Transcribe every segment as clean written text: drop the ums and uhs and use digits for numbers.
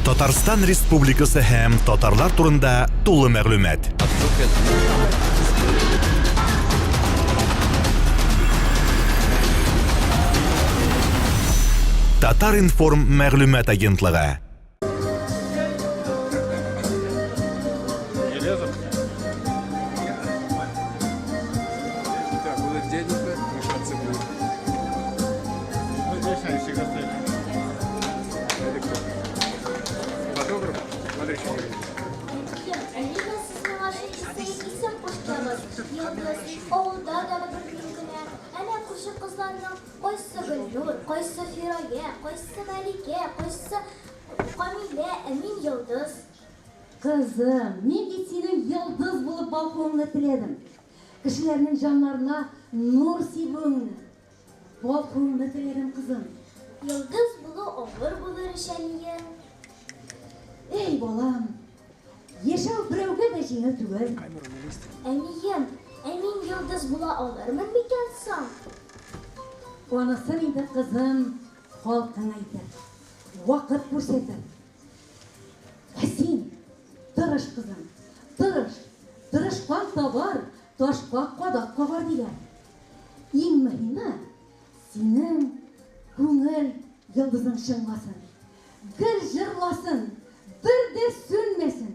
Татарстан Республикасы һәм татарлар турында тулы мәгълүмат. Татар-информ мәгълүмат агентлыгы. Авылда да бер мин генә. Әнә күрше кызларның кайсы Гөлнур, кайсы Фирая, кайсы Мәликә, кайсы Камилә, ә мин Йолдыз. Кызым, мин бит синең йолдыз булып балкуыңны теләдем. Кешеләрнең җаннарына нур сибүеңне, балкуыңны теләдем, кызым. Йолдыз булу авыр булыр ич, әнием. Әй, балам, яшәү берәүгә дә җиңел түгел. Әнием, ә мин йолдыз була алырмын микән соң? Анысын инде, кызым, халкың әйтер, вакыт күрсәтер. Ә син тырыш, кызым, тырыш. Тырышкан табар, ташка кадак кагар, диләр. Иң мөһиме, синең күңел йолдызың чыңласын. Гел җырласын, бер дә сүнмәсен.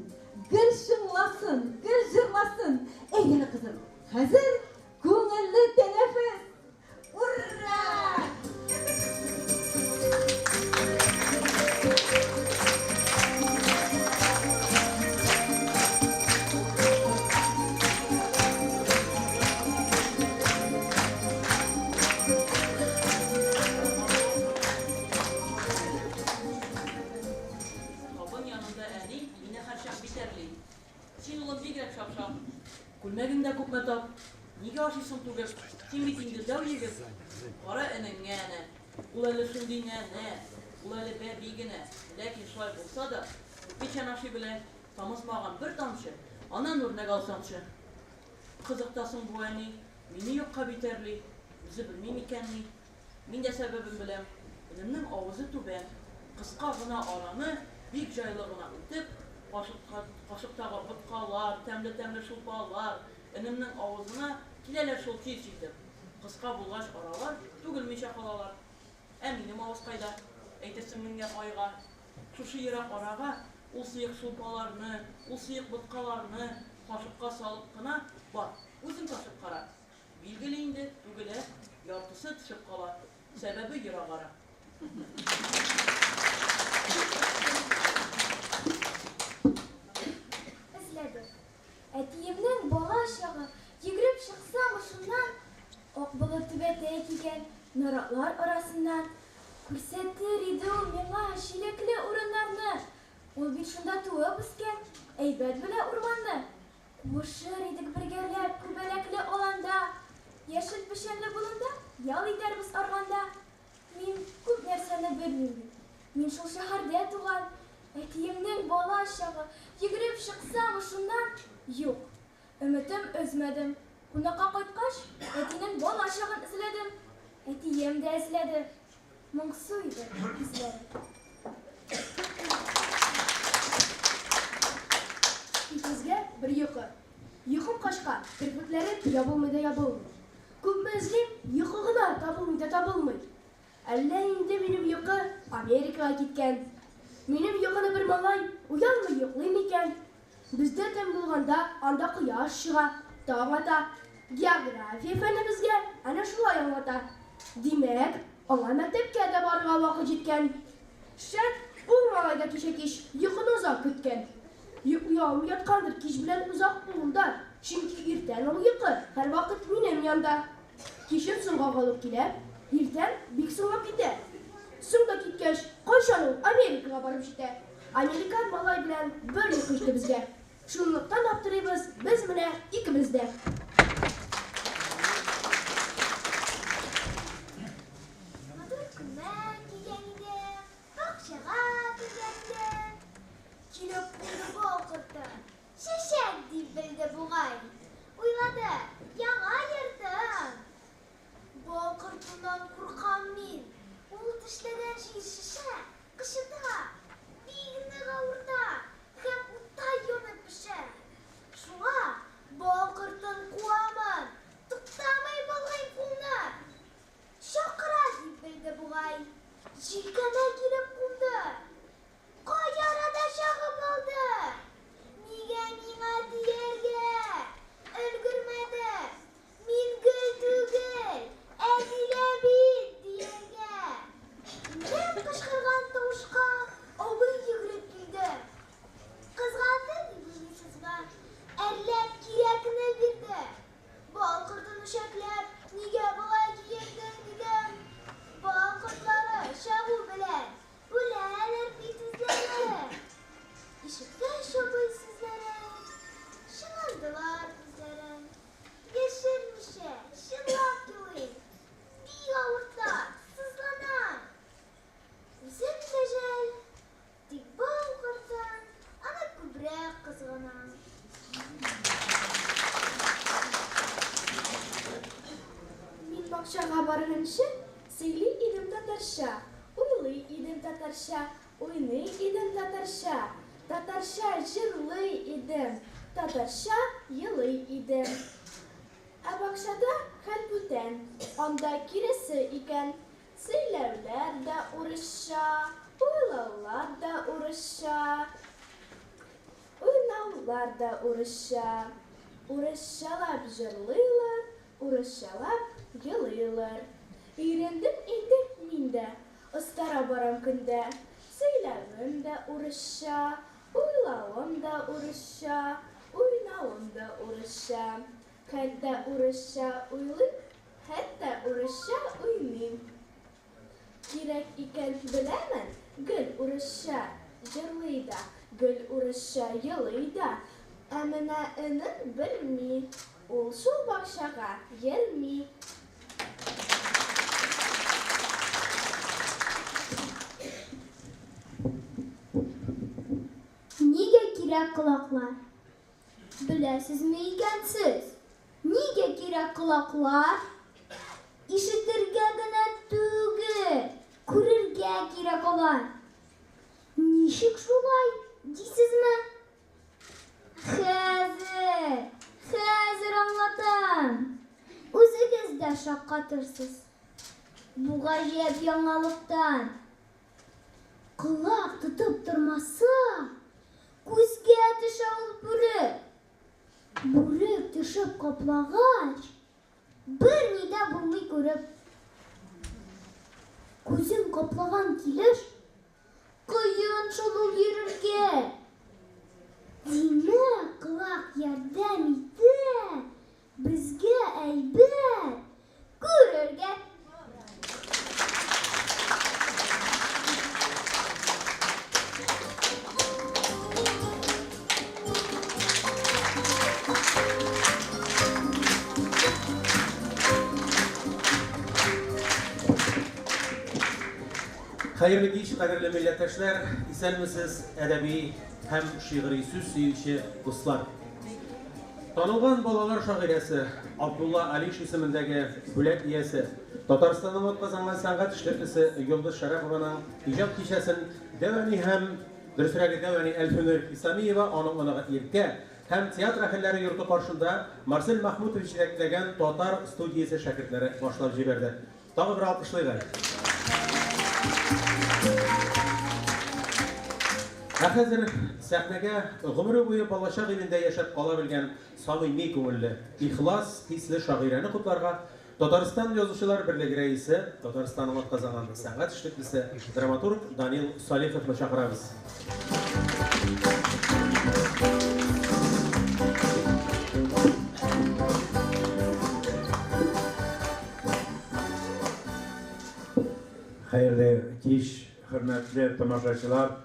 Гел чыңласын, гел җырласын. Әйдә, кызым, хәзер күңелле тәнәфес. Ура! Табын янында әни мине һәрчак битәрли. Син, улым, бигрәк шапшак. Күлмәгең дә күпме тап. Нигә ашыйсың түгел? Син бит инде дәү егет. Кара энеңә әнә. Ул әле шундый нәнә, ул әле бәби генә. Ләкин шулай булса да, печән ашый белә. Тамызмаган бер тамчы. Аннан үрнәк алсаңчы. Кызык та соң бу әни. Мине юкка битәрли. Үзе белми микәнни? Мин дә сәбәбен беләм. Энемнең авызы түбән. Кыска гына араны бик җайлы гына үтеп, кашыкка, кашыктагы боткалар, тәмле-тәмле шулпалар энемнең авызына киләләр шул тиз җитеп. Кыска булгач аралар түгелмичә калалар. Ә минем авыз кайда? Әйтерсең менгән айга. Шушы ерак арага ул сыек шулпаларны, ул сыек боткаларны кашыкка салып кына, бар, үзең ташып кара. Билгеле инде, түгелә, яртысы төшеп кала. Сәбәбе ерак ара. Эзләдек. Әтиемнең бала чагы, йөгереп чыксам шуннан, ак болыт түбәтәй кигән наратлар арасыннан, күрсәтер иде ул миңа чиләкле урыннарны. Ул бит шунда туып үскән, әйбәт белә урманны. Куышыр идек бергәләп күбәләкле аланда, яшел печәнле болында ял итәрбез арганда. Мин күп нәрсәне белмим бит, мин шул шәһәрдә туган. Әтиемнең бала чагы, йөгереп чыксам шуннан, юк, өметем өзмәдем. Кунакка кайткач, әтинең бала чагын эзләдем. Әтием дә эзләде. Моңсу иде күзләре. Икебезгә бер йокы. Йокым качкан, керфекләрем ябылмый да ябылмый. Күпме эзлим, йокы гына табылмый да табылмый. Әллә инде минем йокы Америкага киткән. Минем йокыны бер малай уянмый йоклый микән? Бездә төн булганда анда кояш чыга, таң ата. География фәне безгә әнә шулай аңлата. Димәк, аңа мәктәпкә дә барырга вакыт җиткән. Шәт, ул малай да кичә кич йокыны озак көткән. Йоклый алмый яткандыр кич белән озак ул да, чөнки иртән ул йокы һәрвакыт минем янда. Кичен соңга калып килә, иртән бик соңлап китә. Соң да киткәч, кайчан ул Америкага барып җитә? Американ малай белән бер йокы икебезгә. Шунлыктан аптырыйбыз без менә икебез дә. Матур күлмәк кигән идем, бакчага кергәндә. Килеп кунды бал корты, чәчәк дип белде бугай. Уйлады, яңа йортым. Бал кортыннан куркам мин, ул тешләгән җир шешә, кычыта, бик нык. барганчы сөйли идем татарча, уйлый идем татарча, уйный идем татарча, татарча җырлый идем, татарча елый идем. Ә бакчада хәл бүтән, анда киресе икән. Сөйләүләр дә урысча, уйлаулар да урысча, уйнаулар да урысча. Урысчалап җырлыйлар, урысчалап елыйлар. Өйрәндем инде мин дә, остара барам көн дә. Сөйләвем дә урысча, уйлавым да урысча, уйнавым да урысча. Хәтта урысча уйлыйм, хәтта урысча уйныйм. Кирәк икән, беләмен, гел урысча җырлый да, гел урысча елый да. Ә менә энем белми, ул шул бакчага йөрми. Нигә кирәк колаклар? Беләсезме икән сез, нигә кирәк колаклар? Ишетергә генә түгел, күрергә кирәк алар. Ничек шулай, дисезме? Хәзер, хәзер аңлатам. Үзегез дә шаккатырсыз. Бу гаҗәп яңалыктан. Колак тотып тормаса, күзгә төшә ул бүрек. Бүрек төшеп каплагач, берни дә булмый күреп. Күзен каплаган килеш, кыен шул ул йөрергә. Димәк, колак ярдәм итә безгә әйбәт күрергә. Хәерле кич, кадерле милләттәшләр, исәнмесез, әдәби һәм шигъри сүз сөюче дуслар. Танылган балалар шагыйрәсе, Абдулла Алиш исемендәге бүләк иясе, Татарстанның атказанган сәнгать эшлеклесе Йолдыз Шәрәпованың иҗат кичәсен дәү әни һәм, дөресрәге, дәү әни Әлфинур Хисамиева, аның оныгы Иркә һәм Театр әһелләре йорты каршында Марсель Мәхмүтович җитәкләгән татар студиясе шәкертләре башлап җибәрде. Тагы бер алкышлыйк әле. Ә хәзер сәхнәгә гомере буе балачак илендә яшәп кала белгән самими күңелле, ихлас хисле шагыйрәне котларга Татарстан Язучылар берлеге рәисе, Татарстанның атказанган сәнгать эшлеклесе, драматург Данил Салиховны чакырабыз. Хәерле кич, хөрмәтле тамашачылар.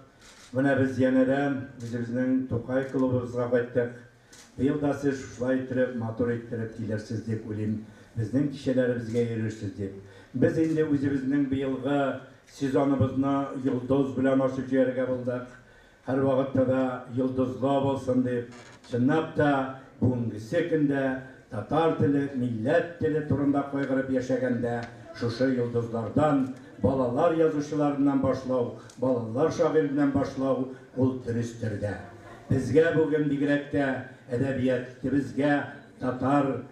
Менә без янәдән үзебезнең Тукай клубыбызга кайттык. Быел да сез шушылай иттереп, матур иттереп килерсез дип уйлыйм, безнең кичәләребезгә йөрерсез дип. Без инде үзебезнең быелгы сезоныбызны Йолдыз белән ачып җибәрергә булдык. Һәрвакытта да йолдызлы булсын дип, чынлап та, бүгенгесе көндә татар теле, милләт теле турында кайгырып яшәгәндә, шушы йолдызлардан, балалар язучыларыннан башлау, балалар шагыйреннән башлау, ул дөрестер дә. Безгә бүген бигрәк тә әдәбиятебезгә татар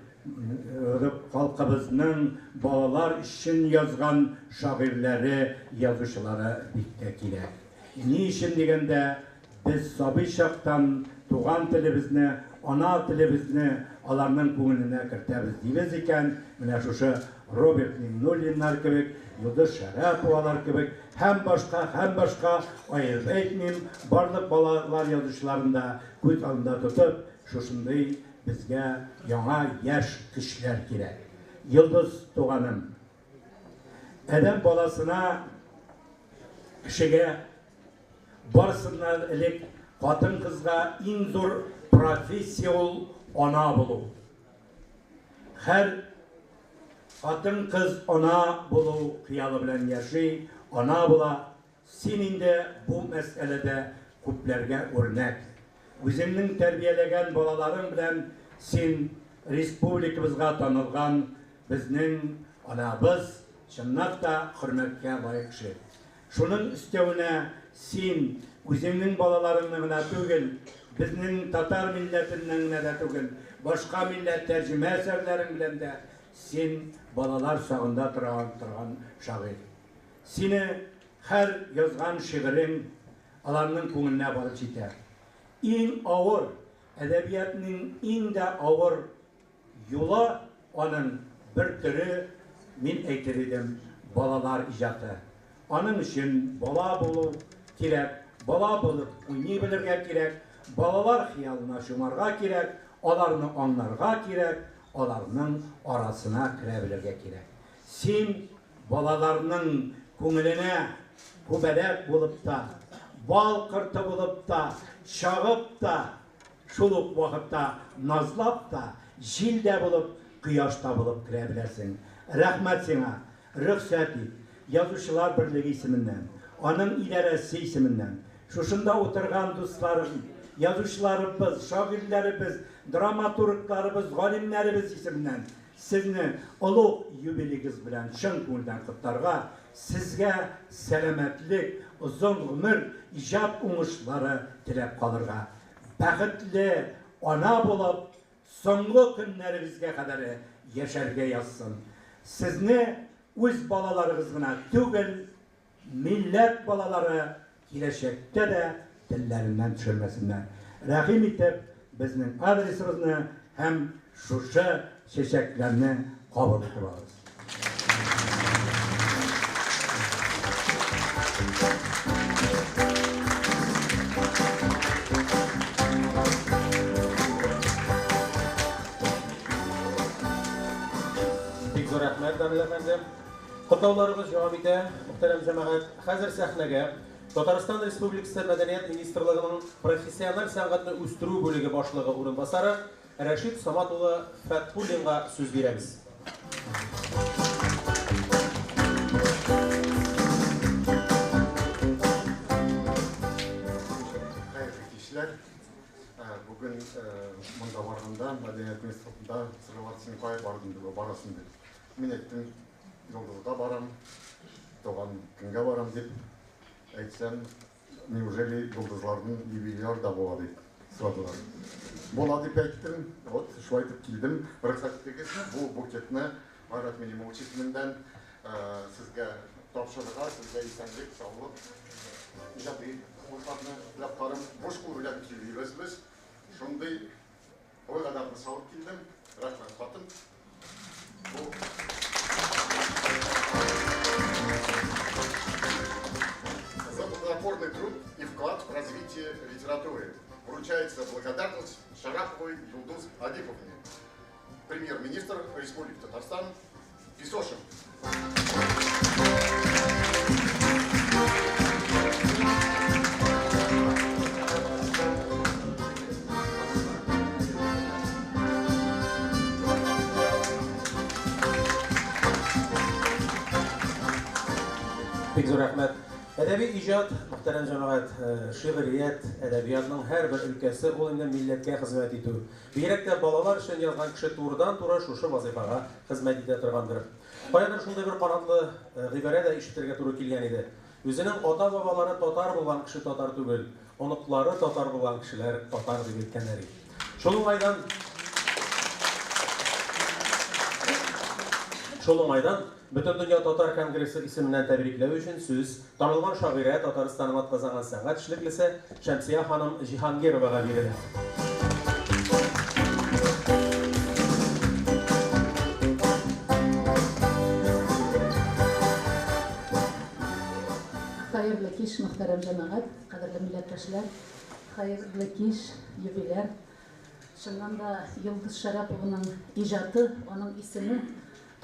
халкыбызның балалар өчен язган шагыйрьләре, язучылары бик тә кирәк. Ни өчен дигәндә, без сабый чактан туган телебезне, ана телебезне аларның күңеленә кертәбез дибез икән, менә шушы Роберт Миңнуллиннар кебек, Йолдыз Шәрәповалар кебек һәм башка, һәм башка, аерып әйтмим, барлык балалар язучыларын да күз алдында тотып, шушындый безгә яңа яшь көчләр кирәк. Йолдыз туганым, адәм баласына Кешегә, барысыннан элек хатын-кызга иң зур профессия ул ана булу. Һәр хатын-кыз ана булу хыялы белән яши, ана була. Син инде бу мәсьәләдә күпләргә үрнәк. Үзеңнең тәрбияләгән балаларың белән син республикабызга танылган безнең. Анабыз, чынлап та, хөрмәткә лаек кеше. Шуның өстәвенә син үзеңнең балаларыңны гына түгел, безнең татар милләтеннән генә дә түгел, башка милләт тәрҗемә әсәрләрең белән дә син балалар сагында тора торган шагыйрь. Сине һәр язган шигырең аларның күңеленә барып җитә. Иң авыр, әдәбиятның иң дә авыр юлы аның бер төре, мин әйтер идем, балалар иҗаты. Аның өчен бала булу кирәк, бала булып уйный белергә кирәк, балалар хыялына чумарга кирәк, аларны аңларга кирәк, аларның арасына керә белергә кирәк. Син балаларның күңеленә күбәләк булып та, бал корты булып та, чагып та, шул ук вакытта назлап та, җил дә булып, кояш та булып керә беләсең. Рәхмәт сиңа! Рөхсәт ит, Язучылар берлеге исеменнән, аның идарәсе исеменнән, шушында утырган дусларым, язучыларыбыз, шагыйрьләребез, драматургларыбыз, галимнәребез исеменнән сезне олуг юбилегыз белән чын күңелдән котларга, сезгә сәламәтлек, озын гомер, иҗат уңышлары теләп калырга, бәхетле ана булып, соңгы көннәрегезгә кадәр яшәргә язсын. Сезне үз балаларыгыз гына түгел, милләт балалары киләчәктә дә телләреннән төшермәсеннәр. Рәхим итеп, безнең адресыбызны һәм шушы чәчәкләрне кабул итеп алыгыз. Бик зур рәхмәт, Дамир әфәнде. Котлауларыбыз дәвам итә, мөхтәрәм җәмәгать. Хәзер сәхнәгә Татарстан Республикасы Мәдәният министрлыгының профессиональ сәнгатьне үстерү бүлеге башлыгы урынбасары Рәшит Самат улы Фәтхуллинга сүз бирәбез. Хәерле кичләр. Бүген монда барганда мәдәният министрлыгында сорыйлар, син кая бардың дип, барасың дип. Мин әйттем, Йолдызга барам, туган көнгә барам дип әйтсәм, неужели йолдызларның юбилейлары да була дип сорадылар. Була дип әйттем, вот шулай итеп килдем. Рөхсәт итегез, бу букетны Марат Минимович исеменнән сезгә тапшырырга, сезгә исәнлек, саулык, иҗади уңышларны теләп калам. Буш кул белән килмибез без. Шундый Ой, салып килдем. Рәхмәт, хатын. Бу За плодотворный труд и вклад в развитие литературы вручается благодарность Шараповой Юлдуз Адиповне. Премьер-министр Республики Татарстан Песошин. Бик зур рәхмәт. Әдәби иҗат, мөхтәрәм җәмәгать, шигърият, әдәбиятның һәрбер өлкәсе ул инде милләткә хезмәт итү. Бигрәк тә балалар өчен язган кеше турыдан-туры шушы вазыйфага хезмәт итә торгандыр. Каядыр шундый бер канатлы гыйбарә дә ишетергә туры килгән иде. Үзенең ата-бабалары татар булган кеше татар түгел, оныклары татар булган кешеләр татар дип әйткәннәр иде. Шул уңайдан Шул уңайдан Бөтендөнья татар конгрессы исеменнән тәбрикләү өчен сүз танылган шагыйрә, Татарстанның атказанган сәнгать эшлеклесе Шәмсия ханым Җиһангировага бирелә. Хәерле кич, мөхтәрәм җәмәгать, кадерле милләттәшләр! Хәерле кич, юбиляр! Чыннан да, Йолдыз Шәрәпованың иҗаты, аның исеме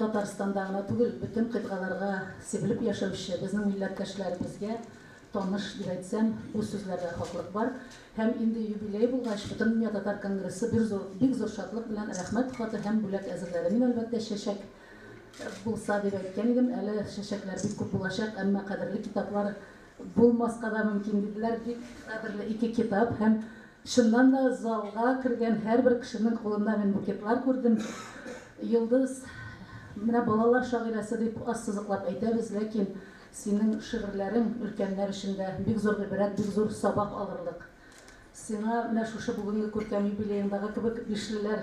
Татарстанда гына түгел, бөтен кыйтгаларга сибелеп яшәүче безнең милләттәшләребезгә таныш дип әйтсәм, бу сүзләрдә хаклык бар. Һәм инде юбилей булгач, Бөтендөнья татар конгрессы бер зур, бик зур шатлык белән рәхмәт хаты һәм бүләк әзерләде. Мин, әлбәттә, чәчәк булса дип әйткән идем, әле чәчәкләр бик күп булачак, әмма кадерле китаплар булмаска да мөмкин, диделәр. Бик кадерле ике китап һәм Чыннан да, залга кергән һәрбер кешенең кулында мин букетлар күрдем. Йолдыз Менә балалар шагыйрәсе дип ассызыклап әйтәбез, ләкин синең шигырьләрең өлкәннәр өчен дә бик зур гыйбрәт, бик зур сабак алырлык. Сиңа менә шушы бүгенге күркәм юбилееңдагы кебек бишлеләр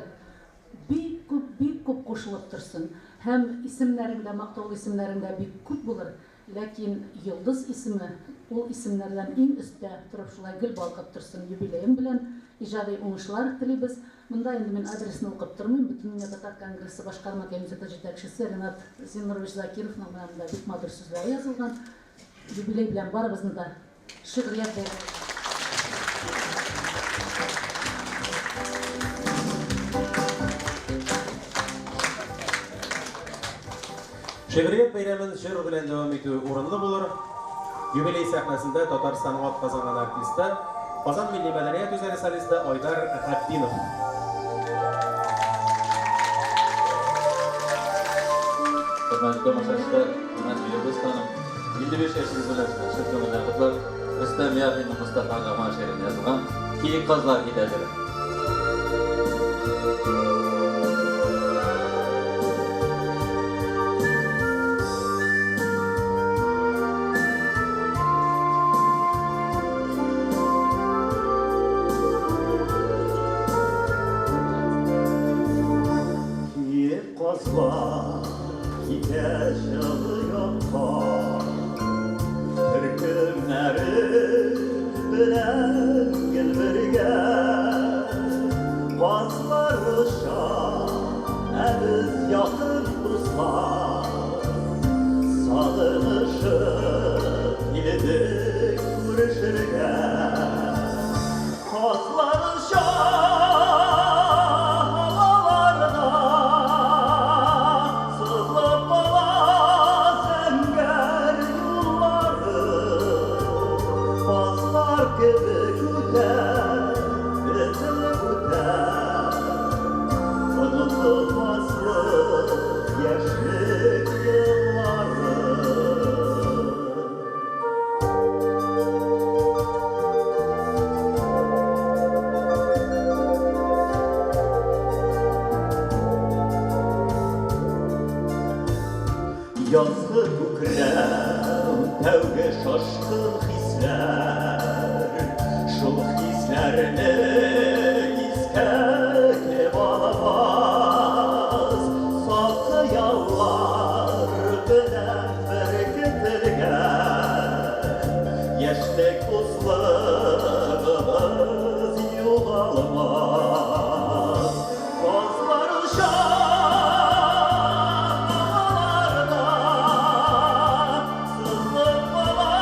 бик күп, бик күп кушылып торсын. Һәм исемнәрең дә, мактаулы исемнәрең дә бик күп булыр. Ләкин Йолдыз исеме ул исемнәрдән иң өстә торып шулай гел балкып торсын. Юбилеең белән иҗади уңышлар телибез. Монда инде мин адресны укып тормыйм, Бөтендөнья татар конгрессы башкарма комитеты җитәкчесе Ринат Зиннурович Закировның менә монда бик матур сүзләре язылган. Юбилей белән барыбызны да шигърият бәйрәме. Шигърият бәйрәмен җыр белән дәвам итү урынлы булыр. Юбилей сәхнәсендә Татарстанның атказанган артисты, Казан милли мәдәният үзәге солисты Айдар Габдинов. Хөрмәтле тамашачылар, хөрмәтле Йолдыз ханым, 55 яшегез белән сезне чын күңелдән котлап, Рөстәм Яхинның Мостафа Камал шигыренә язылган Киек казлар китә җыры. Киек казлар китә җылы якка, Төркемнәре белән гел бергә. Казлар оча, ә без якын дуслар. Сагынышып килдек күрешергә. Казлар оча һаваларда, Сызылып кала зәңгәр юллары. Казлар кебек үтә, өзелеп үтә. Онытылмаслык яшьлек еллары. Язгы күкрәү, тәүге шашкын хисләр, Шул хисләрне искә кем алмас? Саф хыяллар белән беркетелгән Яшьлек дуслыгыбыз югалмас. Казлар оча һаваларда, Сызылып кала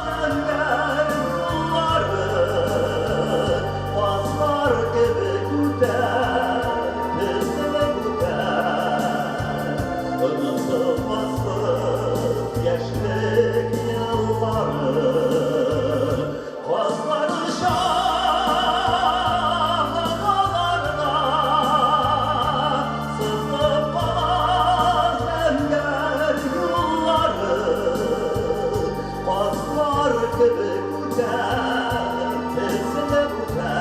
зәңгәр юллары. Казлар кебек үтә, тезелеп үтә, Онытылмаслык яшьлек еллары. Казлар оча һаваларда, Сызылып кала зәңгәр юллары. Казлар кебек үтә, тезелеп үтә,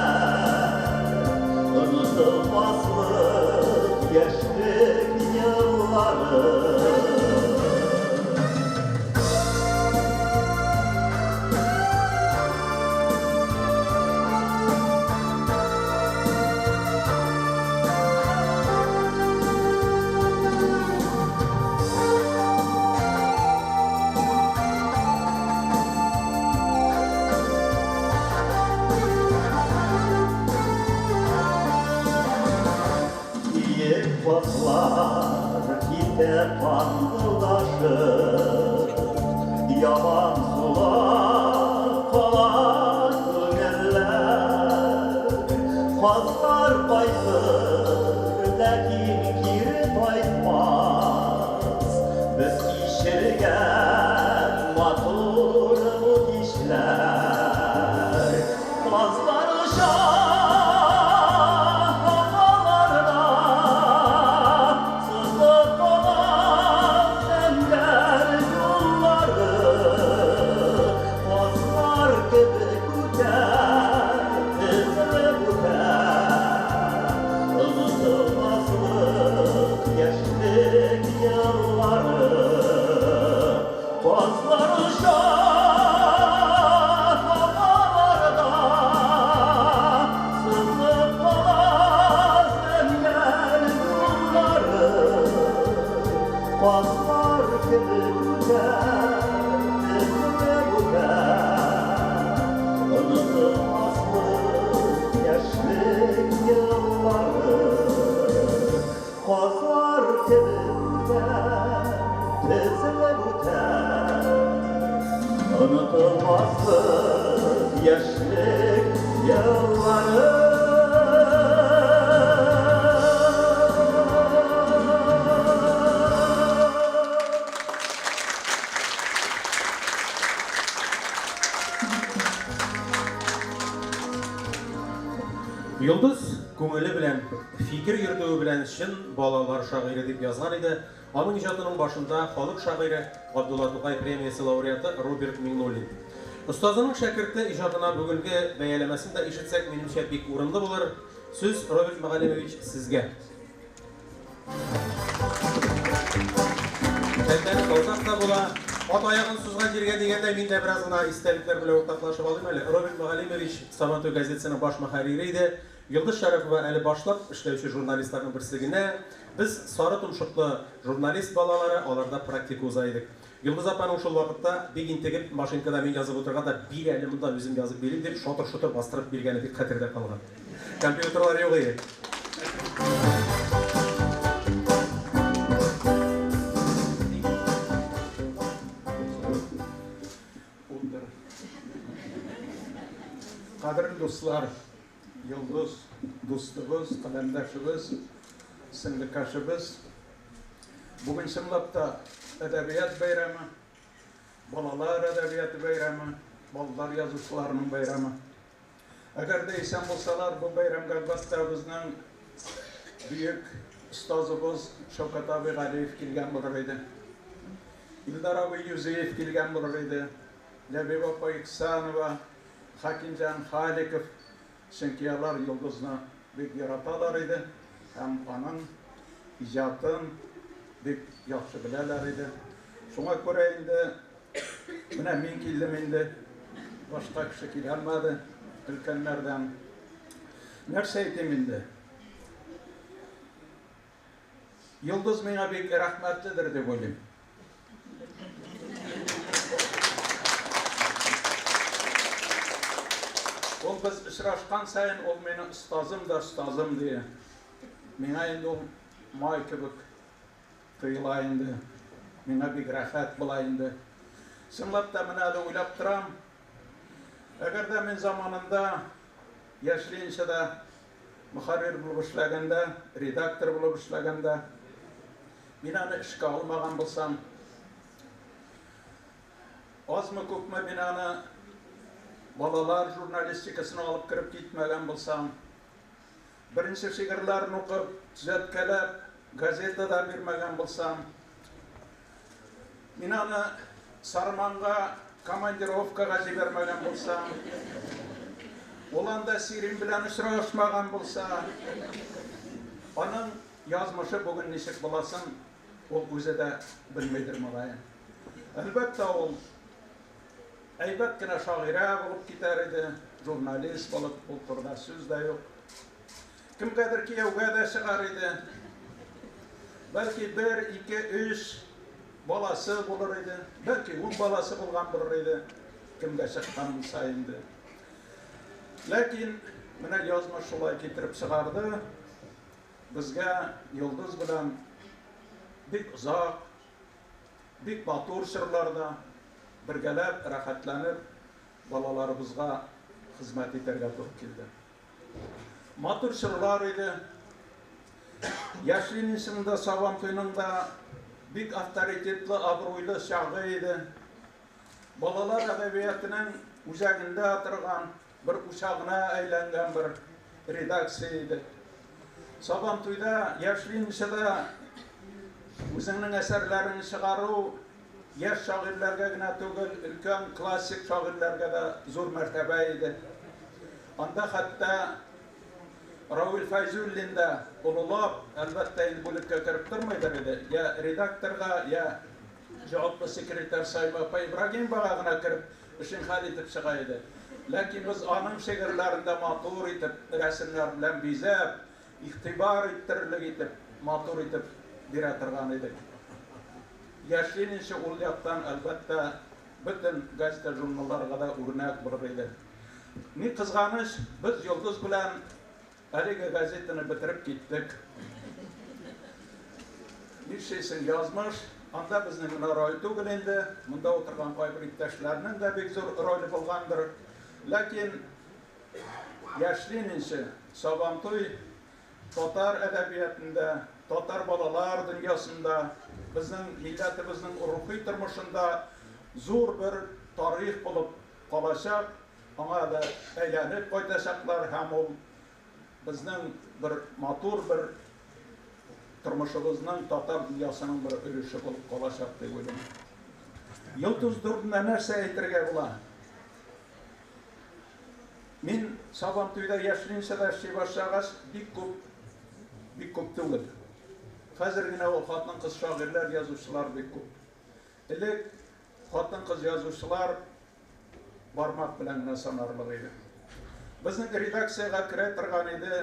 Онытылмаслык яшьлек еллары. Киек казлар китә каңгылдашып, Яман сулар кала күңелләр. Казлар кайтыр, ләкин кире кайтмас. Без кичергән матур бу кичләр. Казлар оча һаваларда, Сызылып кала зәңгәр юллары. Онытылмаслык яшьлек еллары Казлар кебек үтә, тезелеп үтә. Онытылмаслык яшьлек еллары. Йолдыз күңеле белән, фикер йөртүе белән чын балалар шагыйре дип язган иде аның иҗатының башында халык шагыйре, Габдулла Тукай премиясе лауреаты Роберт Миңнуллин. Остазының шәкерте иҗатына бүгенге бәяләмәсен дә ишетсәк, минемчә, бик урынлы булыр. Сүз, Роберт Мәгалимович, сезгә. Шәлтәне салсак та була. Ат аягын сузган җиргә дигәндәй, мин дә бераз гына истәлекләр белән уртаклашып алыйм әле. Роберт Мөгаллимович Сабантуй газетасының баш мөхәррире иде. Йолдыз Шәрәпова әле башлап эшләүче журналистларның берсе генә. Без, сары томшыклы журналист балалары, аларда практика уза идек. Йолдыз апаның шул вакытта, бик интегеп, машинкада мин язып утырганда, бир әле монда, үзем язып бирим, дип, шатыр-шотыр бастырып биргәне бик хәтердә калган. Компьютерлар юк иде. Кадерле дуслар, Йолдыз дустыбыз, каләмдәшебез, сеңлекәшебез. Бүген чынлап та әдәбият бәйрәме, балалар әдәбияты бәйрәме, балалар язучыларының бәйрәме. Әгәр дә исән булсалар, бу бәйрәмгә әлбәттә безнең бөек остазыбыз Шәүкәт абый Галиев килгән булыр иде. Илдар абый Юзеев килгән булыр иде. Ләбиб апа Иксанова, Хәкимҗан Халиков, чөнки алар Йолдызны бик яраталар иде һәм аның иҗатын бик яхшы беләләр иде. Шуңа күрә инде менә мин килдем инде, башка кеше килә алмады өлкәннәрдән. Нәрсә әйтим инде? Йолдыз миңа бик рәхмәтледер дип уйлыйм. Ул без очрашкан саен ул мине остазым да остазым ди. Миңа инде ул май кебек тоела инде. Миңа бик рәхәт була инде. Чынлап та менә әле уйлап торам. Әгәр дә мин заманында Яшь Ленинчыда мөхәррир булып эшләгәндә, редактор булып эшләгәндә, мин аны эшкә алмаган булсам, азмы-күпме мин аны балалар журналистикасына алып кереп китмәгән булсам, беренче шигырьләрен укып, төзәткәләп, газетада бирмәгән булсам, Мин аны Сарманга командировкага җибәрмәгән булсам, ул анда Сирин белән очрашмаган булса, аның язмышы бүген ничек буласын ул үзе дә белмидер, мөгаен. Әлбәттә, ул әйбәт кенә шагыйрә булып китәр иде, журналист булып, ул турыда сүз дә юк. Кемгәдер кияүгә дә чыгар иде. Бәлки бер, ике, өч баласы булыр иде. Бәлки ун баласы булган булыр иде. Кемгә чыккан булса инде. Ләкин менә язмыш шулай китереп чыгарды. Безгә Йолдыз белән бик озак, бик матур чорларда бергәләп, рәхәтләнеп балаларыбызга хезмәт итәргә туры килде. Матур чорлар иде. Яшь Ленинчының да, Сабантуйның да бик авторитетлы, абруйлы чагы иде. Балалар әдәбиятының үзәгендә торган, бер учагына әйләнгән бер редакция иде. Сабантуйда, Яшь Ленинчыда үзеңнең әсәрләреңне чыгару яшь шагыйрьләргә генә түгел, өлкән классик шагыйрьләргә дә зур мәртәбә иде. Анда хәтта Равил Фәйзуллин да олылап, әлбәттә, инде бүлеккә кереп тормыйдыр иде, я редакторга, я җаваплы секретарь Саима апа Ибрагимовага гына кереп, эшен хәл итеп чыга иде. Ләкин без аның шигырьләрен дә матур итеп, рәсемнәр белән бизәп, игътибар иттерерлек итеп, матур итеп бирә торган идек. Яшь ленинчы ул яктан, әлбәттә, бөтен газета-журналларга да үрнәк булыр иде. Ни кызганыч, без Йолдыз белән әлеге газетаны бетереп киттек. Нишлисең, язмыш, анда безнең генә роль түгел инде, монда утырган кайбер иптәшләрнең дә бик зур роле булгандыр. Ләкин Яшь ленинчы, Сабантуй татар әдәбиятында, татар балалар дөньясында, безнең милләтебезнең рухи тормышында зур бер тарих булып калачак, аңа да әйләнеп кайтачаклар һәм ул безнең бер матур бер тормышыбызның, татар дөньясының бер өлеше булып калачак дип уйлыйм. Йолдыз турында нәрсә әйтергә була? Мин Сабантуйда яшьленчә эшли башлагач, бик күп, бик күп түгел. Хәзер генә ул хатын-кыз шагыйрьләр, язучылар бик күп. Элек хатын-кыз язучылар бармак белән генә санарлык иде. Безнең редакциягә керә торган иде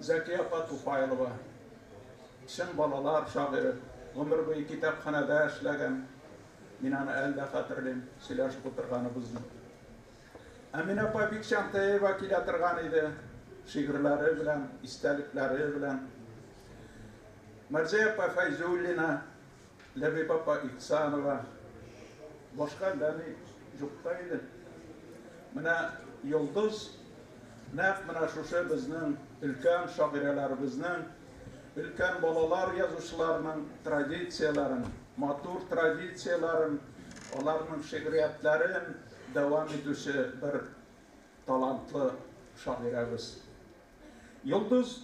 Зәкия апа Туфайлова. Чын балалар шагыйре, гомер буе китапханәдә эшләгән. Мин аны әле дә хәтерлим, сөйләшеп утырганыбызны. Әминә апа Бикчәнтәева килә торган иде, шигырьләре белән, истәлекләре белән. Мәрзия апа Фәйзуллина, Ләбиб апа Ихсанова, башка әллә ни юк та иде. Менә Йолдыз нәкъ менә шушы безнең өлкән шагыйрәләребезнең, өлкән балалар язучыларының традицияләрен, матур традицияләрен, аларның шигъриятләрен дәвам итүче бер талантлы шагыйрәбез. Йолдыз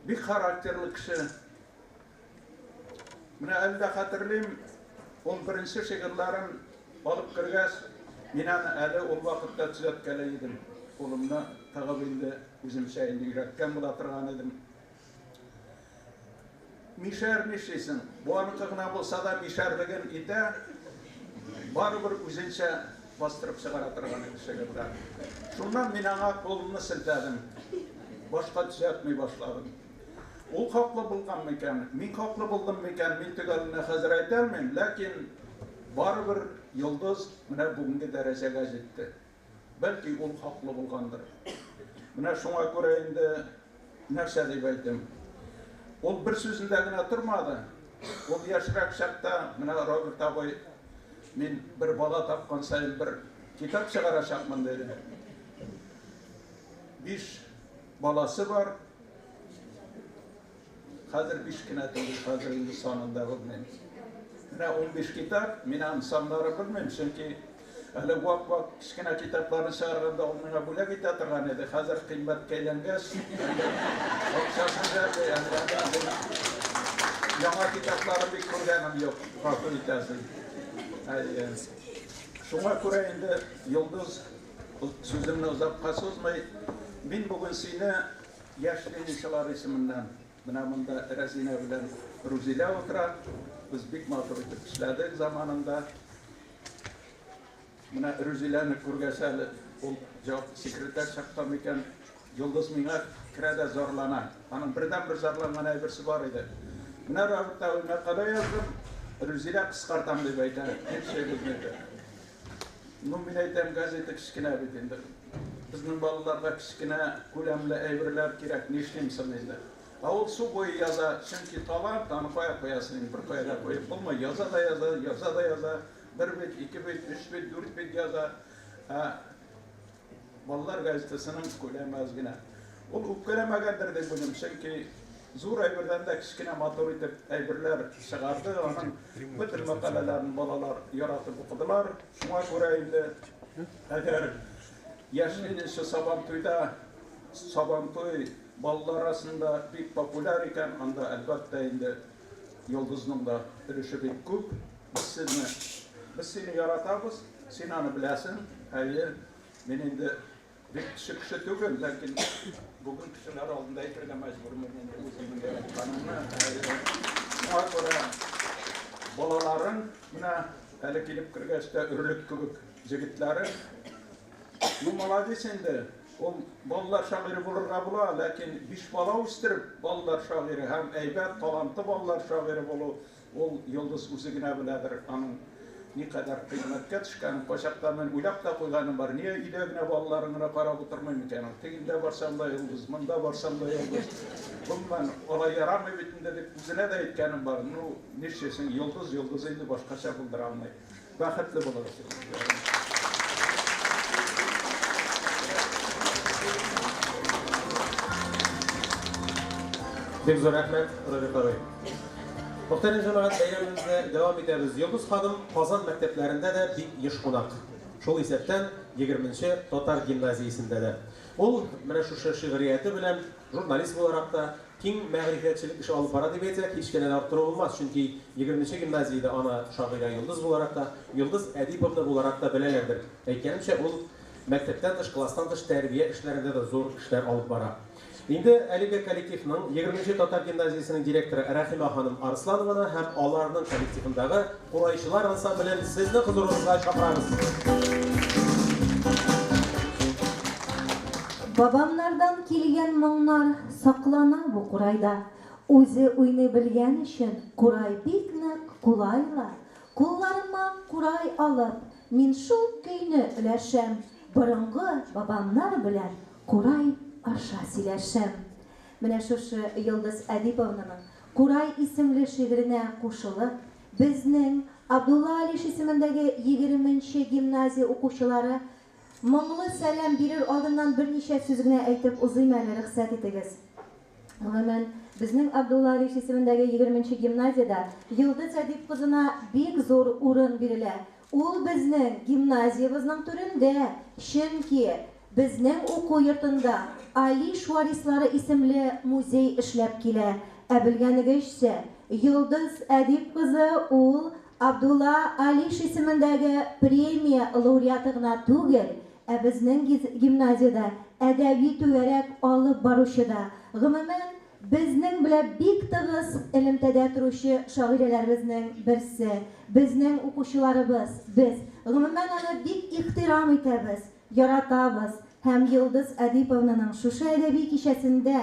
бик характерлы кеше. Менә әле дә хәтерлим, ул беренче шигырьләрен алып кергәч, мин аны әле ул вакытта төзәткәли идем. Кулымны тыгып инде үземчә инде өйрәткән була торган идем. Мишәр нишлисең? Бу аныкы гына булса да мишәрлеген итә, барыбер үзенчә бастырып чыгара торган иде шигырьләр. Шуннан мин аңа кулымны селтәдем. Башка төзәтми башладым. Ул хаклы булган микән, мин хаклы булдым микән, мин төгәл генә хәзер әйтә алмыйм, ләкин барыбер Йолдыз менә бүгенге дәрәҗәгә җитте. Бәлки ул хаклы булгандыр. Менә шуңа күрә инде нәрсә дип әйтим. Ул бер сүзендә генә тормады. Ул яшьрәк чакта, менә Роберт абый, мин бер бала тапкан саен бер китап чыгарачакмын, диде. 5 баласы бар. Хәзер 5 кенә түгел, хәзер инде санын да белмим. Менә 15 китап, мин аның саннарын белмим, чөнки әле вак-вак кечкенә китапларны чыгарганда ул миңа бүләк итә торган иде. Хәзер кыйммәткә әйләнгәч, әллә акчасын жәлли, әллә инде яңа китапларын бик күргәнем юк, гафу итәсез. Әйе. Шуңа күрә инде Йолдыз сүземне озакка сузмый, мин бүген сине яшь ленинчылар исеменнән, менә монда Рәзинә белән Рузилә утыра, без бик матур итеп эшләдек заманында. Менә Рузиләне күргәч әле, ул җаваплы секретарь чакта микән, Йолдыз миңа керә дә зарлана. Аның бердәнбер зарланган әйберсе бар иде. Менә Роберт абый мәкалә яздым, Рузилә кыскартам дип әйтә, нишлибез диде. Ну, мин әйтәм, газета кечкенә бит инде. Безнең балаларга кечкенә күләмле әйберләр кирәк, нишлим соң инде? Ә ул су буе яза, чөнки талант, аны кая куясың инде, беркая да куеп булмый. Яза да яза, яза да яза, бер бит, ике бит, өч бит, дүрт бит яза. Ә балалар газетасының күләме аз генә. Ул үпкәләмәгәндер дип уйлыйм, чөнки зур әйбердән дә кечкенә матур итеп әйберләр чыгарды. Аның бөтен мәкаләләрен балалар яратып укыдылар. Шуңа күрә инде, әгәр яшь ленинчы Сабантуйда Сабантуй балалар арасында бик популяр икән, анда, әлбәттә инде, Йолдызның да өлеше бик күп. Без сезне, без сине яратабыз, син аны беләсең. Әйе, мин инде бик кече кеше түгел, ләкин бүген кешеләр алдында әйтергә мәҗбүрмен инде үземнең яратканымны. Шуңа күрә балаларың менә әле килеп кергәч тә өрлек кебек җегетләре. Ну, молодец инде. Ул балалар шагыйре булырга була, ләкин 5 бала үстереп балалар шагыйре һәм әйбәт, талантлы балалар шагыйре булу, ул Йолдыз үзе генә беләдер аның. Никадәр кыйммәткә төшкәнен кайчакта мин уйлап та куйганым бар. Нигә өйдә генә балаларын гына карап утырмый микән ул? Тегендә барсам да йолдыз, монда барсам да йолдыз. Гомумән, алай ярамый бит инде дип үзенә дә әйткәнем бар. Ну, нишлисең, йолдыз, йолдыз инде башкача булдыра алмый. Бәхетле булыгыз, йолдызларым. Бик зур рәхмәт, Роберт абый. Мөхтәрәм җәмәгать, бәйрәмебезне дәвам итәбез. Йолдыз ханым Казан мәктәпләрендә дә бик еш кунак. Шул исәптән, егерменче татар гимназиясендә дә. Ул менә шушы шигърияте белән, журналист буларак та, киң мәгърифәтчелек эше алып бара дип әйтсәк, һич кенә дә арттыру булмас, чөнки егерменче гимназиядә аны шагыйрә Йолдыз буларак та, Йолдыз Әдиповна буларак та беләләрдер. Әйткәнемчә, ул мәктәптән тыш, класстан тыш тәрбия эшләрендә дә зур эшләр алып бара. Инде әлеге коллективның, егерменче татар гимназиясенең директоры Рәхимә ханым Арсланованы һәм аларның коллективындагы курайчылар ансамблен сезнең хозурыгызга чакырабыз. Бабамнардан килгән моңнар саклана бу курайда. Үзе уйный белгән өчен курай бик нык кулай ла. Кулларыма курай алып, мин шул көйне өләшәм, борынгы бабамнар белән Курай аша сөйләшәм. Менә шушы Йолдыз Әдиповнаның Курай исемле шигыренә кушылып, безнең Абдулла Алиш исемендәге егерменче гимназия укучылары моңлы сәлам бирер алдыннан берничә сүз генә әйтеп узыйм әле, рөхсәт итегез. Гомумән, безнең Абдулла Алиш исемендәге егерменче гимназиядә Йолдыз Әдип кызына бик зур урын бирелә. Ул безнең гимназиябезнең түрендә, чөнки безнең уку йортында Алиш варислары исемле музей эшләп килә. Ә белгәнегезчә, Йолдыз Әдип кызы ул Абдулла Алиш исемендәге премия лауреаты гына түгел, ә безнең гимназиядә әдәби түгәрәк алып баручы да. Гомумән, Безнең белән бик тыгыз элемтәдә торучы шагыйрәләребезнең берсе, безнең укучыларыбыз, без, гомумән, аны бик ихтирам итәбез, яратабыз һәм Йолдыз Әдиповнаның шушы әдәби кичәсендә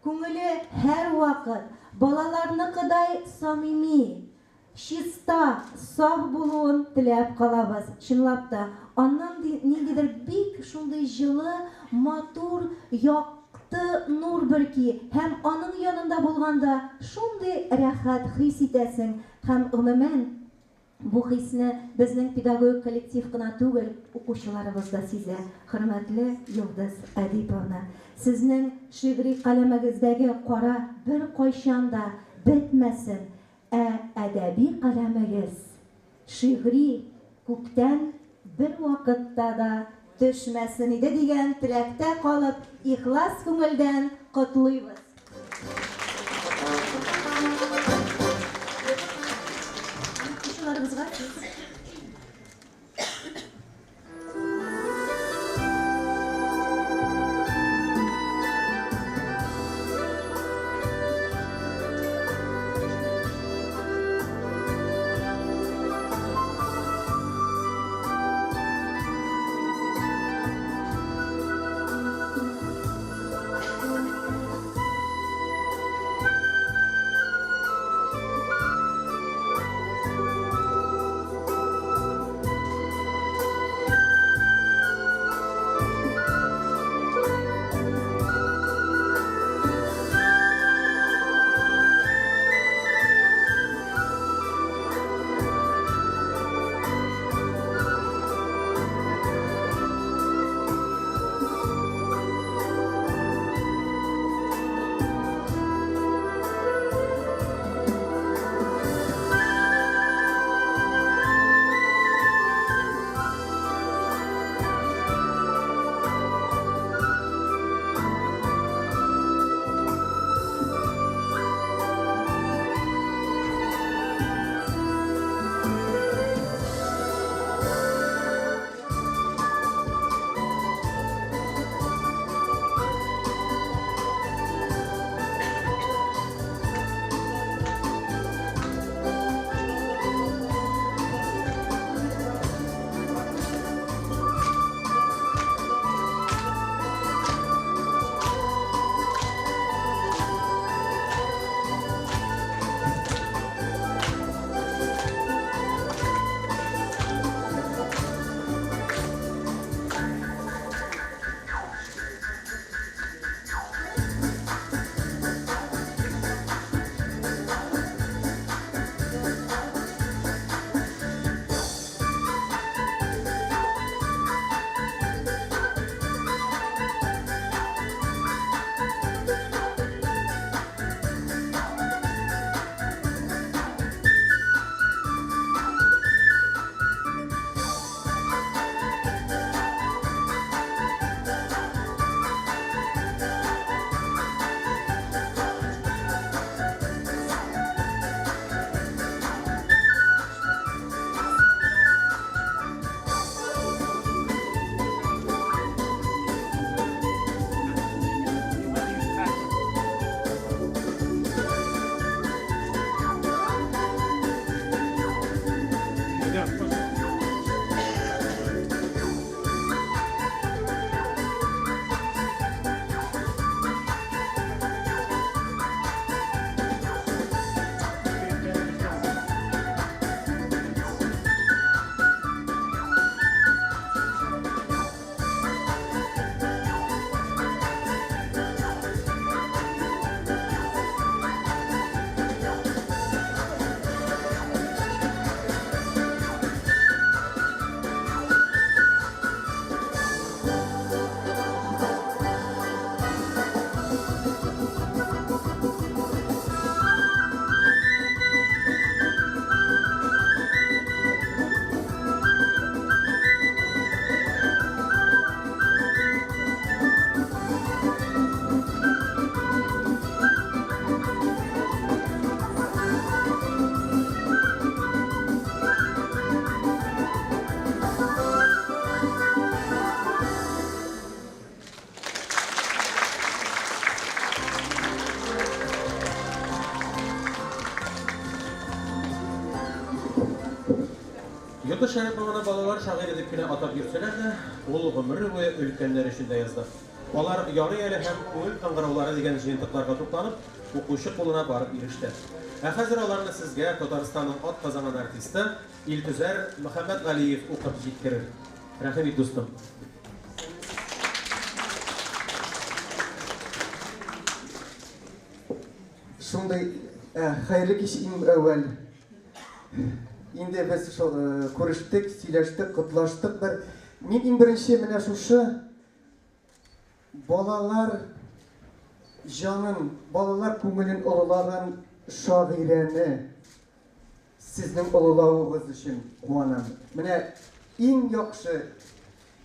күңеле һәрвакыт балаларныкыдай самими, Чиста, саф булуын теләп калабыз. Чынлап та, аннан ниндидер бик шундый җылы, матур, якты нур бөрки һәм аның янында булганда шундый рәхәт хис итәсең һәм, гомумән, бу хисне безнең педагогик коллектив кына түгел, укучыларыбыз да сизә. Хөрмәтле Йолдыз Әдиповна, сезнең шигъри каләмегездәге кара беркайчан да бетмәсен, Ә әдәби каләмегез шигъри күктән бервакытта да төшмәсен иде дигән теләктә калып, ихлас күңелдән котлыйбыз. Укучыларыбызга сүз. Шәрапованы балалар шагыйре дип кенә атап йөрсәләр дә, ул гомере буе өлкәннәр өчен дә язды. Алар Ярый әле һәм Күңел кыңгыраулары дигән җыентыкларга тупланып, укучы кулына барып иреште. Ә хәзер аларны сезгә Татарстанның атказанган артисты Илтөзәр Мөхәммәтгалиев укып җиткерер. Рәхим ит, дустым. Шундый хәерле кич иң әүвәл. Инде без шул күрештек, сөйләштек, котлаштык бер. Мин иң беренче менә шушы балалар җанын, балалар күңелен олылаган шагыйрәне сезнең олылавыгыз өчен куанам. Менә иң яхшы,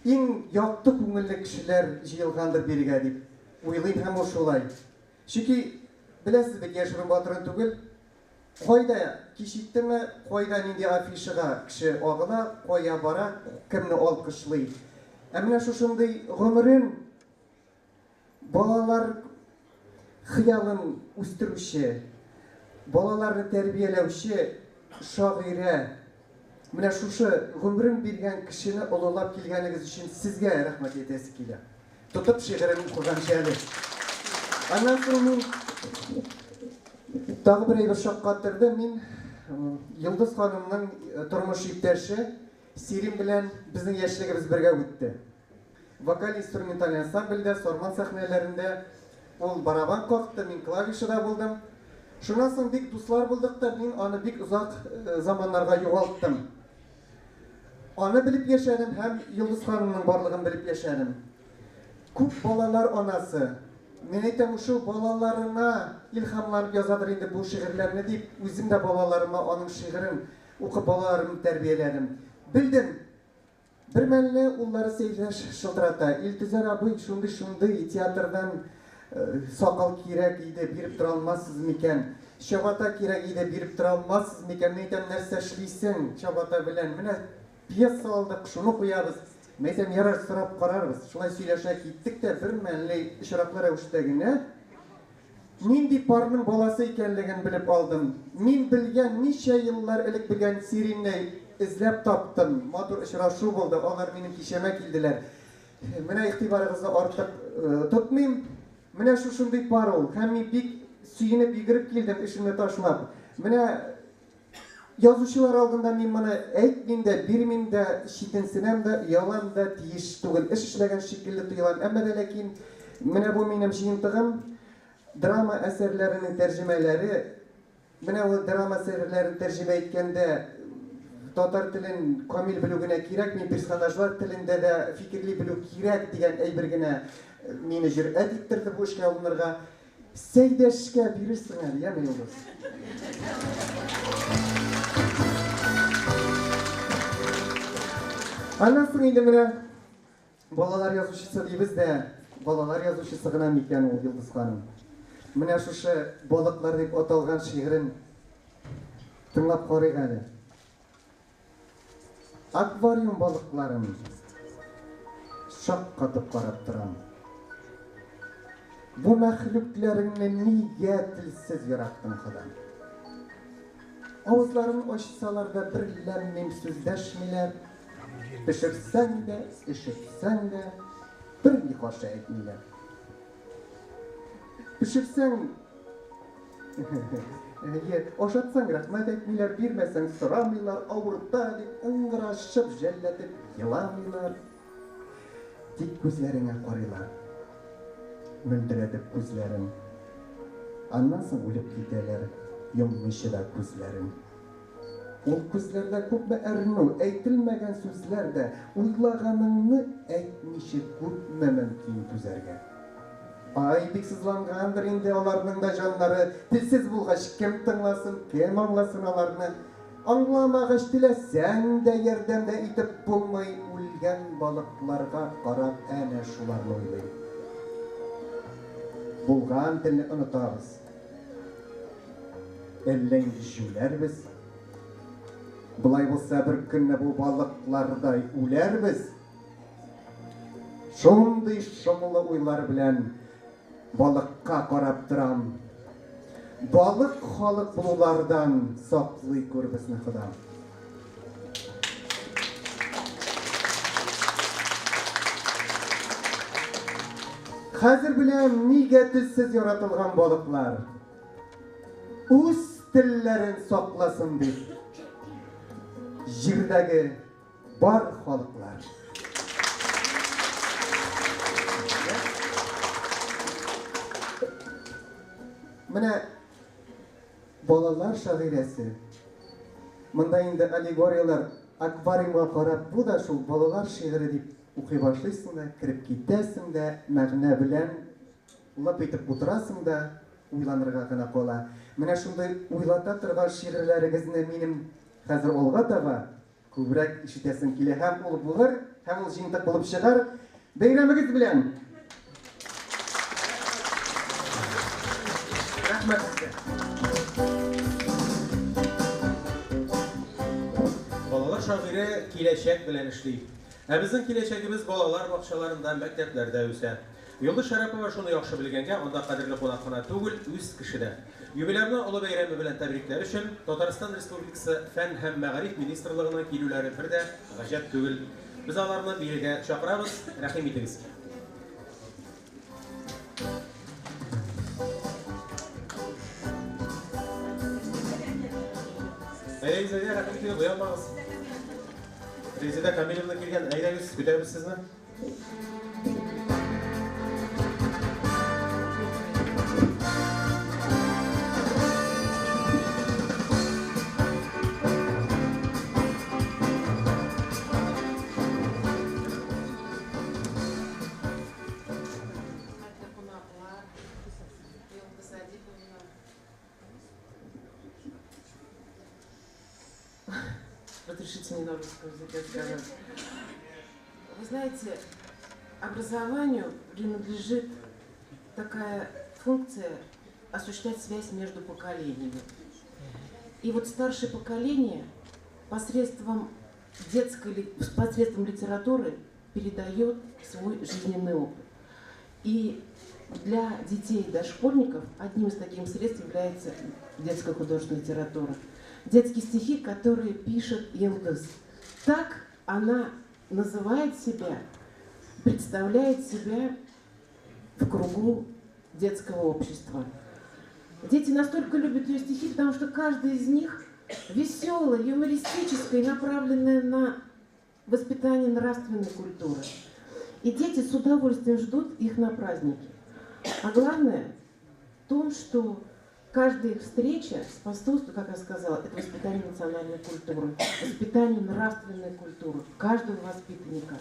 иң якты күңелле кешеләр җыелгандыр бирегә дип уйлыйм һәм ул шулай. Чөнки, беләсез бит, яшерен батырын түгел, кайда кич иттеме, кайда нинди афишага кеше агыла, кая бара, кемне алкышлый. Ә менә шушындый гомерен балалар хыялын үстерүче, балаларны тәрбияләүче шагыйрә, менә шушы гомерен биргән кешене олылап килгәнегез өчен сезгә рәхмәт әйтәсе килә. Тотып шигырен укыганчы әле. Аннан соң мин тагы бер әйбер шаккатырды. Мин Йолдыз ханымның тормыш иптәше Сирин белән безнең яшьлегебез бергә үтте. Вокаль-инструменталь ансамбльдә, Сарман сәхнәләрендә ул барабан какты, мин клавишада булдым. Шуннан соң бик дуслар булдык та, мин аны бик озак заманнарга югалттым. Аны белеп яшәдем һәм Йолдыз ханымның барлыгын белеп яшәдем. Күп балалар анасы. Мин әйтәм, шул балаларына илһамланып язадыр инде бу шигырьләрне дип, үзем дә балаларыма аның шигырен укып балаларымны тәрбияләдем. Белдем, бер мәлне уллары Сәйдәш шылтырата, Илтөзәр абый, шундый-шундый театрдан Сакал кирәк иде, биреп тора алмассыз микән? Чабата кирәк иде, биреп тора алмассыз микән? Мин әйтәм, нәрсә эшлисең чабата белән? Менә пьеса алдык, шуны куябыз. Мин әйтәм, ярар, сорап карарбыз. Шулай сөйләшә киттек тә, бер мәлне очраклы рәвештә генә нинди парның баласы икәнлеген белеп алдым. Мин белгән, ничә еллар элек белгән Сиринне эзләп таптым. Матур очрашу булды, алар минем кичәмә килделәр. Менә игътибарыгызны артык тотмыйм. Менә шушындый пар ул. Һәм мин бик сөенеп йөгереп килдем, эшемне ташлап. Менә язучылар алдында мин моны әйтмим дә, бирмим дә, читенсенәм дә, оялам да, тиеш түгел эш эшләгән шикелле тоелам. Әмма дә ләкин менә бу минем җыентыгым, драма әсәрләренең тәрҗемәләре. Менә ул драма әсәрләрен тәрҗемә иткәндә татар телен камил белү генә кирәкми, персонажлар телендә дә фикерли белү кирәк дигән әйбер генә мине җөрьәт иттерде бу эшкә алынырга. Сәйдәшкә бирерсең әле, яме, Йолдыз? Аннан соң инде менә Балалар язучысы дибез дә, балалар язучысы гына микән ул Йолдыз ханым? Менә шушы Балыклар дип аталган шигырен тыңлап карыйк әле. Аквариум балыкларын шаккатып карап торам. Бу мәхлүкләреңне нигә телсез яраттың, Ходам? Авызларын ачсалар да бер ләм-мим сүз дәшмиләр. Пешерсәң дә, эчерсәң дә, берни каршы әйтмиләр. Пешерсәң, әйе, ашатсаң, рәхмәт әйтмиләр, бирмәсәң, сорамыйлар, авырта дип, ыңгырашып, жәлләтеп еламыйлар. Тик күзләреңә карыйлар. Мөлдерәтеп күзләрен. Аннан соң үлеп китәләр, йоммыйча да күзләрен. Ул күзләрдә күпме әрнү, әйтелмәгән сүзләр дә, уйлаганыңны әйтмичә күпме мөмкин түзәргә. Ай, бик сызлангандыр инде аларның да җаннары, телсез булгач, кем тыңласын, кем аңласын аларны? Аңламагач, теләсәң дә ярдәм дә итеп булмый, үлгән балыкларга карап әнә шуларны уйлыйм. Булган телне онытабыз. Әллә инде җүләрбез. Болай булса, бер көнне бу балыклардай үләрбез. Шундый шомлы уйлар белән балыкка карап торам. Балык халык булулардан саклый күр безне, Ходам. Хәзер беләм, нигә телсез яратылган балыклар. Үз телләрен сакласын дип, җирдәге бар халыклар. Менә балалар шагыйрәсе. Монда инде аллегорияләр аквариумга карап, бу да шул балалар шигыре дип укый башлыйсың да, кереп китәсең дә, мәгънә белән лып итеп утырасың да, уйланырга гына кала. Менә шундый уйлата торган шигырьләрегезне минем хәзер алга таба күбрәк ишетәсем килә һәм ул булыр, һәм ул җыентык булып чыгар. Бәйрәмегез белән! Рәхмәт сезгә. Балалар шагыйре киләчәк белән эшли. Ә безнең киләчәгебез балалар бакчаларында, мәктәпләрдә үсә. Йолдыз Шәрәпова шуны яхшы белгәнгә, анда кадерле кунак кына түгел, үз кеше дә. Юбилярны олы бәйрәме белән тәбрикләр өчен Татарстан Республикасы Фән һәм мәгариф министрлыгының килүләре бер дә гаҗәп түгел. Без аларны бирегә чакырабыз, рәхим итегез. Әйдәгез, әйдә, рәхим итегез, оялмагыз. Резеда Камилевна килгән, әйдәгез, көтәбез сезне. Разрешите мне на русском языке сказать. Вы знаете, образованию принадлежит такая функция осуществлять связь между поколениями. И вот старшее поколение посредством детской, посредством литературы передает свой жизненный опыт. И для детей и дошкольников одним из таких средств является детская художественная литература. Детские стихи, которые пишет Елдыз. Так она называет себя, представляет себя в кругу детского общества. Дети настолько любят ее стихи, потому что каждый из них веселая, юмористическая и направленная на воспитание нравственной культуры. И дети с удовольствием ждут их на праздники. А главное в том, что каждая их встреча способствует, как я сказала, это воспитание национальной культуры, воспитание нравственной культуры каждого воспитанника.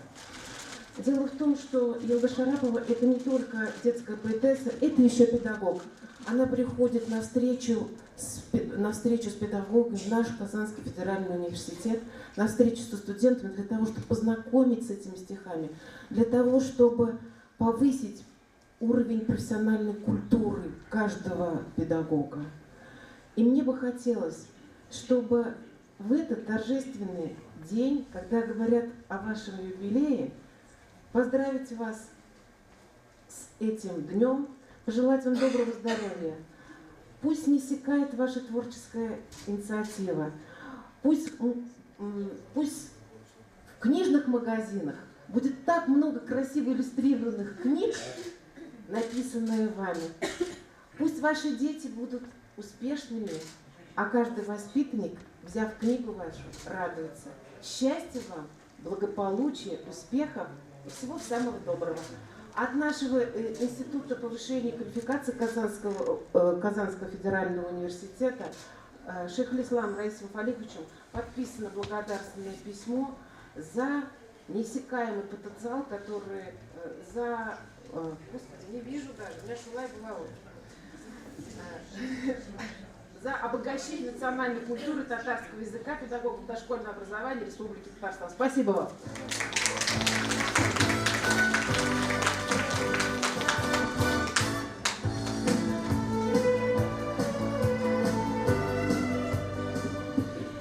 Дело в том, что Елда Шарапова – это не только детская поэтесса, это еще педагог. Она приходит на встречу с, на встречу с педагогом в наш Казанский федеральный университет, на встречу со студентами для того, чтобы познакомить с этими стихами, для того, чтобы повысить уровень профессиональной культуры каждого педагога. И мне бы хотелось, чтобы в этот торжественный день, когда говорят о вашем юбилее, поздравить вас с этим днем, пожелать вам доброго здоровья. Пусть не иссякает ваша творческая инициатива. Пусть, пусть в книжных магазинах будет так много красиво иллюстрированных книг, написанные вами. Пусть ваши дети будут успешными, а каждый воспитанник, взяв книгу вашу, радуется. Счастья вам, благополучия, успехов и всего самого доброго. От нашего Института повышения квалификации Казанского, Казанского федерального университета Шейхулислам Раисом Фалиховичем подписано благодарственное письмо за неиссякаемый потенциал, который за... Господи, не вижу даже, у меня шулай была. За обогащение национальной культуры татарского языка педагогов дошкольного образования Республики Татарстан. Спасибо вам.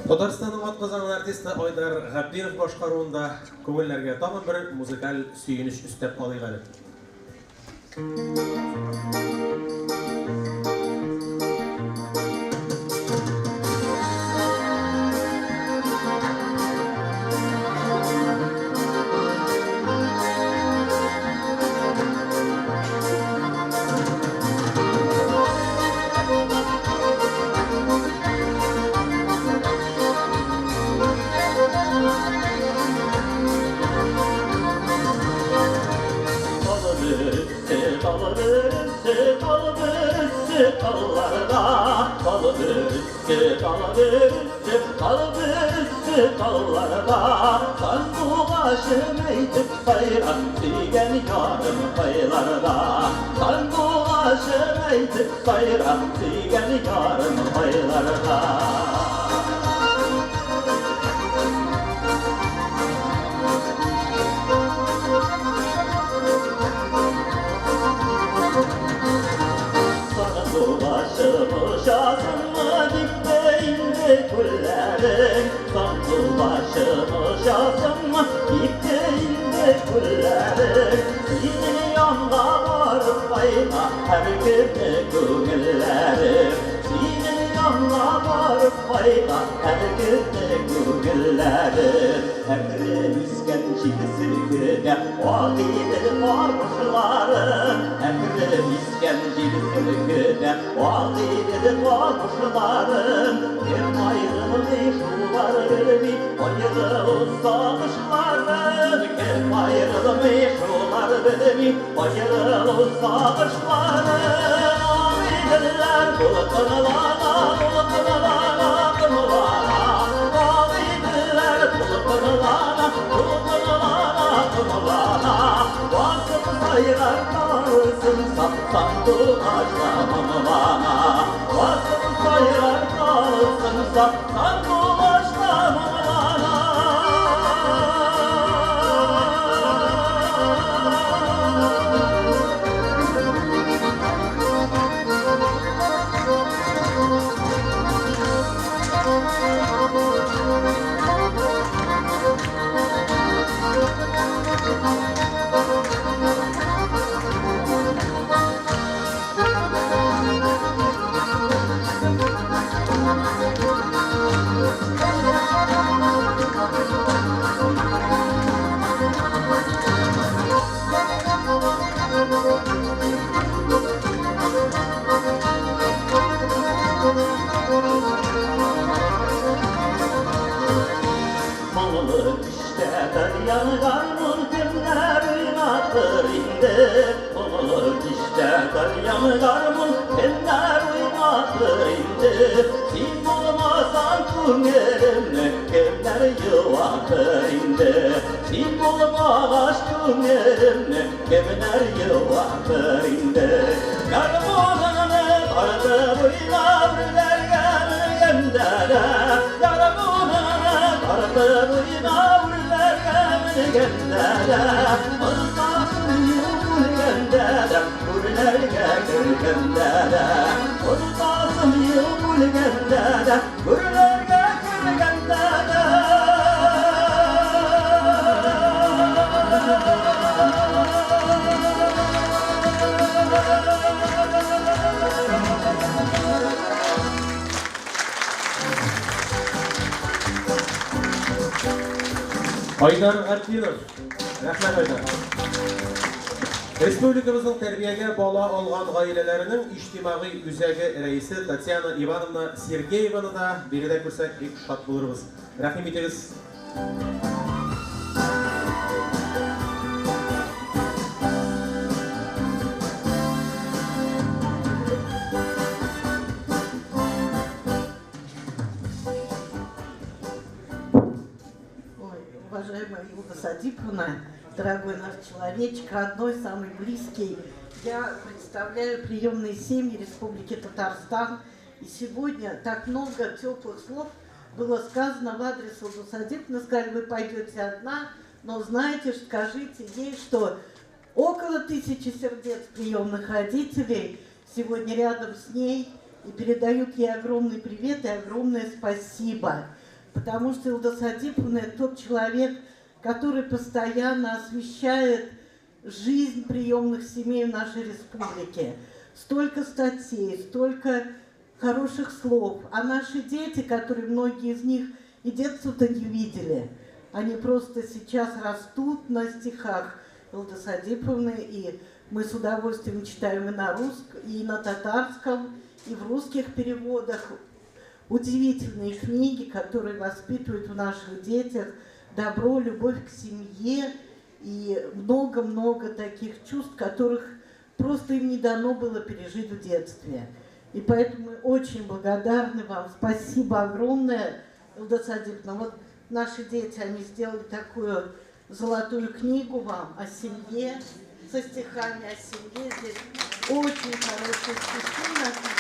Татарстанның атказанган артисты Айдар Габдинов башкаруында күңелләргә тагын бер музыкаль сөенеч өстәп алыйк әле. Dal börüsü, dal börüsü dallarda. Dal börüsü, dal börüsü, dal börüsü dallarda. Sanduğaşım eytip sayrar, сөйгән ярым кайларда. Sanduğaşım eytip sayrar, сөйгән ярым кайларда. Sanduğaşım uşasınmı dikte indi küllerin. Sanduğaşım uşasınmı dikte indi küllerin. Senin yanına varıp kayna her günü köngüllerim. Senin yanına varıp kayna her günü köngüllerim. Әкрен үскән җил селкенә Агыйдел камышларын. Әкрен үскән җил селкенә Агыйдел камышларын. Кем аерылмый шулар белми аерылу сагышларын. Кем аерылмый шулар белми аерылу сагышларын. Агыйделләр дулкынлана, дулкынлана, дулкынлана. Агыйделләр дулкынлана, дулкынлана, дулкынлана. Басып сайрар kalsın sanduğaçta mumlana. Basıp sayrar kalsın sanduğaçta mumlana. Моңлы кичтә тальян гармун кемнәр уйнатыр инде. Моңлы кичтә тальян гармун кемнәр уйнатыр инде. Син булмасаң күңелемне кемнәр юатыр инде. Син булмагач күңелемне кемнәр юатыр инде. Гармуныңны тартып уйна үрләргә менгәндә дә. Гармуныңны тартып уйна үрләргә менгәндә дә. Ортасын үлгәндә дә, үрләргә кергәндә дә. Ортасын үлгәндә дә, үрләргә кергәндә дә. Айдар Габдинов. Рәхмәт, Айдар. Республикабызның тәрбиягә бала алган гаиләләренең иҗтимагый үзәге рәисе Татьяна Ивановна Сергееваны да биредә күрсәк бик шат булырбыз. Рәхим итегез. Ой, уважаемая Юлдуз Адиповна, дорогой наш человечек, родной, самый близкий. Я представляю приемные семьи Республики Татарстан. И сегодня так много теплых слов было сказано в адрес Юлдуз Адиповны. Сказали, вы пойдете одна, но знаете, скажите ей, что около 1000 сердец приемных родителей сегодня рядом с ней и передают ей огромный привет и огромное спасибо. Потому что Юлдуз Адиповна – это тот человек, который постоянно освещает жизнь приемных семей в нашей республике. Столько статей, столько хороших слов. А наши дети, которые многие из них и детство-то не видели, они просто сейчас растут на стихах Юлдуз Адиповны, и мы с удовольствием читаем и на русском, и на татарском, и в русских переводах. Удивительные книги, которые воспитывают в наших детях добро, любовь к семье и много-много таких чувств, которых просто им не дано было пережить в детстве. И поэтому мы очень благодарны вам. Спасибо огромное, Илда Адиповна. Вот наши дети, они сделали такую золотую книгу вам о семье, со стихами о семье. Здесь очень хорошие стихи написаны.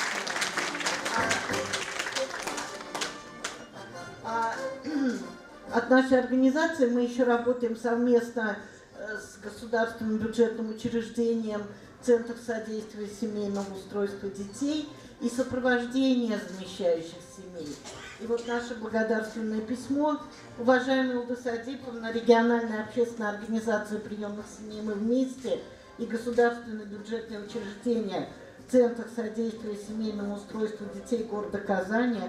А от нашей организации мы еще работаем совместно с государственным бюджетным учреждением Центр содействия семейному устройству детей и сопровождения замещающих семей. И вот наше благодарственное письмо, уважаемая Илда Адиповна, региональная общественная организация приемных семей «Мы вместе» и государственное бюджетное учреждение Центр содействия семейному устройству детей города Казани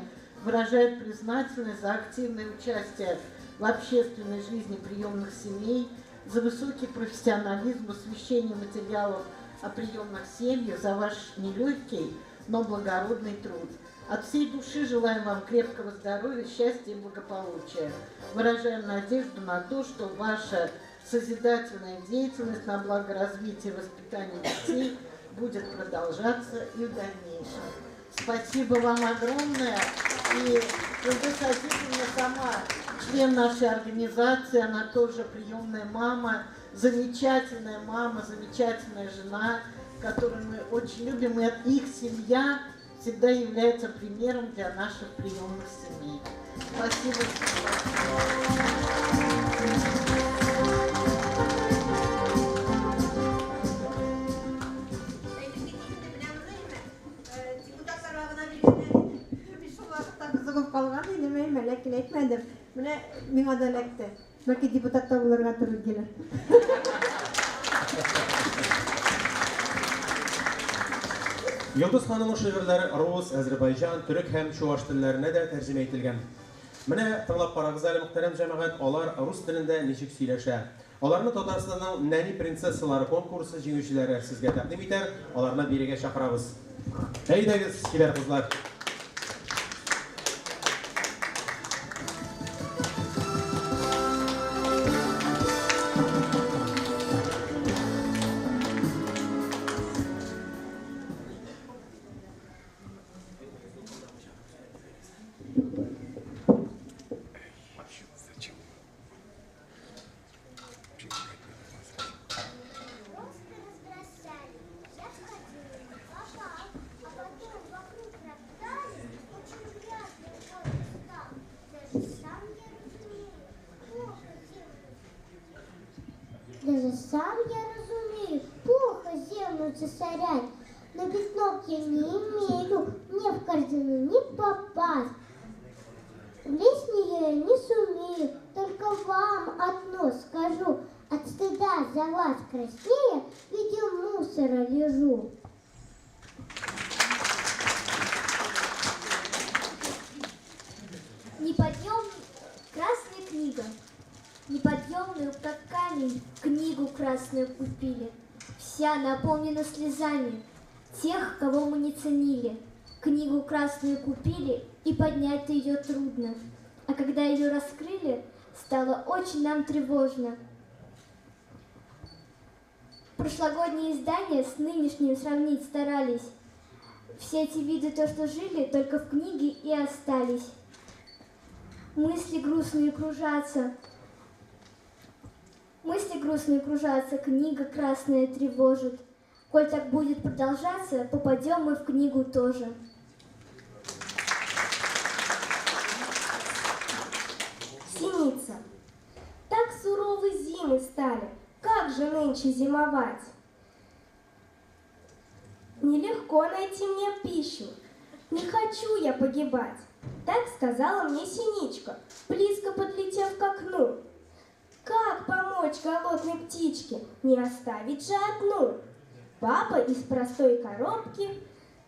выражает признательность за активное участие в общественной жизни приемных семей, за высокий профессионализм, освещение материалов о приемных семьях, за ваш нелегкий, но благородный труд. От всей души желаем вам крепкого здоровья, счастья и благополучия. Выражаем надежду на то, что ваша созидательная деятельность на благо развития и воспитания детей будет продолжаться и в дальнейшем. Спасибо вам огромное. И Илда Садиковна сама член нашей организации, она тоже приемная мама, замечательная мама, замечательная жена, которую мы очень любим, и их семья всегда является примером для наших приемных семей. Спасибо. Ләкин әйтмәдем. Менә миңа да эләкте. Бәлки депутат та булырга туры килер. Йолдыз ханымның шигырьләре рус, әзербайҗан, төрек һәм чуаш телләренә дә тәрҗемә ителгән. Менә тыңлап карагыз әле, мөхтәрәм җәмәгать, алар рус телендә ничек сөйләшә. Аларны Татарстанның нәни принцессалары конкурсы җиңүчеләре сезгә тәкъдим итәр, аларны бирегә чакырабыз. Әйдәгез, чибәр кызлар. Даже сам я разумею, плохо землю засорять, но ведь ног я не имею, мне в корзину не попасть. Влезть в нее я не сумею, только вам одно скажу, от стыда за вас краснея в виде мусора лежу. Неподъем красная книга. Неподъемную, как камень, книгу красную купили. Вся наполнена слезами тех, кого мы не ценили. Книгу красную купили, и поднять ее трудно. А когда ее раскрыли, стало очень нам тревожно. Прошлогодние издания с нынешним сравнить старались. Все эти виды, то, что жили, только в книге и остались. Мысли грустные кружатся. Мысли грустные кружатся, книга красная тревожит. Коль так будет продолжаться, попадем мы в книгу тоже. Синица. Так суровы зимы стали, как же нынче зимовать? Нелегко найти мне пищу, не хочу я погибать. Так сказала мне синичка, близко подлетев к окну. Как помочь голодной птичке, не оставить же одну? Папа из простой коробки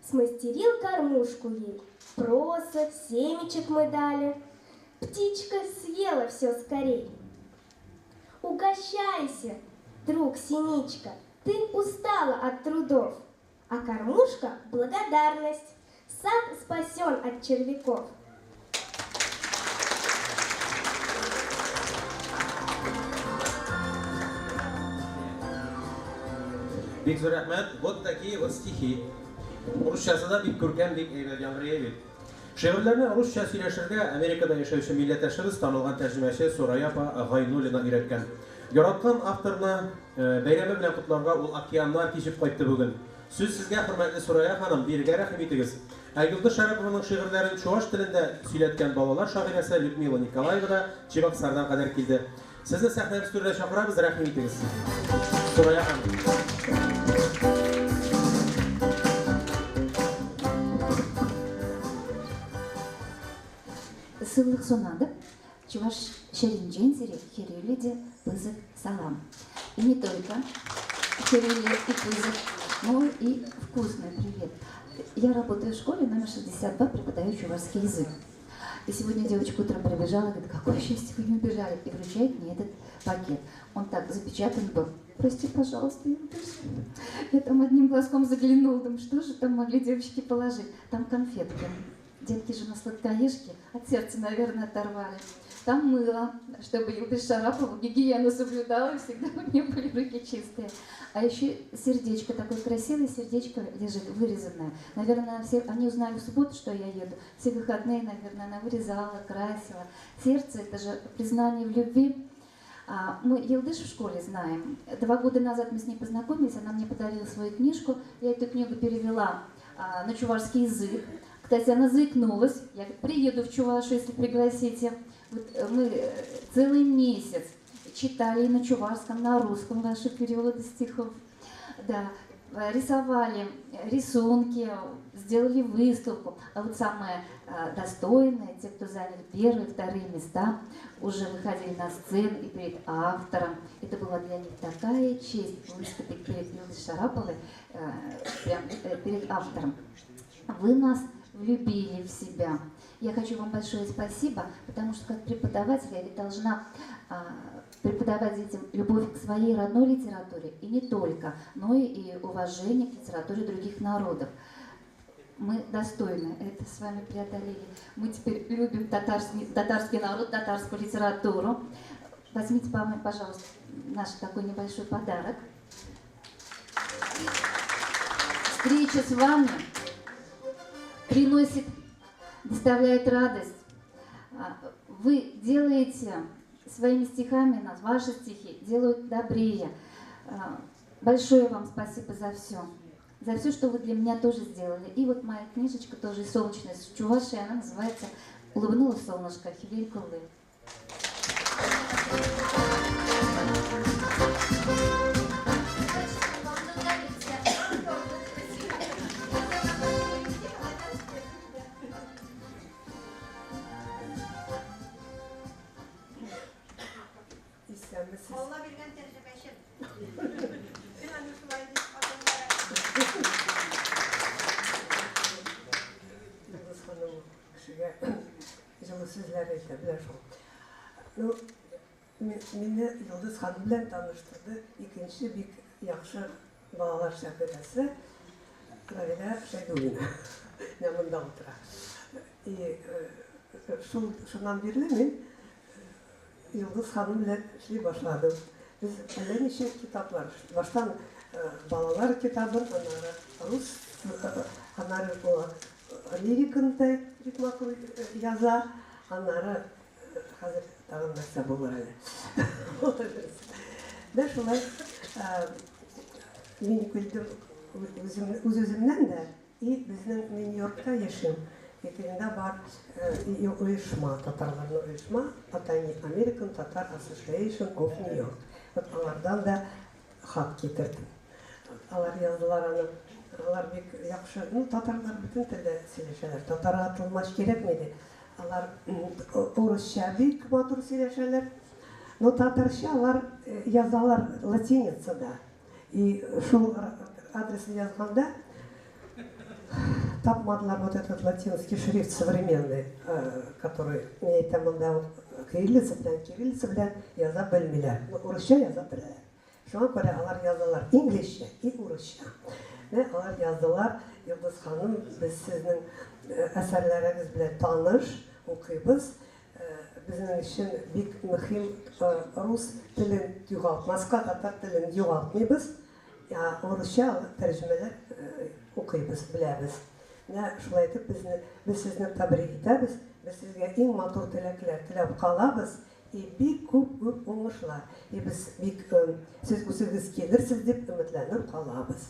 смастерил кормушку ей. Проса, семечек мы дали. Птичка съела все скорей. Угощайся, друг синичка, ты устала от трудов, а кормушка — благодарность. Сад спасен от червяков. Бик зур рәхмәт. Вот такие вот стихи. Русчасы да бик күркәм, бик әйбәт яңгырый бит. Шигырьләрне русча сөйләшергә Америкада яшәүче милләттәшебез, танылган тәрҗемәче Сурая апа Гайнуллина өйрәткән. Яраткан авторны бәйрәме белән котларга ул океаннар кичеп кайтты бүген. Сүз сезгә, хөрмәтле Сурая ханым, бирегә рәхим итегез. Ә Йолдыз Шәрәпованың шигырьләрен чуаш телендә сөйләткән балалар шагыйрәсе Людмила Николаева да Чебоксардан кадәр килде. Сезне сәхнәбез түренә чакырабыз, рәхим итегез. Сурая ханым. Сывлӑх сунатӑп. Чӑваш ҫӗрӗнчен сире хӗрӳллӗ те пысӑк салам. И не только хӗрӳллӗ и пысӑк, но и вкусный привет. Я работаю в школе номер 62, преподаю чувашский язык. И сегодня девочка утром прибежала, говорит, какое счастье, вы не убежали, и вручает мне этот пакет. Он так запечатан был. Прости, пожалуйста, я Я там одним глазком заглянула, думаю, что же там могли девочки положить? Там конфетки. Детки же на сладкоежки от сердца, наверное, оторвали. Там мыло, чтобы Юлдыз Шарапова гигиену соблюдала, и всегда у нее были руки чистые. А еще сердечко, такое красивое сердечко лежит, вырезанное. Наверное, все, они узнали в субботу, что я еду. Все выходные, наверное, она вырезала, красила. Сердце – это же признание в любви. Мы Елдыш в школе знаем. 2 года назад мы с ней познакомились, она мне подарила свою книжку. Я эту книгу перевела на чувашский язык. Кстати, она заикнулась. Я говорю, приеду в Чувашу, если пригласите. Вот мы целый месяц читали на чувашском, на русском ваши переводы стихов. Да, рисовали рисунки, сделали выставку. А вот самое достойное, те, кто заняли первые, вторые места, уже выходили на сцену и перед автором. Это была для них такая честь выступить перед Юлдыз Шараповой, прям перед автором. Вы нас влюбили в себя. Я хочу вам большое спасибо, потому что как преподаватель я ведь должна преподавать детям любовь к своей родной литературе, и не только, но и уважение к литературе других народов. Мы достойны это с вами преодолели. Мы теперь любим татарский народ, татарскую литературу. Возьмите, пожалуйста, наш такой небольшой подарок. Встреча с вами приносит, доставляет радость. Вы делаете своими стихами нас, ваши стихи делают добрее. Большое вам спасибо за все. За все, что вы для меня тоже сделали. И вот моя книжечка тоже из солнечной, с Чувашии, она называется «Улыбнулось солнышко» Хивель Кулы. Исәнмесез. Алла биргән тәрҗемәчем. Мин аны шулай дип Йолдыз ханым кешегә җылы сүзләр әйтә белә шул. Ну, мине Йолдыз ханым белән таныштырды икенче бик яхшы балалар шагыйрәсе Равилә Шәйдуллина. Менә монда утыра. И шул шуннан бирле мин Йолдыз ханым белән эшли башладым. Без әллә ничә китаплар, баштан балалар китабын, аннары рус, аннары лириканы да бик матур яза, аннары хәзер тагын нәрсә булыр әле. Менә шулай мин килдем үз-үземнән дә, и безнең мин Нью-Йоркта яшим, Екатеринда бар оешма, татарларның оешма, Атани, American Tatar Association of New York. Вот алардан да хат китердем. Алар яздылар аны. Алар бик яхшы, ну, татарлар бөтен телдә сөйләшәләр. Татарга тылмач кирәкми ди. Алар урысча бик матур сөйләшәләр. Но татарча алар язалар латиницада. И шул адресны язганда тапмадылар вот этот латинский шрифт современный, который, мин әйтәм, монда кириллица белән, кириллица белән яза белмиләр. Но урысча яза беләләр. Шуңа күрә алар язалар инглизчә и урысча. Менә алар яздылар, Йолдыз ханым, без сезнең әсәрләрегез белән таныш, укыйбыз. Безнең өчен бик мөһим рус телен югалтмаска, татар телен югалтмыйбыз. Ә урысча тәрҗемәләр укыйбыз, беләбез. Менә шулай итеп безне, без сезне тәбрик итәбез, без сезгә иң матур теләкләр теләп калабыз и бик күп-күп уңышлар. И без бик сез үзегез килерсез дип өметләнеп калабыз.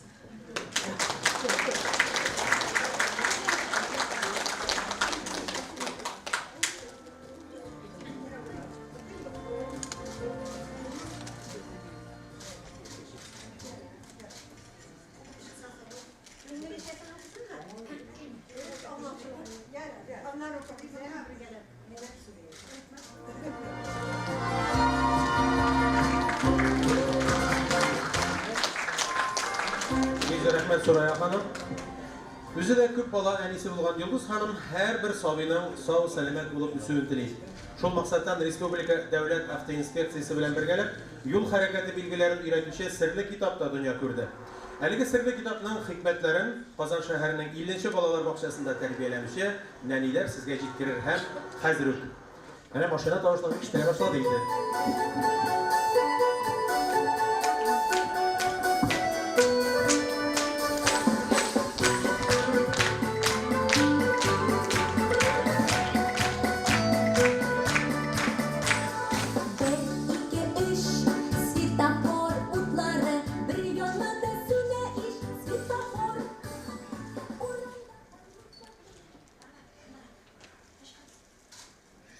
Бик зур рәхмәт, Сурая ханым. Үзе дә күп бала әнисе булган Йолдыз ханым һәрбер сабыйның сау-сәламәт булып үсүен тели. Шул максаттан республика дәүләт автоинспекциясе белән бергәләп юл хәрәкәте билгеләрен өйрәтүче серле китап та дөнья күрде. Әлеге серле китапның хикмәтләрен Казан шәһәренең 50 нче балалар бакчасында тәрбияләнүче нәниләр сезгә җиткерер һәм хәзер үк. Менә машина тавышлары ишетелә башлады инде. Бер, ике, өч, светофор утлары бер яна да сүнә ич, светофор.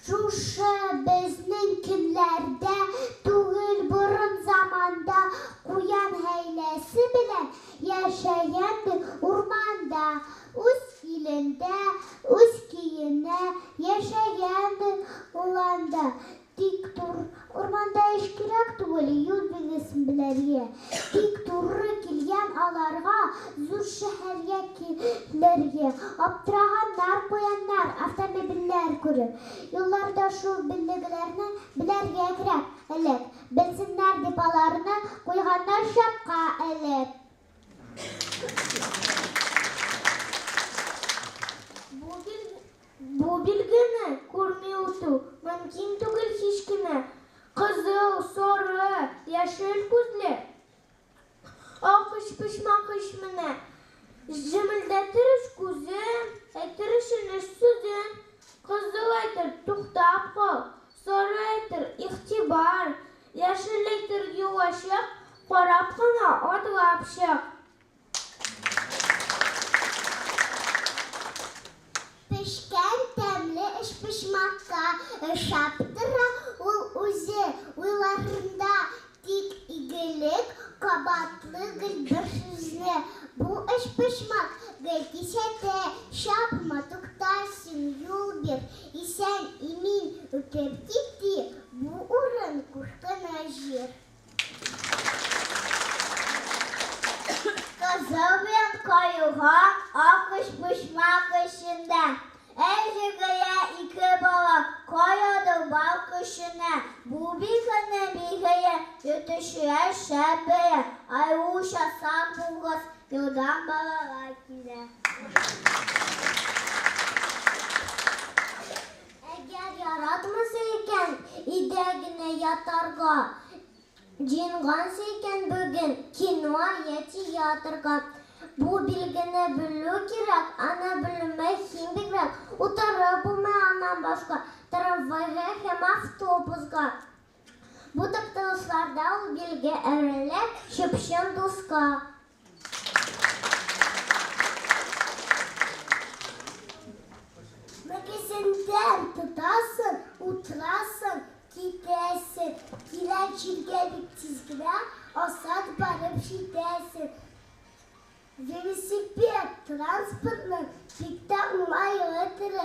Шушы безнең көннәрдә түгел, борын заманда куян гаиләсе белән яшәгән ди урманда. Үз илендә, үз көенә яшәгән ди ул анда. Тик тур урманда эш кирәк түгел, юл билгесен белергә. Тик туры килгән аларга зур шәһәргә килергә. Аптыраганнар куяннар, автомобильләр күреп. Юлларда шул билгеләрне белергә кирәк элек. Белсеннәр дип аларны куйганнар чатка элеп. Бу Бу билгене күрми үтү мөмкин түгел һич кенә. Кызыл, соры, яшел күзле ак өчпочмак ич менә. Җемелдәтер өч күзен, әйтер өчен өч сүзен. Кызыл әйтер, туктап кал, соры әйтер, игътибар, яшел әйтер, юл ачык, карап кына атлап чык. Пешкән тәмле өчпочмакка ошап тора ул үзе, уйларында тик игелек, кабатлый гел бер сүзне. Бу өчпочмак гел кисәтә, чапма, тукта син, юл бир, исән-имин үтеп кит, ди, бу урын куркыныч җир. Кызыл белән каюга ак өчпочмак эчендә. Әй җөгерә ике бала, каядыр бар көченә. Бу билгене билгеле йөртүчеләр шәп белә. Аеруча сак булыгыз, юлдан балалар килә. Әгәр яратмыйсың икән өйдә генә ятарга, Җыенгансың икән бүген кино йә театрга, Бу билгене белү кирәк, аны белү мөһим бигрәк. Утырып булмый аннан башка трамвайга һәм автобуска. Бу тукталышларда ул билге әверелә чып-чын дуска. Мөгезеннән тотасың, утырасың, китәсең. Килгән җиргә бик тиз генә асат барып җитәсең. Велосипед транспортның бик тә уңайлы төре.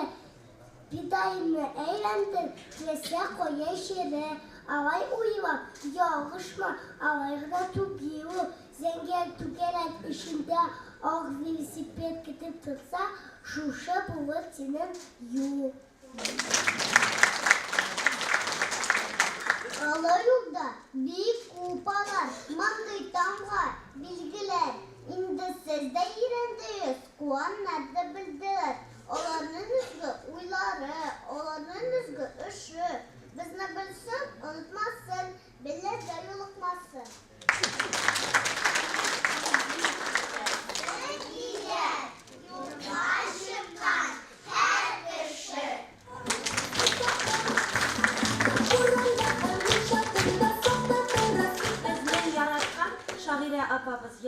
Педальне әйләндер, теләсә кая җире. Алай уйлап, ялгышма, алай гына түгел ул. Зәңгәр түгәрәк эчендә ак велосипед көтеп торса, шушы булыр синең юл. Олы юлда бик күп алар мондый тамга, билгеләр. Инде сез дә өйрәндегез, куаннар да белделәр. Аларның изге уйлары, аларның изге эше. Безне белсен, онытмасын, бәлаләргә юлыкмасын.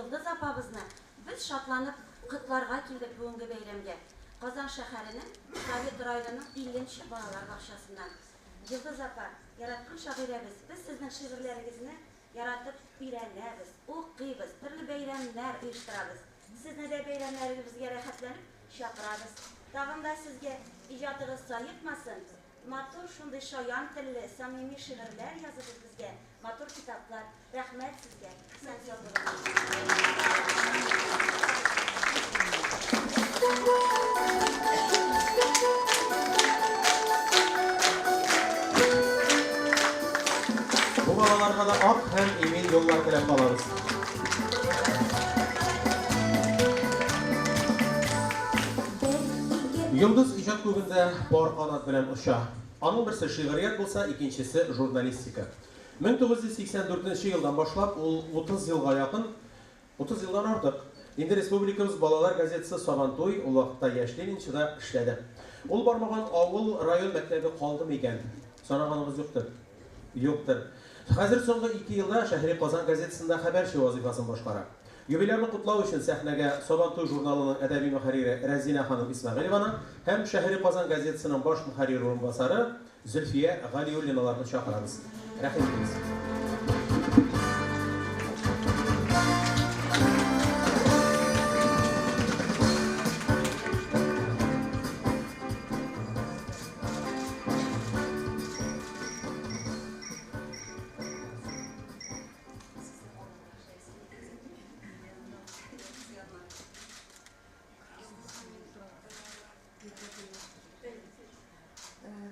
Йолдыз апабызны без шатланып котларга килдек бүгенге бәйрәмгә. Казан шәһәренең Совет районының 50 нче балалар бакчасыннан. Йолдыз апа, яраткан шагыйрәбез, без сезнең шигырьләрегезне яратып өйрәнәбез, укыйбыз, төрле бәйрәмнәр оештырабыз. Сезне дә бәйрәмнәребезгә рәхәтләнеп чакырабыз. Тагын да сезгә иҗатыгыз саекмасын, матур шундый шаян телле, самими шигырьләр языгыз безгә, матур китаплар. Рәхмәт сезгә. Исән-сау булыгыз. Бу балаларга да ак һәм имин юллар теләп калабыз. Йолдыз иҗат күгендә пар канат белән оча. Аның берсе шигърият булса, икенчесе журналистика. 1984 нче елдан башлап ул 30 елга якын, 30 елдан артык, инде республикабыз балалар газетасы Сабантуй, ул вакытта Яшь ленинчыда эшләде. Ул бармаган авыл, район мәктәбе калдымы икән? Санаганыгыз юктыр. Юктыр. Хәзер соңгы ике елда Шәһри Казан газетасында хәбәрче вазыйфасын башкара. Юбилярны котлау өчен сәхнәгә Сабантуй журналының әдәби мөхәррире Рәзинә ханым Исмәгыйлеваны һәм Шәһри Казан газетасының баш мөхәррир урынбасары Зөлфия Галиуллиналарны чакырабыз. Рәхим итегез.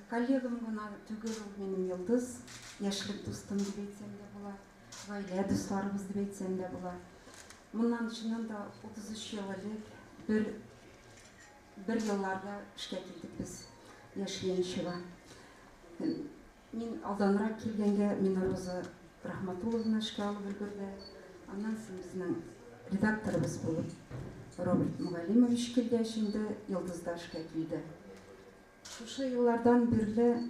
Коллегам гына түгел ул минем Йолдыз, яшьлек дустым дип әйтсәм дә була, гаилә дусларыбыз дип әйтсәм дә була. Моннан чыннан да 33 ел элек бер бер елларда эшкә килдек без Яшь Ленинчыга. Мин алданрак килгәнгә мине Роза Рахматулловна эшкә алып өлгерде. Аннан соң безнең редакторыбыз булып Роберт Мөгаллимович килгәч инде Йолдыз да эшкә килде. Шушы еллардан бирле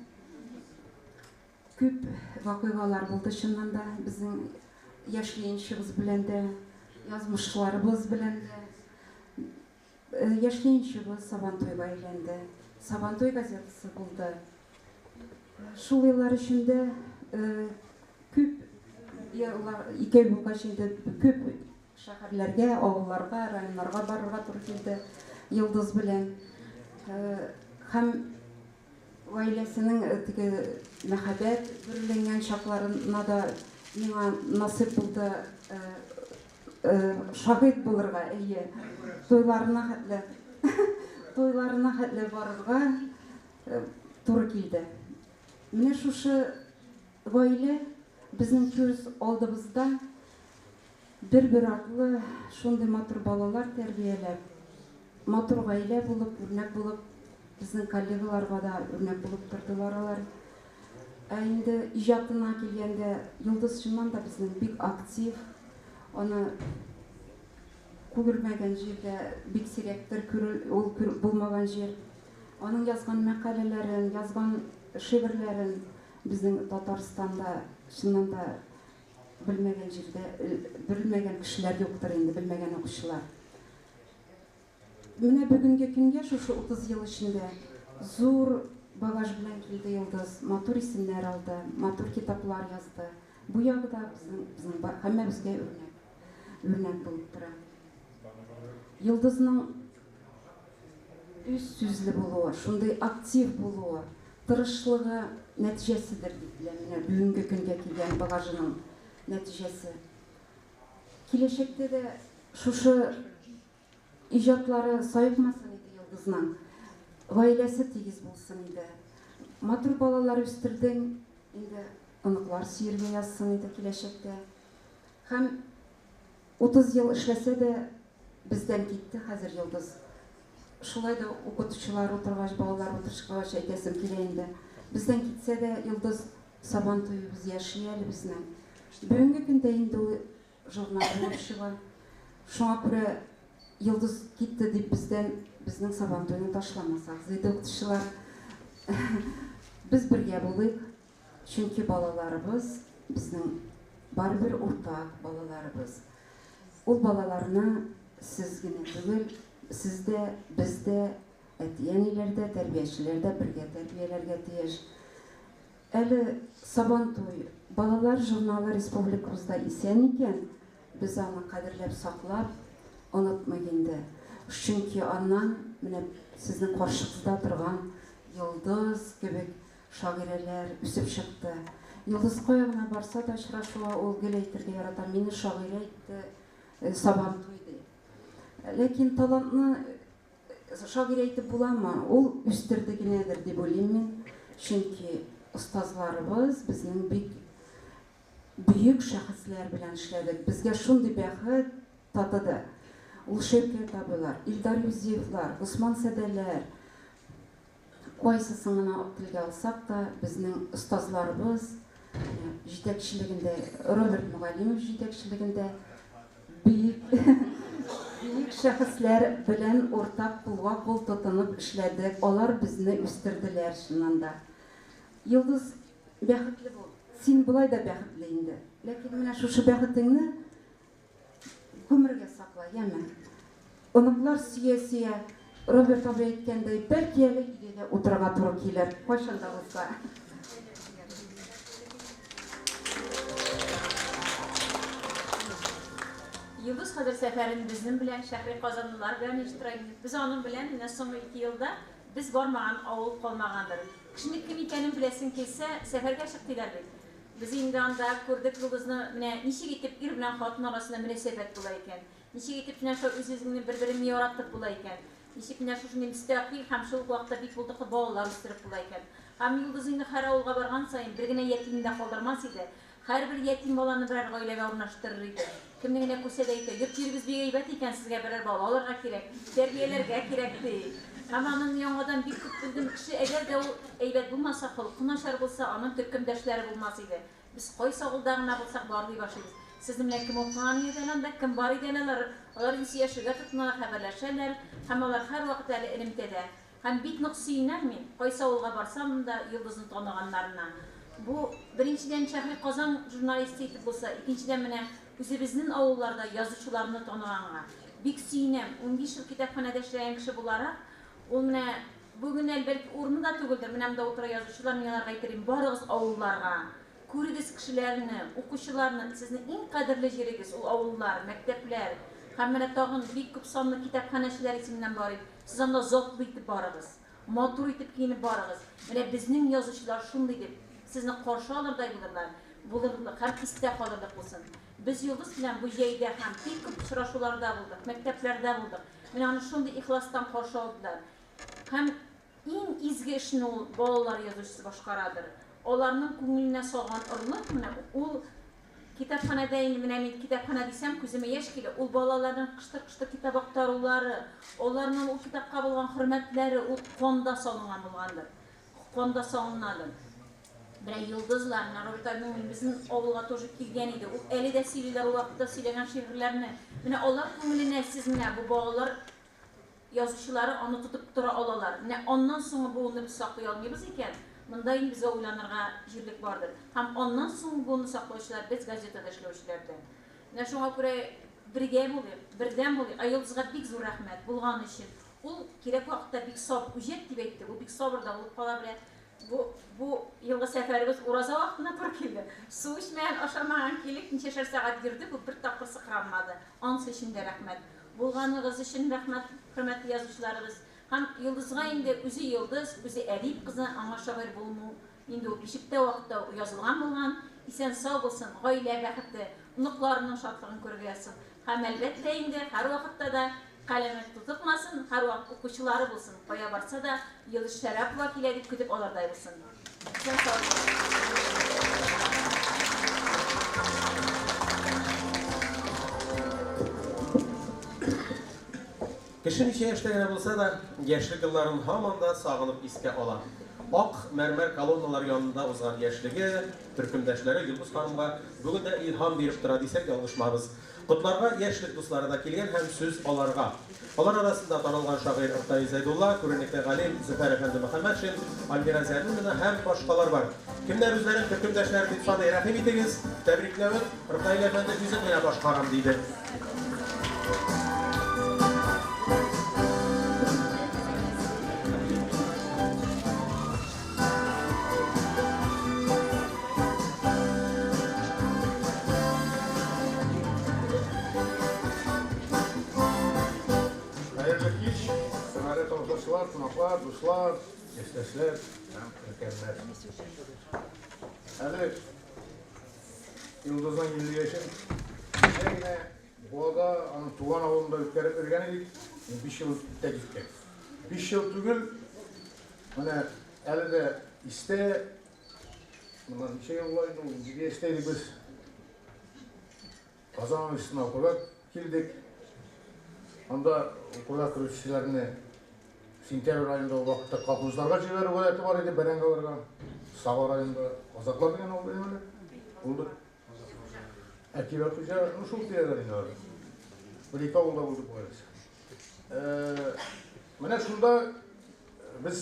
күп вакыйгалар булды чыннан да безнең яшь ленинчыбыз белән дә, язмышларыбыз белән дә. Яшь ленинчыбыз Сабантуйга әйләнде. Сабантуй газетасы булды. Шул еллар эчендә күп еллар икәү булгач инде күп шәһәрләргә, авылларга, районнарга барырга туры килде Йолдыз белән. Һәм гаиләсенең теге мәхәббәт бөреләнгән чакларына да миңа насыйп булды шаһит булырга, әйе, туйларына хәтле, туйларына хәтле барырга туры килде. Менә шушы гаилә безнең күз алдыбызда бер-бер артлы шундый матур балалар тәрбияләп, матур гаилә булып, үрнәк булып, безнең коллегаларга да үрнәк булып тордылар алар. Ә инде иҗатына килгәндә, Йолдыз чыннан да безнең бик актив, аны күрмәгән җирдә бик сирәктер күрел, ул булмаган җир. Аның язган мәкаләләрен, язган шигырьләрен безнең Татарстанда чыннан да белмәгән җирдә, белмәгән кешеләр юктыр инде, белмәгән укучылар. Менә бүгенге көнгә шушы 30 ел эчендә зур багаж белән килде Йолдыз, матур исемнәр алды, матур китаплар язды. Бу ягы да безнең, безнең һәммәбезгә үрнәк, үрнәк булып тора. Йолдызның Үз сүзле булуы, шундый актив булуы, тырышлыгы нәтиҗәседер дип беләм. Менә бүгенге көнгә килгән багажының нәтиҗәсе. Киләчәктә дә шушы иҗатлары саекмасын иде Йолдызның. Гаиләсе тигез булсын иде. Матур балалар үстердең, инде оныклар сөяргә язсын иде киләчәктә. Һәм 30 ел эшләсә дә, бездән китте хәзер Йолдыз. Шулай да укытучылар утыргач, балалар утырышкач әйтәсем килә инде. Бездән китсә дә, Йолдыз, Сабан туебыз яши әле безнең. Бүгенге көндә инде ул журнал булып чыга. Шуңа күрә Йолдыз китте дип бездән безнең Сабан туйны ташламасагыз иде, укытучылар. Без бергә булыйк. Чөнки балаларыбыз безнең барыбер уртак балаларыбыз. Ул балаларны сез генә түгел, сез дә, без дә, әти-әниләр дә, тәрбиячеләр дә бергә тәрбияләргә тиеш. Әле Сабантуй балалар журналы республикабызда исән икән, без аны кадерләп саклап, онытмыйк инде. Чөнки аннан менә сезнең каршыгызда торган Йолдыз кебек шагыйрәләр үсеп чыкты. Йолдыз кая гына барса да очрашуга ул гел әйтергә ярата, мине шагыйрә итте Сабантуй ди. Ләкин талантны шагыйрә итеп буламы? Ул үстерде генәдер дип уйлыйм мин. Чөнки остазларыбыз безнең бик бөек шәхесләр белән эшләдек. Безгә шундый бәхет татыды. Ул Шәүкәт абыйлар, Илдар Юзиевлар, Госман Сәдәләр, Кайсысын гына телгә алсак та, безнең остазларыбыз җитәкчелегендә, Роберт Мөгаллимов җитәкчелегендә бөек бөек шәхесләр белән уртак кулга-кул тотынып эшләдек. Алар безне үстерделәр, чыннан да. Йолдыз, бәхетле бул. Син болай да бәхетле инде. Ләкин менә шушы бәхетеңне Гомергә сакла, яме. Оныклар сөя-сөя, Роберт абый әйткәндәй, бәлки әле өйдә дә утырырга туры килер, кайчан да булса. Йолдыз хәзер сәфәрен безнең белән, шәһри казанлылар белән оештыра инде. Без аның белән менә соңгы ике елда без бармаган авыл калмагандыр. Кешенең кем икәнен беләсең килсә, сәфәргә чык диләр бит. Без инде анда күрдек Йолдызны, менә ничек итеп ир белән хатын арасында мөнәсәбәт була икән, ничек итеп менә шулай үз-үзеңне бер-береңне яратып була икән, ничек менә шушындый мөстәкыйль һәм шул ук вакытта бик булдыклы балалар үстереп була икән. Һәм Йолдыз инде һәр авылга барган саен бер генә ятимне дә калдырмас иде, һәрбер ятим баланы берәр гаиләгә урнаштырыр иде. Кемне генә күрсә дә әйтә, йорт-җирегез бик әйбәт икән, сезгә берәр бала алырга кирәк, тәрбияләргә кирәк, ди. Һәм аның яңадан бик күп белдем, кеше әгәр дә ул әйбәт булмаса, холкы начар булса, аның төркемдәшләре булмас иде. Без кайсы авылда гына булсак, барлый башлыйбыз. Сезнең белән кем укыган иде әле анда, кем бар иде әле алар, алар инде сөйләшергә тотыналар, хәбәрләшәләр һәм алар һәрвакыт әле элемтәдә. Һәм бик нык сөенәм мин, кайсы авылга барсам да, Йолдызны таныганнарына. Бу, беренчедән, Шәһри Казан журналисты итеп булса, икенчедән, менә үзебезнен авылларда язучыларны таныганга. Бик сөенәм. 15 ел китапханәдә эшләгән кеше буларак, ул менә бүген әле бәлки урыны да түгелдер, менә монда утыра язучылар, мин аларга әйтер идем, барыгыз авылларга, күрегез кешеләрне, укучыларны, сезнең иң кадерле җирегез, ул авыллар, мәктәпләр. Һәм менә тагын бик күп санлы китапханәчеләр исеменнән барыйм. Сез анда затлы итеп барыгыз, матур итеп киенеп барыгыз. Менә безнең язучылар шундый дип, сезне каршы алырдай булырлар, булырлык һәм истә калырлык булсын. Без Йолдыз белән бу җәйдә һәм бик күп очрашуларда булдык, мәктәпләрдә булдык. Менә аны шундый ихластан каршы алдылар. Һәм иң изге эшне ул балалар язучысы башкарадыр. Аларның күңеленә салган орлык менә ул Китапханәдә инде менә мин китапханә дисәм, күземә яшь килә. Ул балаларның кыштыр-кыштыр китап актарулары, аларның ул китапка булган хөрмәтләре, ул канда салынган булгандыр. Канда салынадыр. Менә йолдызлар, менә Роберт абыйның безнең авылга тоже килгән иде. Ул әле дә сөйлиләр ул вакытта сөйләгән шигырьләрне. Менә алар күңеленә сез менә бу балалар Язучылары аны тотып тора алалар. Менә аннан соңгы буынны без саклый алмыйбыз икән, монда инде безгә уйланырга җирлек бардыр. Һәм аннан соңгы буынны саклаучылар без, газетада эшләүчеләр дә. Менә шуңа күрә бергә булыйк, бердәм булыйк. Ә Йолдызга бик зур рәхмәт, булганы өчен. Ул кирәк вакытта бик саб, үҗәт дип әйтте, ул бик сабыр да булып кала белә. Бу, бу елгы сәфәребез ураза вакытына туры килде. Су эчмәгән, ашамаган килек, ничәшәр сәгать йөрдек, ул бер тапкыр сыкранмады. Анысы өчен дә рәхмәт. Булганыгыз өчен рәхмәт, хөрмәтле язучыларыбыз. Һәм Йолдызга инде үзе йолдыз, үзе әдип кызы, аңа шагыйрь булму инде ул бишектә вакытта ук язылган булган. Исән-сау булсын, гаилә бәхете, оныкларының шатлыгын күрергә язсын. Һәм, әлбәттә инде, һәрвакытта да каләме тутыкмасын, һәрвакыт укучылары булсын, кая барса да, Йолдыз Шәрәпова килә дип көтеп алырдай булсын. Исән-сау булыгыз. Кеше ничә яшьтә генә булса да, яшьлек елларын һаман да сагынып искә ала. Ак мәрмәр колонналар янында узган яшьлеге, төркемдәшләре Йолдыз ханымга бүген дә илһам биреп тора дисәк ялгышмабыз. Котларга яшьлек дуслары да килгән һәм сүз аларга. Алар арасында танылган шагыйрь Ркаил Зәйдулла, күренекле галим Зөфәр әфәнде Мөхәммәтшин, Альмира Зиадуллина һәм башкалар бар. Кемнәр үзләрен төркемдәшләр дип саный, рәхим итегез, тәбрикләвен Ркаил әфәнде үзем генә башкарам, диде. Тамашачылар, кунаклар, дуслар, яшьтәшләр һәм өлкәннәр. Әле Йолдызның 50 яшен кичә генә Буада, аның туган авылында үткәреп йөргән идек. 5 ел үтеп китте. 5 ел түгел, менә әле дә истә, моннан ничә ел була инде, ул 7 яшьтә идек без. Казан университетына укырга килдек. Анда укырга керүчеләрне сентябрь аенда ул вакытта колхозларга җибәрү гадәте бар иде, бәрәңге алырга. Саба районында Казаклар дигән авыл иде әле. Булды. Әкибә хуҗа, ну шул тирәдә инде алар. Бер ике авылда булдык бугай без. Менә шунда без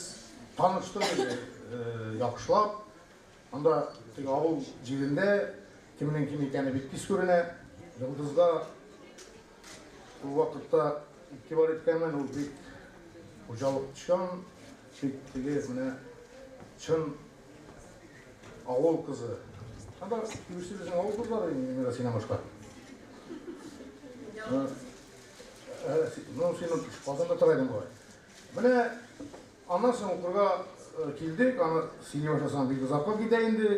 таныштык инде, яхшылап. Анда теге авыл җирендә кемнең кем икәне бик тиз күренә. Йолдызга ул вакытта игътибар иткәнмен, ул бик хуҗалыкчан, бик теге менә чын авыл кызы. Анда күбесе безнең авыл кызлары инде, Мира синнән башка. Ну, син Казанда тора идең бугай. Менә аннан соң укырга килдек, аны сөйли башласаң бик озакка китә инде.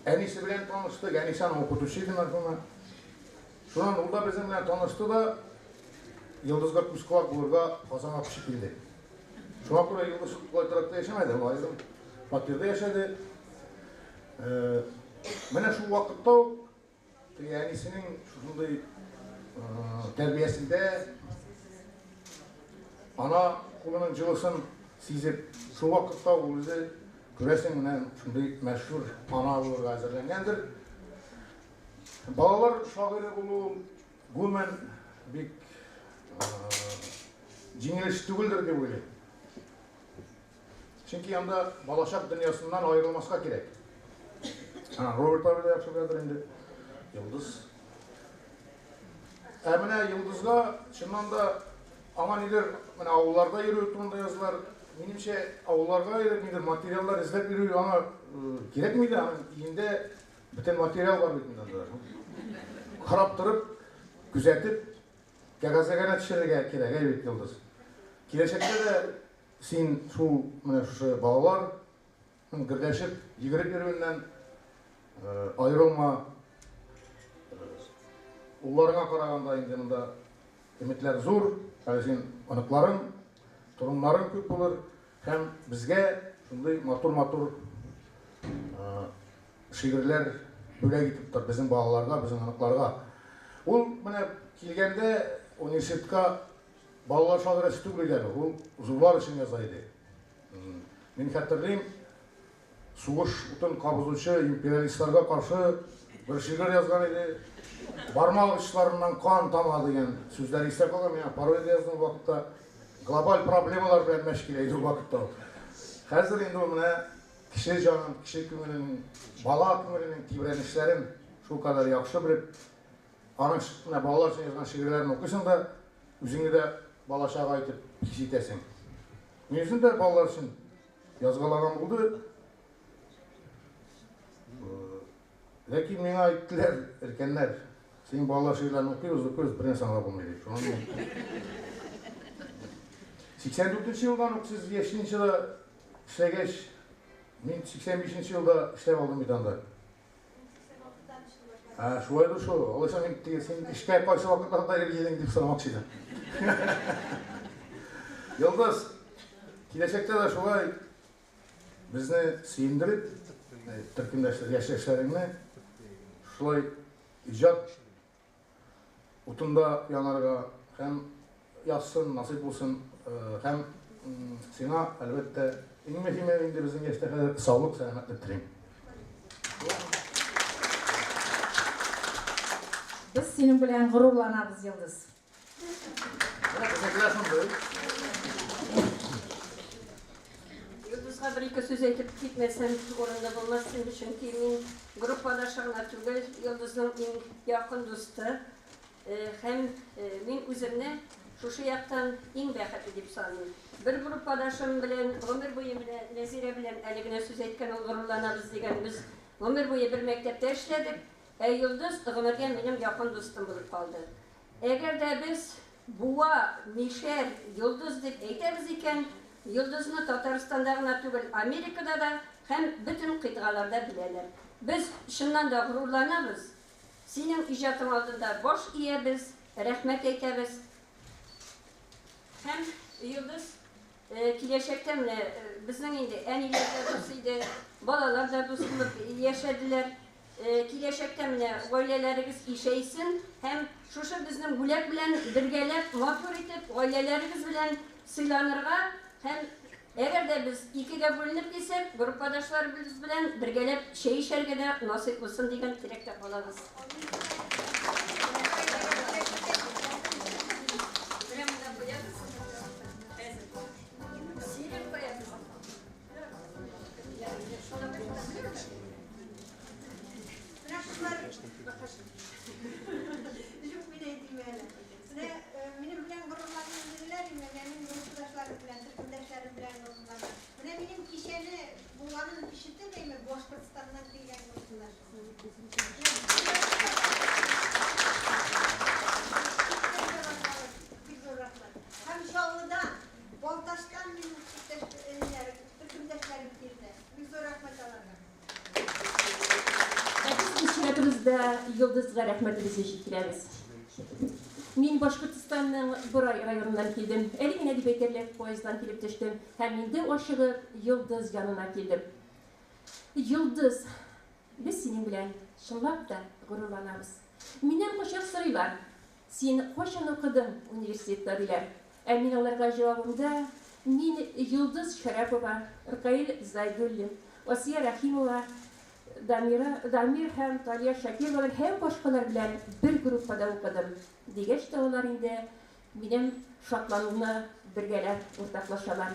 Әнисе белән таныштык, әнисе аның укытучы иде мәрхүмә. Шуннан ул да безнең белән танышты да, Йолдызга күз колак булырга Казанга күчеп килде. Шуңа күрә Йолдыз тулай торакта яшәмәде, ул аерым фатирда яшәде. Менә шул вакытта ук Теге әнисенең шушындый тәрбиясендә ана кулының җылысын сизеп, шул вакытта ул үзе, күрәсең, менә шундый мәшһүр ана булырга әзерләнгәндер. Балалар шагыйре булу гомумән бик җиңел эш түгелдер дип уйлыйм. Чөнки анда балачак дөньясыннан аерылмаска кирәк. Роберт абый да яхшы беләдер инде. Йолдыз. Ә менә Йолдызга чыннан да аңа нидер менә авылларда йөрү турында язылар. Минемчә, авылларга йөреп нидер материаллар эзләп йөрү аңа кирәкми дә, аның өендә бөтен материал бар бит инде анда. Карап торып, күзәтеп, кәгазьгә генә төшерергә кирәк, әй бит, Йолдыз. Киләчәктә дә Син шул менә шушы балалар гөрләшеп йөгереп йөрүеннән аерылма. Улларыңа караганда инде монда өметләр зур. Әле син оныкларың, торыннарың күп булыр һәм безгә шундый матур-матур шигырьләр бүләк итеп тор безнең балаларга, безнең оныкларга. Ул менә килгәндә университетка Балалар шагыйрәсе түгел иде әле, ул зурлар өчен яза иде. Мин хәтерлим, сугыш утын кабызучы империалистларга каршы бер шигырь язган иде. Бармак очларыннан кан тама дигән сүзләр истә калган. Миңа пародия язган вакытта глобаль проблемалар белән мәш килә иде ул вакытта ул. Хәзер инде ул менә кеше җанын, кеше күңеленең, бала күңеленең тибрәнешләрен шулкадәр яхшы белеп, Аның менә балалар өчен язган шигырьләрен укыйсың да, үзеңне дә балачага итеп хис итәсең. Мин үзем дә балалар өчен язгалаган булды. Ләкин миңа әйттеләр, өлкәннәр, син балалар шигырьләрен укыйбыз, укыйбыз, бернәрсә аңлап булмый дип. Шуннан 84 елдан ук сез Яшьнинчада эшләгәч, мин 85 елда эшләп алдым бит анда. Ә, шулай да шул. Алайса мин теге син эшкә кайсы вакытларда йөри идең дип сорамакчы идем. Йолдыз, киләчәктә дә шулай безне сөендереп, төркемдәшләр, яшьтәшләреңне шулай иҗат утында янарга һәм язсын, насыйп булсын һәм сиңа, әлбәттә, иң мөһиме инде безнең яшьтә хәзер саулык, сәламәтлек телим. Без синең белән горурланабыз, Йолдыз. Менә безнекеләр шундый. Йолдызга бер-ике сүз әйтеп китмәсәм, урынлы булмас инде, чөнки мин группадашы гына түгел, Йолдызның иң якын дусты. Һәм мин үземне шушы яктан иң бәхетле дип саныйм. Бер группадашым белән гомер буе менә Нәзирә белән әле генә сүз әйткән ул горурланабыз дигән без гомер буе бер мәктәптә эшләдек, ә Йолдыз гомергә минем якын дустым булып калды. Әгәр дә без. Буа, Мишәр, Йолдыз дип әйтәбез икән, Йолдызны Татарстанда гына түгел, Америкада да һәм бөтен кыйтгаларда беләләр. Без чыннан да горурланабыз, синең иҗатың алдында баш иябез, рәхмәт әйтәбез. Һәм, Йолдыз, киләчәктә менә безнең инде әниләр дә дус иде, балалар да дус булып яшәделәр. Киләчәктә менә гаиләләрегез ишәйсен һәм шушы безнең бүләк белән бергәләп матур итеп гаиләләрегез белән сыйланырга һәм әгәр дә без икегә бүленеп килсәк, группадашларыбыз белән бергәләп чәй эчәргә дә насыйп булсын дигән теләктә калабыз. Менә монда куябыз. Хәзер. Сирень куябыз. Менә кызлар, юк, мин әйтим әле. Менә минем белән горурланам диделәр инде, менә мин группадашларым белән, төркемдәшләрем белән горурланам. Менә минем кичәне булганын ишетеп, әйме, Башкортстаннан килгән группадашым. Бик зур рәхмәт. Һәм Чаллыдан, Балтачтан минем иптәш, төркемдәшләрем килде. Бик зур рәхмәт аларга. Ә без үз чиратыбызда Йолдызга рәхмәтебезне җиткерәбез. Мин Башкортстанның Борай районыннан килдем. Әле генә дип әйтерлек поезддан килеп төштем һәм инде ашыгып Йолдыз янына килдем. Йолдыз, без синең белән чынлап та горурланабыз. Миннән кайчак сорыйлар, Син кайчан укыдың университетта, диләр. Ә мин аларга җавабымда, Мин Йолдыз Шәрәпова, Ркаил Зайдуллин, Асия Рәхимова, Дамира, Дамир һәм Талия Шакировалар һәм башкалар белән бер группада укыдым, дигәч тә алар инде минем шатлануны бергәләп уртаклашалар.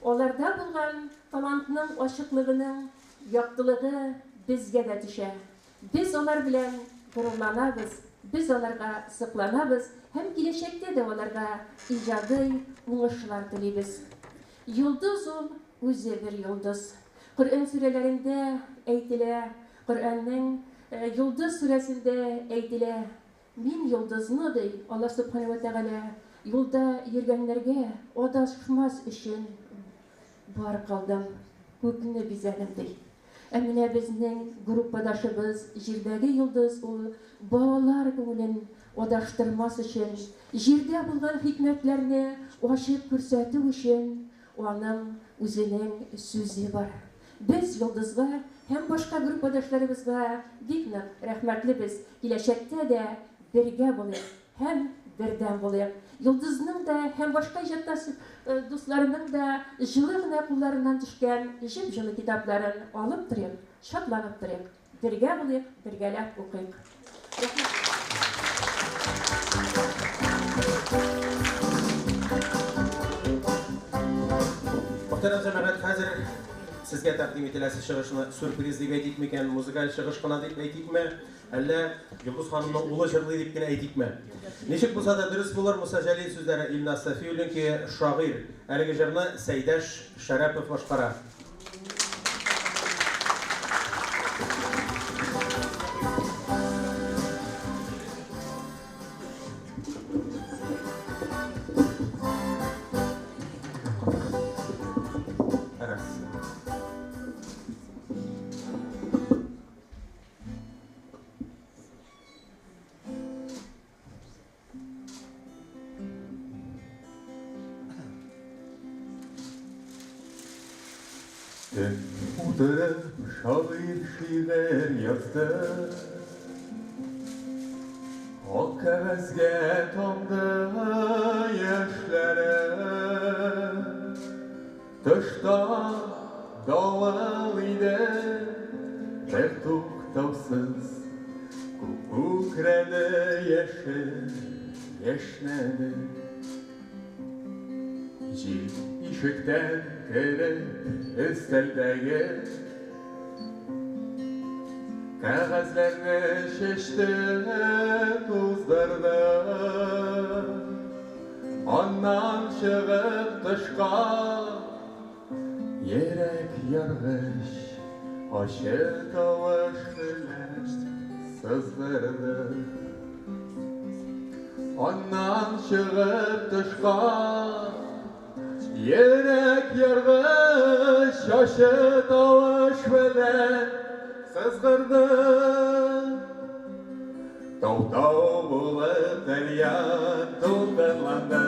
Аларда булган талантның ачыклыгының яктылыгы безгә дә төшә. Без алар белән горурланабыз, без аларга сокланабыз һәм киләчәктә дә аларга иҗадый уңышлар телибез. Йолдыз ул үзе бер йолдыз. Коръән сүрәләрендә әйтелә, Коръәннең Йолдыз сүрәсендә әйтелә, Мин йолдызны, ди Аллаһ Сүбхәнәһү вә Тәгалә, юлда йөргәннәргә адашмас өчен бар кылдым, күкне бизәдем, ди. Ә менә безнең группадашыбыз җирдәге йолдыз ул балалар күңелен адаштырмас өчен, җирдә булган хикмәтләрне ачып күрсәтү өчен аның үзенең сүзе бар. Без Йолдызга һәм башка группадашларыбызга бик нык рәхмәтлебез. Киләчәктә дә бергә булыйк һәм бердәм булыйк. Йолдызның да һәм башка иҗатташ дусларының да җылы гына кулларыннан төшкән җып-җылы китапларын алып торыйк, шатланып торыйк. Бергә булыйк, бергәләп укыйк. Рәхмәт. Мөхтәрәм җәмәгать, хәзер сезгә тәкъдим ителәсе чыгышны сюрприз дип әйтик микән, музыкаль чыгыш кына дип әйтикме, әллә Йолдыз ханымның улы җырлый дип кенә әйтикме? Ничек булса да дөрес булыр, Муса Җәлил сүзләре, Илназ Сафиуллин көе, Шагыйрь. Әлеге җырны Сәйдәш Шәрәпов башкара. Төн утырып шагыйрь шигырь язды. Ак кәгазьгә тамды яшьләре. Тышта давыл иде, бертуктаусыз Күк күкрәде, яшен яшьнәде. Җил ишектән кереп, өстәлдәге Кәгазьләрне чәчте, туздырды. Аннан чыгып тышка Йөрәк яргыч ачы тавыш белән сызгырды. Аннан чыгып тышка Йөрәк яргыч ачы тавыш белән сызгырды. Тау-тау булып дәрья дулкынланды.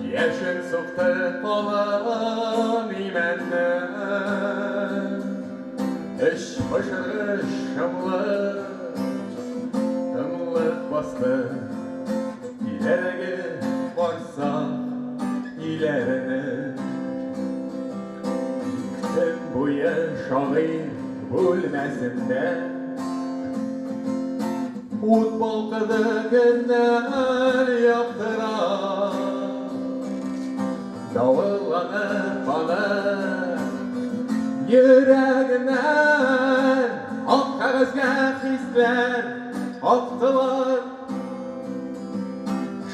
Яшен сукты калын имәнне. Эч пошыргыч шомлы тынлык басты. Тирәдәге карсак өйләрне. Тик төн буе шагыйрь бүлмәсендә Ут балкыды көннән яктыра. Давылланып аны йөрәгеннән ак кәгазьгә хисләр актылар.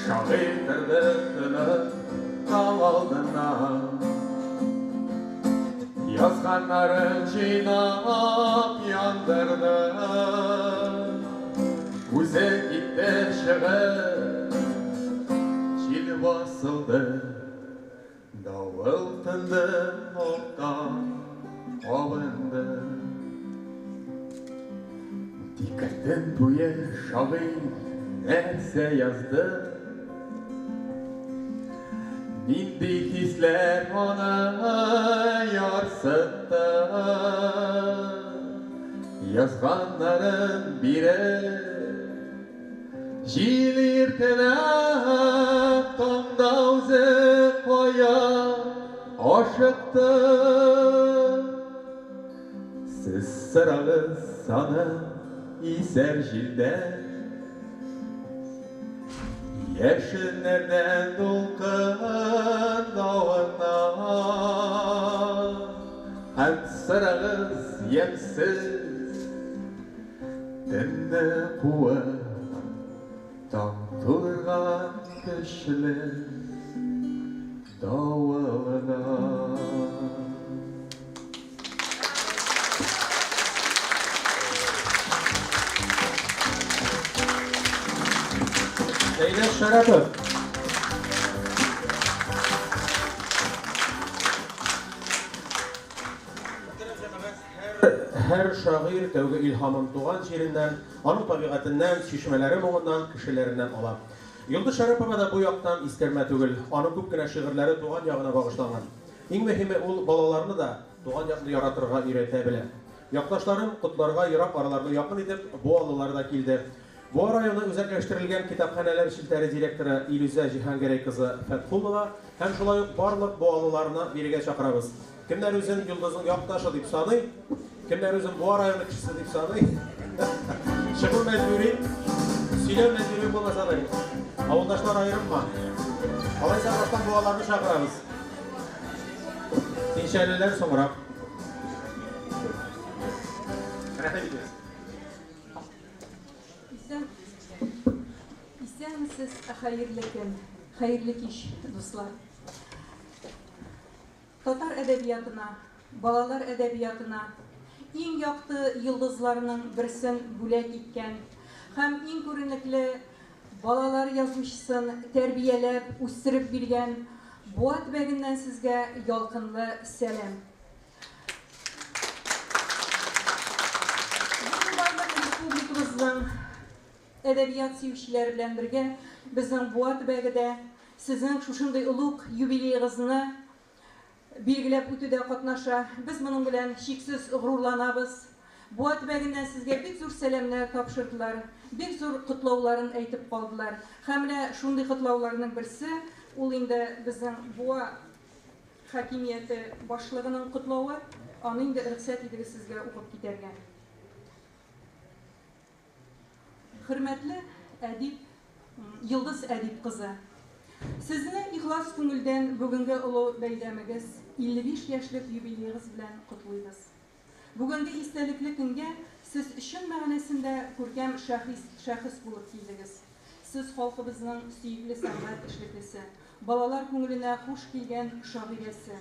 Шагыйрь торды тынып таң алдыннан. Язганнарын җыйнап яндырды. Үзе китте чыгып, җил басылды. Давыл тынды, ак кабынды. Тик төн буе шагыйрь нәрсә язды? Нинди хисләр аны ярсытты? Язганнарын биреп, җил иркенә таңда үзе кая ашыкты? Сез сорагыз аны исәр җилдән. Яшеннәрдән дулкын давыннан. Һәм сорагыз ямьсез төнне куып, таң тудырган көчле давылдан. Сәйдәш Шәрәпов. Һәр шагыйрь тәүге илһамын туган җиреннән, аның табигатеннән, чишмәләре моңыннан, кешеләреннән ала. Йолдыз Шәрәпова да бу яктан искәрмә түгел. Аның күп кенә шигырьләре туган ягына багышланган. Иң мөһиме, ул балаларны да туган якны яратырга өйрәтә белә. Якташларын котларга ерак араларны якын итеп, буалылар да килде. Буа районы үзәкләштерелгән китапханәләр челтәре директоры Илүзә Җиһангәрәй кызы Фәтхуллова һәм шулай ук барлык буалыларны бирегә чакырабыз. Кемнәр үзен Йолдызның якташы дип саный, кемнәр үзен Буа районы кешесе дип саный, чыгу мәҗбүри, сөйләү мәҗбүри булмаса да. Авылдашлар аерымма. Алайса баштан буаларны чакырабыз. Тинчәлеләр соңрак. Рәхим итегез. Исән, исәнмесез, хәерле көн, хәерле кич, дуслар. Татар әдәбиятына, балалар әдәбиятына иң якты йолдызларның берсен бүләк иткән һәм иң күренекле балалар язучысын тәрбияләп, үстереп биргән Буа төбәгеннән сезгә ялкынлы сәлам. Бүген барлык республикабызның әдәбият сөючеләре белән бергә безнең Буа төбәге дә сезнең шушындый олуг юбилеегызны билгеләп үтүдә катнаша. Без моның белән чиксез горурланабыз. Буа төбәгеннән сезгә бик зур сәламнәр тапшырдылар, бик зур котлауларын әйтеп калдылар. Һәм менә шундый котлауларның берсе, ул инде безнең Буа хакимияте башлыгының котлавы. Аны инде рөхсәт итегез сезгә укып китәргә. Хөрмәтле әдип, Йолдыз Әдип кызы! Сезне ихлас күңелдән бүгенге олы бәйрәмегез, 55 яшьлек юбилеегыз белән котлыйбыз. Бүгенге истәлекле көнгә сез чын мәгънәсендә күркәм шәхис, шәхес булып килдегез. Сез халкыбызның сөекле сәнгать эшлеклесе, балалар күңеленә хуш килгән шагыйрәсе.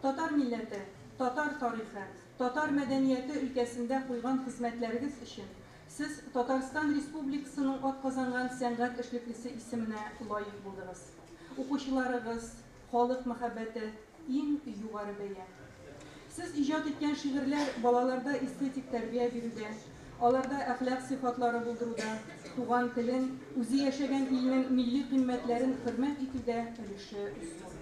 Татар милләте, татар тарихы, татар мәдәнияте өлкәсендә куйган хезмәтләрегез өчен Сез Татарстан Республикасының атказанган сәнгать эшлеклесе исеменә лаек булдыгыз. Укучыларыгыз, халык мәхәббәте, иң югары бәя. Сез иҗат иткән шигырьләр балаларда эстетик тәрбия бирүдә, аларда әхлак сыйфатлары булдыруда, туган телен, үзе яшәгән илнең милли кыйммәтләрен хөрмәт итүдә өлеше зур.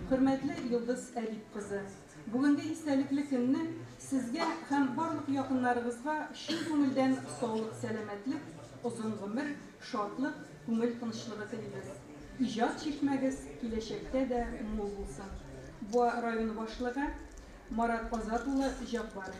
Хөрмәтле Йолдыз Әдип кызы! Бүгенге истәлекле көнне сезгә һәм барлык якыннарыгызга чын күңелдән саулык-сәламәтлек, озын гомер, шатлык, күңел тынычлыгы телибез. Иҗат чишмәгез киләчәктә дә мул булсын. Буа районы башлыгы Марат Азат улы Җаббаров.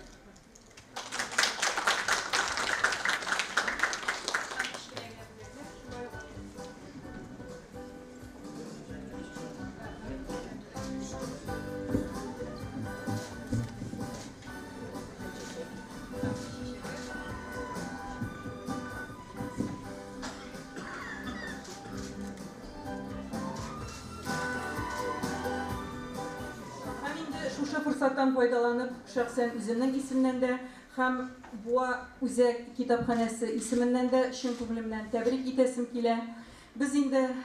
Һәм инде шушы форсаттан файдаланып, шәхсән үземнең исемнән дә һәм Буа үзәк китапханәсе исеменнән дә чын күңелемнән тәбрик итәсем килә. Без инде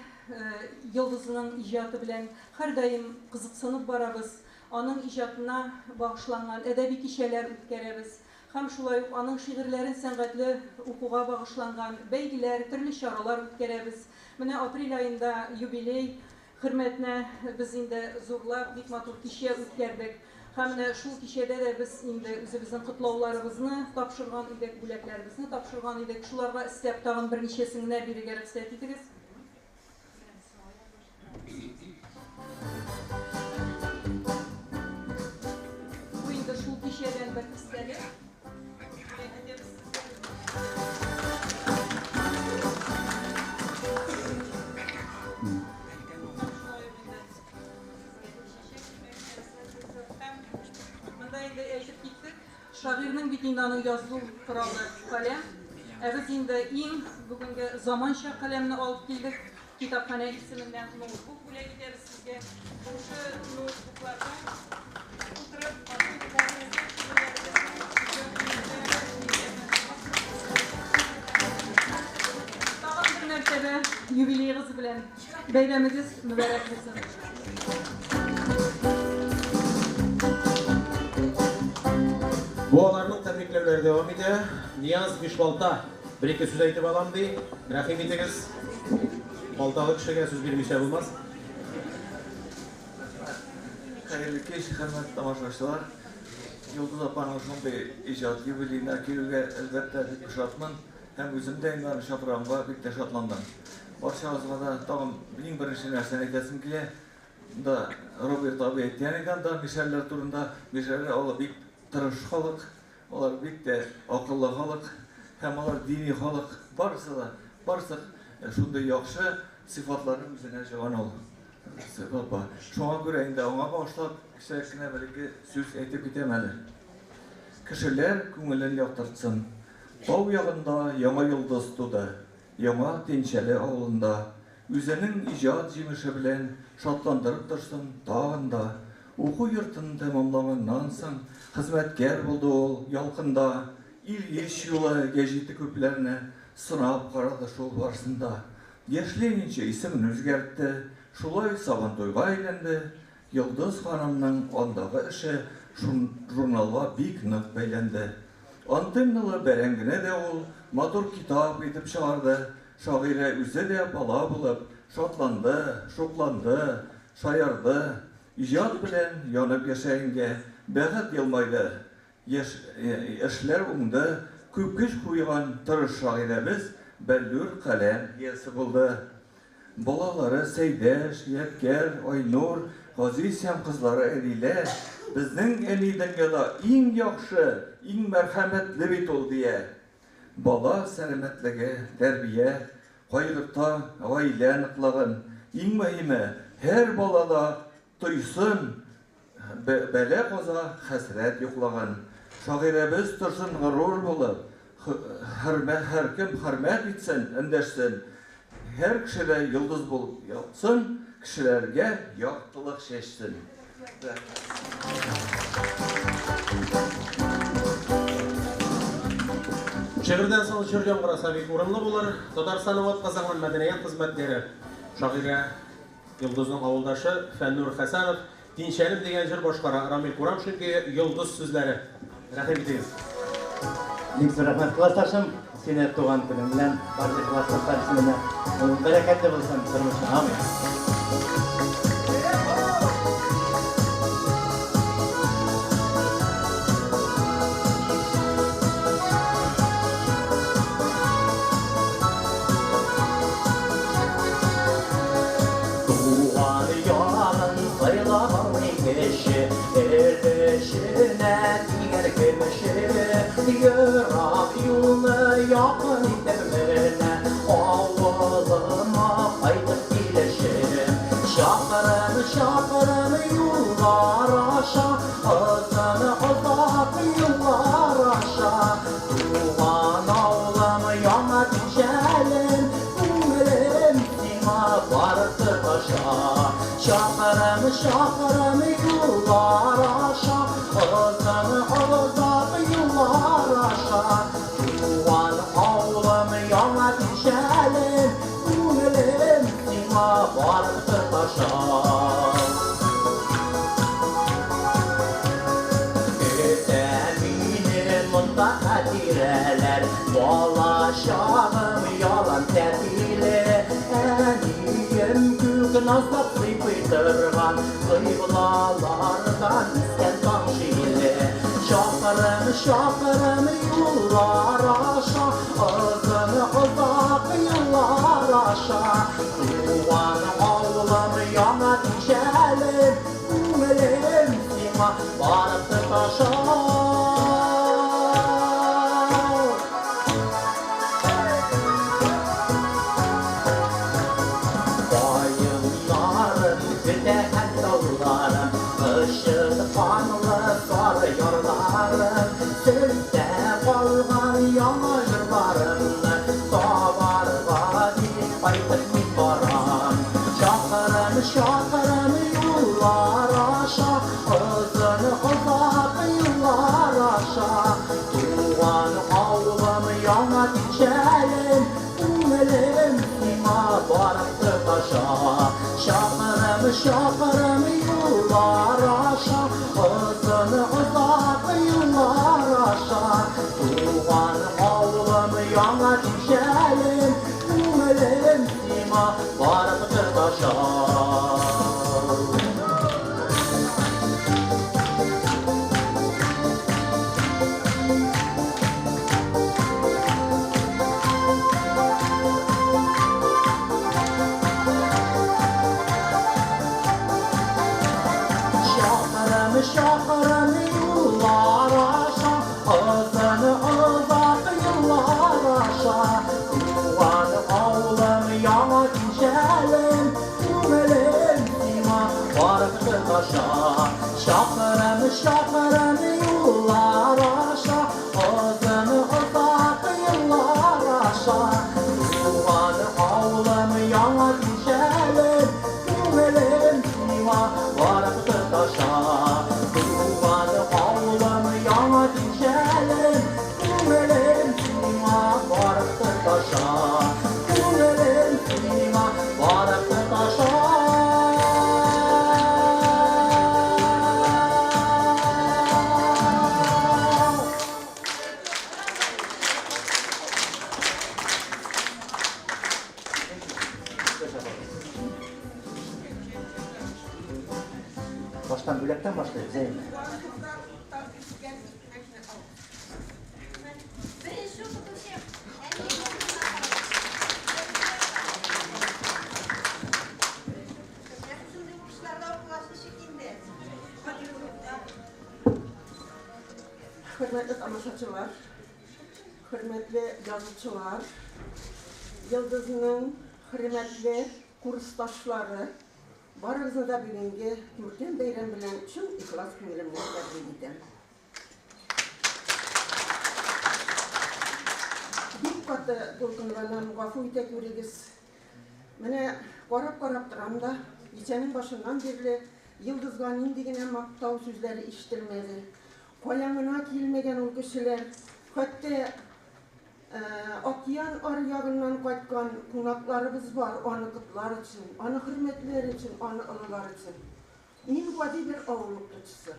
Йолдызның иҗаты белән һәрдаим кызыксынып барабыз, аның иҗатына багышланган әдәби кичәләр үткәрәбез һәм шулай ук аның шигырьләрен сәнгатьле укуга багышланган бәйгеләр, төрле чаралар үткәрәбез. Менә апрель аенда юбилей Хөрмәтенә без инде зурлап, бик матур кичә үткәрдек. Һәм менә шул кичәдә дә без инде үзебезнең котлауларыбызны тапшырган идек, бүләкләребезне тапшырган идек. Шуларга өстәп тагын берничәсен генә бирергә рөхсәт итегез. Бу инде шул кичәдән бер истәлек. Бүләк итәбез сезгә. Монда инде әйтеп киттек, шагыйрьнең бит инде аның язу коралы каләм. Ә без инде иң бүгенге заманча каләмне алып килдек. Китапханә исеменнән ноутбук бүләк итәбез сезгә. Шушы ноутбукларда утырып, Тагын бер мәртәбә юбилеегыз белән бәйрәмегез мөбарәк булсын. Бу аларның тәбрикләүләре дәвам итә. Нияз Бишбалта бер-ике сүз әйтеп алам ди. Рәхим итегез. Балталы кешегә сүз бирмичә булмас. Хәерле кич, хөрмәтле тамашачылар. Йолдыз апаның шундый иҗат юбилеена килүгә, әлбәттә, бик шатмын һәм үзем дә инде аны чакырганга бик тә шатландым. Барчагызга да тагын иң беренче нәрсәне әйтәсем килә. Монда Роберт абый әйткән иде анда мишәрләр турында. Мишәрләр алар бик тырыш халык, алар бик тә акыллы халык һәм алар дини халык. Барысы да, барысы шундый яхшы сыйфатларны үзенә җыйган ул. Апа. Шуңа күрә инде аңа багышлап кечерәк кенә бер-ике сүз әйтеп китәм әле. Кешеләр күңелен яктыртсын. Тау ягында яңа йолдыз туды. Яңа Тинчәле авылында. Үзенең иҗат җимеше белән шатландырып торсын тагын да. Уку йортын тәмамлаганнан соң хезмәткәр булды ул Ялкында. Ильич юлы гәҗите күпләрне сынап карады шул барысында. Яшь ленинчы исемен үзгәртте, шулай Сабантуйга әйләнде. Йолдыз ханымның андагы эше журналга бик нык бәйләнде. Антенналы бәрәңгене дә ул матур китап итеп чыгарды. Шагыйрә үзе дә бала булып шатланды, шукланды, шаярды. Иҗат белән янып яшәгәнгә бәхет елмайды. Яшь эшләр уңды, күп көч куйган тырыш шагыйрәбез бәллүр каләм иясе булды. Балалары Сәйдәш, Ядкәр, Айнур, Газиз һәм кызлары Әдилә, Безнең әни дөньяда иң яхшы, иң мәрхәмәтле бит ул, дия. Бала сәламәтлеге, тәрбия, кайгырта, гаилә ныклыгын, иң мөһиме, һәр балада тойсын Бәла-каза, хәсрәт юклыгын. Шагыйрәбез торсын горур булып, һәркем хөрмәт итсен, эндәшсен. Һәр кешедә йолдыз булып янсын, кешеләргә яктылык чәчсен. Шигырьдән соң җыр яңгыраса бик урынлы булыр. Татарстанның атказанган мәдәният хезмәткәре, шагыйрә Йолдызның авылдашы Фәннур Хәсәнов Тинчәлем дигән җыр башкара. Рамил Курамшин көе, Йолдыз сүзләре. Рәхим итегез. Бик зур рәхмәт, классташым. Сине туган көнең белән, барлык классташлар исеменнән. Бәрәкәтле булсын тормышың. Амин. Туган ягын сайлап алмый кеше, Өлешенә тигән көмеше. Ерак юлны якын итеп менә, Авылыма кайтып килешем. Чакрым-чакрым юллар аша, Озын-озак юллар аша, Туган авылым Яңа Тинчәлем, Күңелем сиңа барып тоташа. Чакрым-чакрым юллар аша, Озын-озак юллар аша, Туган авылым Яңа Тинчәлем, Күңелем сиңа барып тоташа. Көтә мине монда хатирәләр, Бала чагым ялан тәпиле, Әнием күк назлап сыйпый торган, Кыйблалардан искән таң җиле. Чакрым-чакрым юллар аша, Озын-озак юллар аша, Туган авылым Яңа Тинчәлем, Күңелем сиңа барып тоташа. Каеннарым көтә һәм тауларым, Кычытканлы сары ярларым, Сездә калган яңа җырларымны Табарга дип кайтып мин барам. Чакрым-чакрым юллар аша, Озын-озак юллар аша, Туган авылым Яңа Тинчәлем, Күңелем сиңа барып тоташа. Чакрым-чакрым юллар аша, Озын-озак юллар аша, Туган авылым Яңа Тинчәлем, Күңелем сиңа барып тоташа. Чакрым-чакрым юллар аша, Озын-озак юллар аша, Туган авылым Яңа Тинчәлем, Күңелем сиңа барып тоташа. Чакрым-чакрым юллар аша, Озын-озак юллар аша, Туган авылым Яңа Тинчәлем, Күңелем сиңа барып тоташа. Туган авылым Яңа Тинчәлем, Күңелем сиңа барып тоташа. Күңелем сиңа барып тоташа. Баштан бүләктән башлыйк, Зәйнә. Беренче укытучым. Шундый укучыларда укыгач ничек инде? Хөрмәтле тамашачылар, хөрмәтле язучылар, Йолдызның хөрмәтле курсташлары, барыгызны да бүгенге күркәм бәйрәм белән чын ихлас күңелемнән тәбрик итәм. Бик каты дулкынланам, гафу итә күрегез. Менә карап-карап торам да, кичәнең башыннан бирле Йолдызга нинди генә мактау сүзләре ишетелмәде. Каян гына килмәгән ул кешеләр, хәтта Океан аръягыннан кайткан кунакларыбыз бар, аны котлар өчен, аны хөрмәтләр өчен, аны олылар өчен. Мин гади бер авыл укытучысы.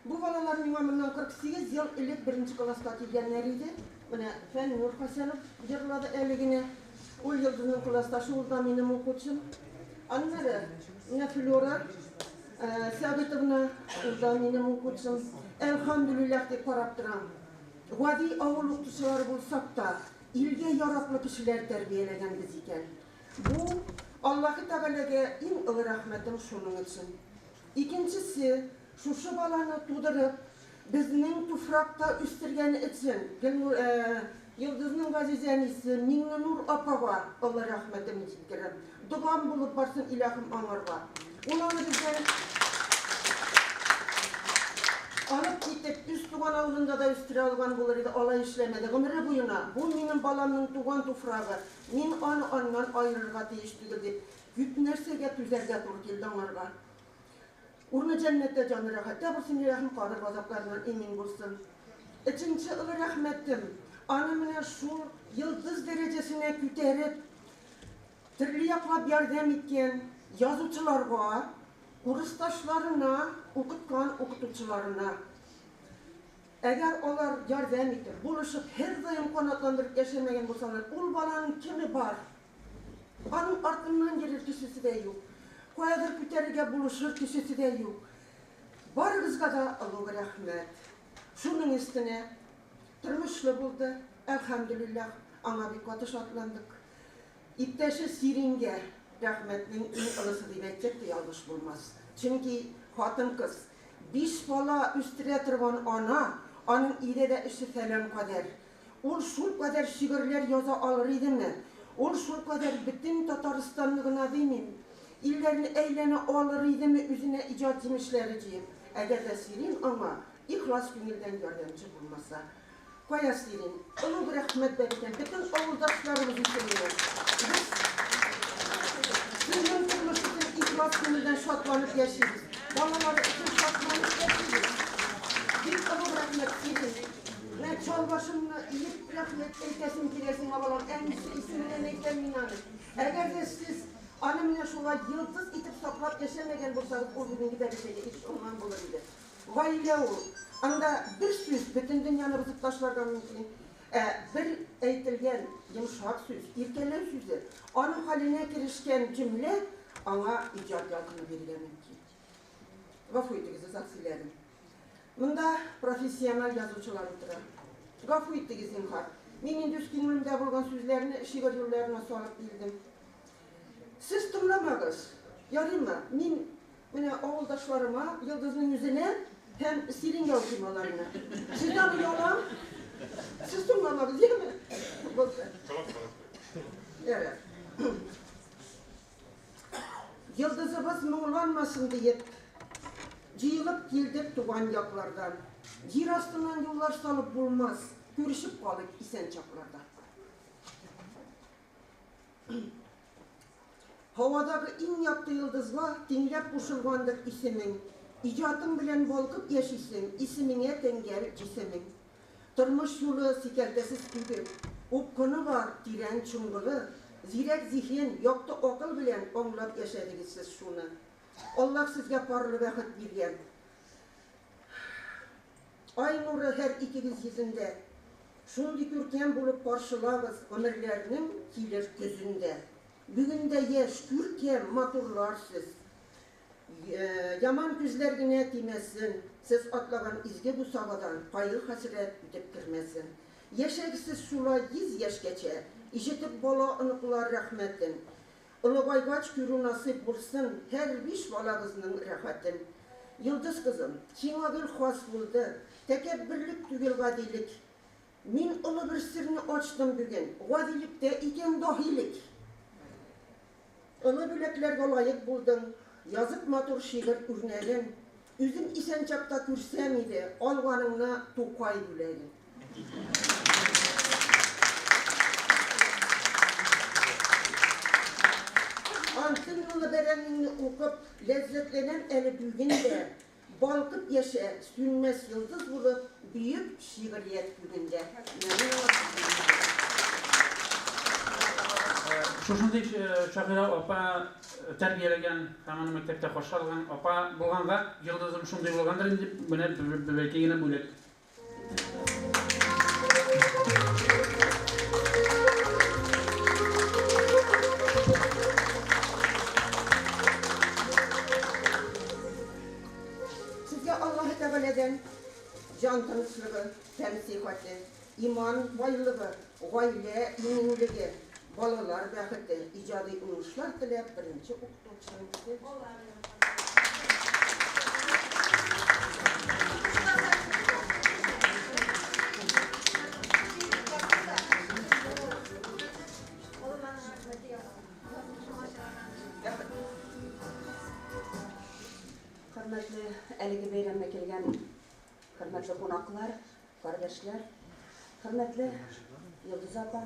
Бу балалар миңа моннан 48 ел элек беренче класска килгәннәр иде. Менә Фәннур Хәсәнов җырлады әле генә. Ул Йолдызның классташы, ул да минем укучым. Аннары менә Флюра Сәгыйтовна, ул да минем укучым. Әлхәмдүлилләһ дип карап торам. Гади авыл укытучылары булсак та, илгә яраклы кешеләр тәрбияләгәнбез икән. Бу, Аллаһы Тәгаләгә иң олы рәхмәтем шуның өчен. Икенчесе, шушы баланы тудырып, безнең туфракта үстергәне өчен Гөлнур, Йолдызның газиз әнисе Миңненур апага олы рәхмәтемне җиткерәм. Догам булып барсын, илаһым, аңарга. Ул аны бездән алып китеп, үз туган авылында да үстерә алган булыр иде, алай эшләмәде. Гомере буена, бу минем баламның туган туфрагы, мин аны аннан аерырга тиеш түгел дип, күп нәрсәгә түзәргә туры килде аңарга. Урыны җәннәттә, җаны рәхәттә булсын, илаһым, кабер газапларыннан имин булсын. Өченче олы рәхмәтем, аны менә шул йолдыз дәрәҗәсенә күтәреп, Төрле яклап ярдәм иткән язучыларга, курсташларына, укыткан укытучыларына. Әгәр алар ярдәм итеп, булышып, һәрдаим канатландырып яшәмәгән булсалар, ул баланың кеме бар? Аның артыннан йөрер кешесе дә юк. Каядыр күтәрергә булышыр кешесе дә юк. Барыгызга да олуг рәхмәт. Шуның өстенә, тормышлы булды, әлхәмдүлилләһ, аңа бик каты шатландык. Иптәше Сирингә рәхмәтнең иң олысы дип әйтсәк тә ялгыш булмас. Чөнки хатын-кыз, биш бала үстерә торган ана, аның өйдә дә эше фәлән кадәр. Ул шулкадәр шигырьләр яза алыр идеме? Ул шулкадәр бөтен Татарстанны гына димим, илләрне әйләнә алыр идеме үзенә иҗат җимешләре җыеп, әгәр дә Сирин аңа ихлас күңелдән ярдәмче булмаса? Кая синең? Олуг рәхмәт бәбкәм, бөтен авылдашларыбыз исеменнән. Без сезнең тормыш өчен ихлас күңелдән шатланып яшибез. Балалар өчен шатланып яшибез. Бик олуг рәхмәт синең. Менә чал башымны иеп рәхмәт әйтәсем килә сиңа, балам. Әнисе исеменнән әйтәм мин аны. Әгәр дә сез аны менә шулай йолдыз итеп саклап яшәмәгән булсагыз, ул бүгенге дәрәҗәгә ирешә алмаган булыр иде. Гаилә ул. Анда бер сүз бөтен дөньяны бозып ташларга мөмкин. Ә бер әйтелгән йомшак сүз, иркәләү сүзе, аның хәленә керешкән җөмлә аңа иҗат ялкыны бирергә мөмкин. Гафу итегез, озак сөйләдем. Монда профессиональ язучылар утыра. Гафу итегез, зинһар. Мин инде үз күңелемдә булган сүзләрне шигырь юлларына салып килдем. Сез тыңламагыз, ярыймы? Мин Менә авылдашларыма, Йолдызның үзенә һәм Сиреньгә укыйм аларны. Сездән оялам. Сез тыңламагыз, яме? Булды. Ярар. Йолдызыбыз моңланмасын диеп, җыелып килдек туган яклардан. Җир астыннан юллар салып булмас, күрешеп калыйк исән чакларда. Һавадагы иң якты йолдызга тиңләп кушылгандыр исемең. Иҗатың белән балкып яшисең, исемеңә тәңгәл җисемең. Тормыш юлы сикәлтәсез түгел, упкыны бар, тирән чоңгылы. Зирәк зиһен, якты акыл белән аңлап яшәдегез сез шуны. Аллаһ сезгә парлы бәхет биргән. Ай нуры һәр икегез йөзендә. Шундый күркәм булып каршылагыз гомерләрнең килер көзен дә. Бүген дә яшь, күркәм, матурлар сез. Яман күзләр генә тимәсен, сез атлаган изге бусагадан кайгы-хәсрәт үтеп кермәсен. Яшәгез сез шулай 100 яшькәчә, ишетеп бала-оныклар рәхмәтен. Олыгайгач күрү насыйп булсын һәр биш балагызның рәхәтен. Йолдыз кызым, сиңа гел хас булды тәкәбберлек түгел гадилек. Мин олы бер серне ачтым бүген, гадилектә икән даһилек. Олы бүләкләргә лаек булдың, язып матур шигырь үрнәген. Үзем исән чакта күрсәм иде алганыңны Тукай бүләген. Антенналы бәрәңгеңне укып, ләззәтләнәм әле бүген дә. Балкып яшә, сүнмәс йолдыз булып, бөек шигърият күгендә. Менә мин аңа. Шушындый шагыйрә апа тәрбияләгән һәм аны мәктәптә каршы алган апа булганга, йолдызым шундый булгандыр инде, менә бәләкәй генә бүләк. Сезгә Аллаһы Тәгаләдән җан тынычлыгы, тән сихәте, иман байлыгы, гаилә иминлеге, балалар бәхете, иҗади уңышлар теләп, беренче укытучым Хөрмәтле әлеге бәйрәмгә килгән хөрмәтле кунаклар, кардәшләр, хөрмәтле Йолдыз апа,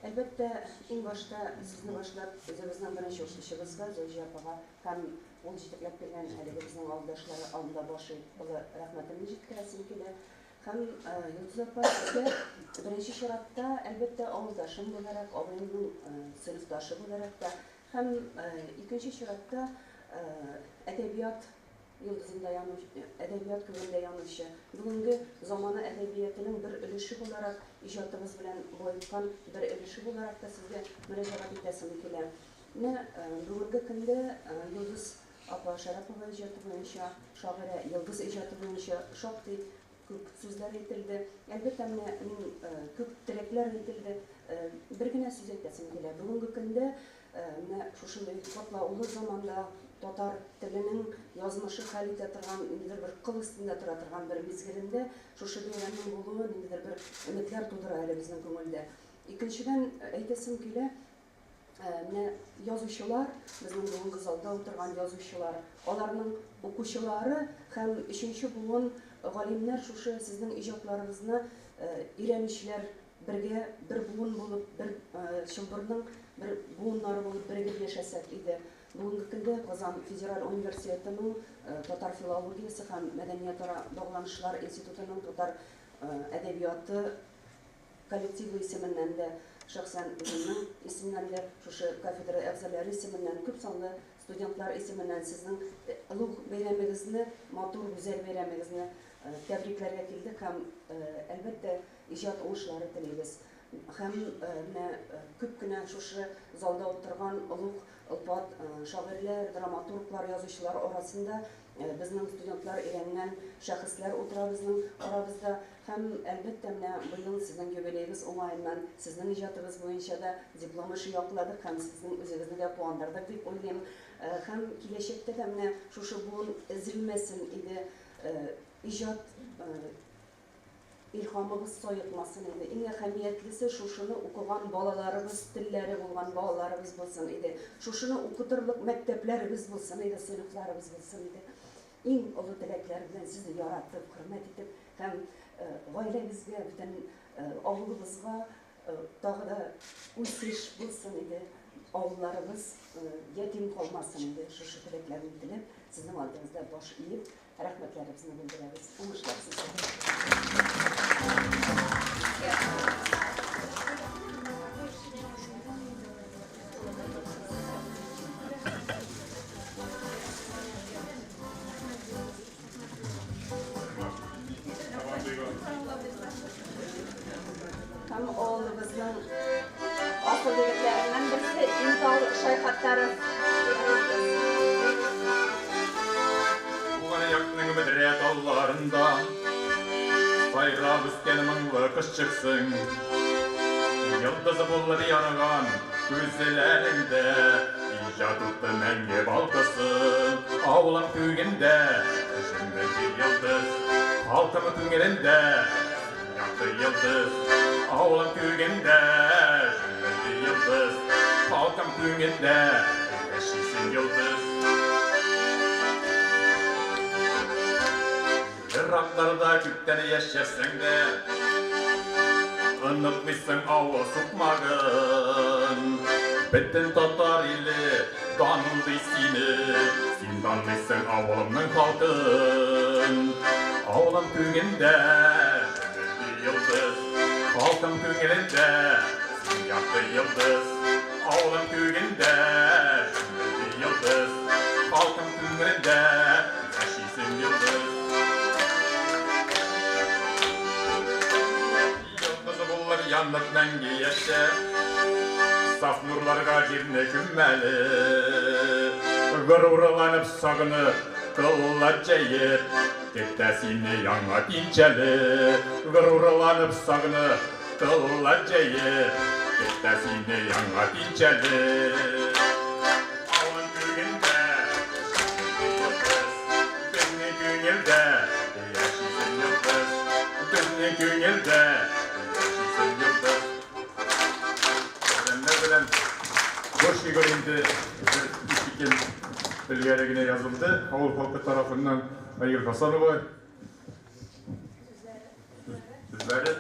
әлбәттә, иң башта сезне башлап үзебезнең беренче укытучыбызга, Зөлҗия апага һәм ул җитәкләп килгән әлеге безнең авылдашлары алдында баш иеп олы рәхмәтемне җиткерәсем килә. Һәм Йолдыз апа сезгә беренче чиратта, әлбәттә, авылдашым буларак, абыемның сыйныфташы буларак та, һәм икенче чиратта әдәбият йолдызында янучы, әдәбият күгендә янучы, бүгенге замана әдәбиятының бер өлеше буларак, иҗатыбыз белән баеткан бер өлеше буларак та сезгә мөрәҗәгать итәсем килә. Менә бүгенге көндә Йолдыз апа Шәрәпова иҗаты буенча, шагыйрә Йолдыз иҗаты буенча шактый күп сүзләр әйтелде. Әлбәттә, менә мин күп теләкләр әйтелде. Бер генә сүз әйтәсем килә. Бүгенге көндә менә шушындый катлаулы заманда татар теленең язмышы хәл итә торган, ниндидер бер кыл өстендә тора торган бер мизгелендә шушы бәйрәмнең булуы ниндидер бер өметләр тудыра әле безнең күңелдә. Икенчедән, әйтәсем килә, Менә язучылар, безнең бүгенге залда утырган язучылар, аларның укучылары һәм өченче буын галимнәр шушы сезнең иҗатларыгызны өйрәнүчеләр бергә бер буын булып, бер чылбырның бер буыннары булып берегеп яшәсәк иде. Бүгенге көндә Казан федераль университетының татар филологиясе һәм мәдәниятара багланышлар институтының татар әдәбияты коллективы исеменнән дә, шәхсән үземнең исемнән дә, шушы кафедра әгъзалары исеменнән, күп санлы студентлар исеменнән сезнең олуг бәйрәмегезне, матур, гүзәл бәйрәмегезне тәбрикләргә килдек һәм, әлбәттә, иҗат уңышлары телибез. Һәм менә күп кенә шушы залда утырган олуг олпат шагыйрьләр, драматурглар, язучылар арасында безнең студентлар өйрәнгән шәхесләр утыра безнең арабызда. Һәм, әлбәттә, менә быел сезнең юбилеегыз уңаеннан сезнең иҗатыгыз буенча да диплом эше якладык һәм сезнең үзегезне дә куандырдык дип уйлыйм. Һәм киләчәктә дә менә шушы буын өзелмәсен иде, иҗат илһамыгыз саекмасын иде. Иң әһәмиятлесе шушыны укыган балаларыбыз, телләре булган балаларыбыз булсын иде. Шушыны укытырлык мәктәпләребез булсын иде, сыйныфларыбыз булсын иде. Иң олы теләкләр белән сезне яратып, хөрмәт итеп һәм гаиләгезгә, бөтен авылыбызга тагы да үсеш булсын иде, авылларыбыз ятим калмасын иде. Шушы теләкләрне теләп, сезнең алдыгызда баш иеп, рәхмәтләребезне белдерәбез. Уңышлар сезгә! Һәм авылыбызның асыл егетләреннән берсе Интал Шәйхаттаров. Туган якның бөдрә талларында Сайрап үскән моңлы кошчыксың. Йолдыз булып янган күзләреңдә Иҗат уты мәңге балкысын. Авылым күгендә җемелди йолдыз, Халкым күңелендә син якты йолдыз. Авылым күгендә җемелди йолдыз, Халкым күңелдә яшисең йолдыз. Еракларда күптән яшәсәң дә, Онытмыйсың авыл сукмагын. Бөтен татар иле данлый сине, Син данлыйсың авылымның халкын. Авылым күгендә җемелди йолдыз, Халкым күңелендә син якты йолдыз. Авылым. янып мәңге яшә. Саф нурларга җирне күммәле. Горурланып сагынып, кыллар җәеп, көтә сине яңа Тинчәле. Горурланып сагынып, кыллар җәеп, көтә сине яңа Тинчәле. Авын күгендә, йолдыз, безнең күңелдә яшисең йолдыз, безнең күңелдә яшисең йолдыз. Адәмнәр белән бу шигырь инде бер ике көн элгәре генә язылды. Авыл халкы тарафыннан Айгөл Хасанова сүзләре.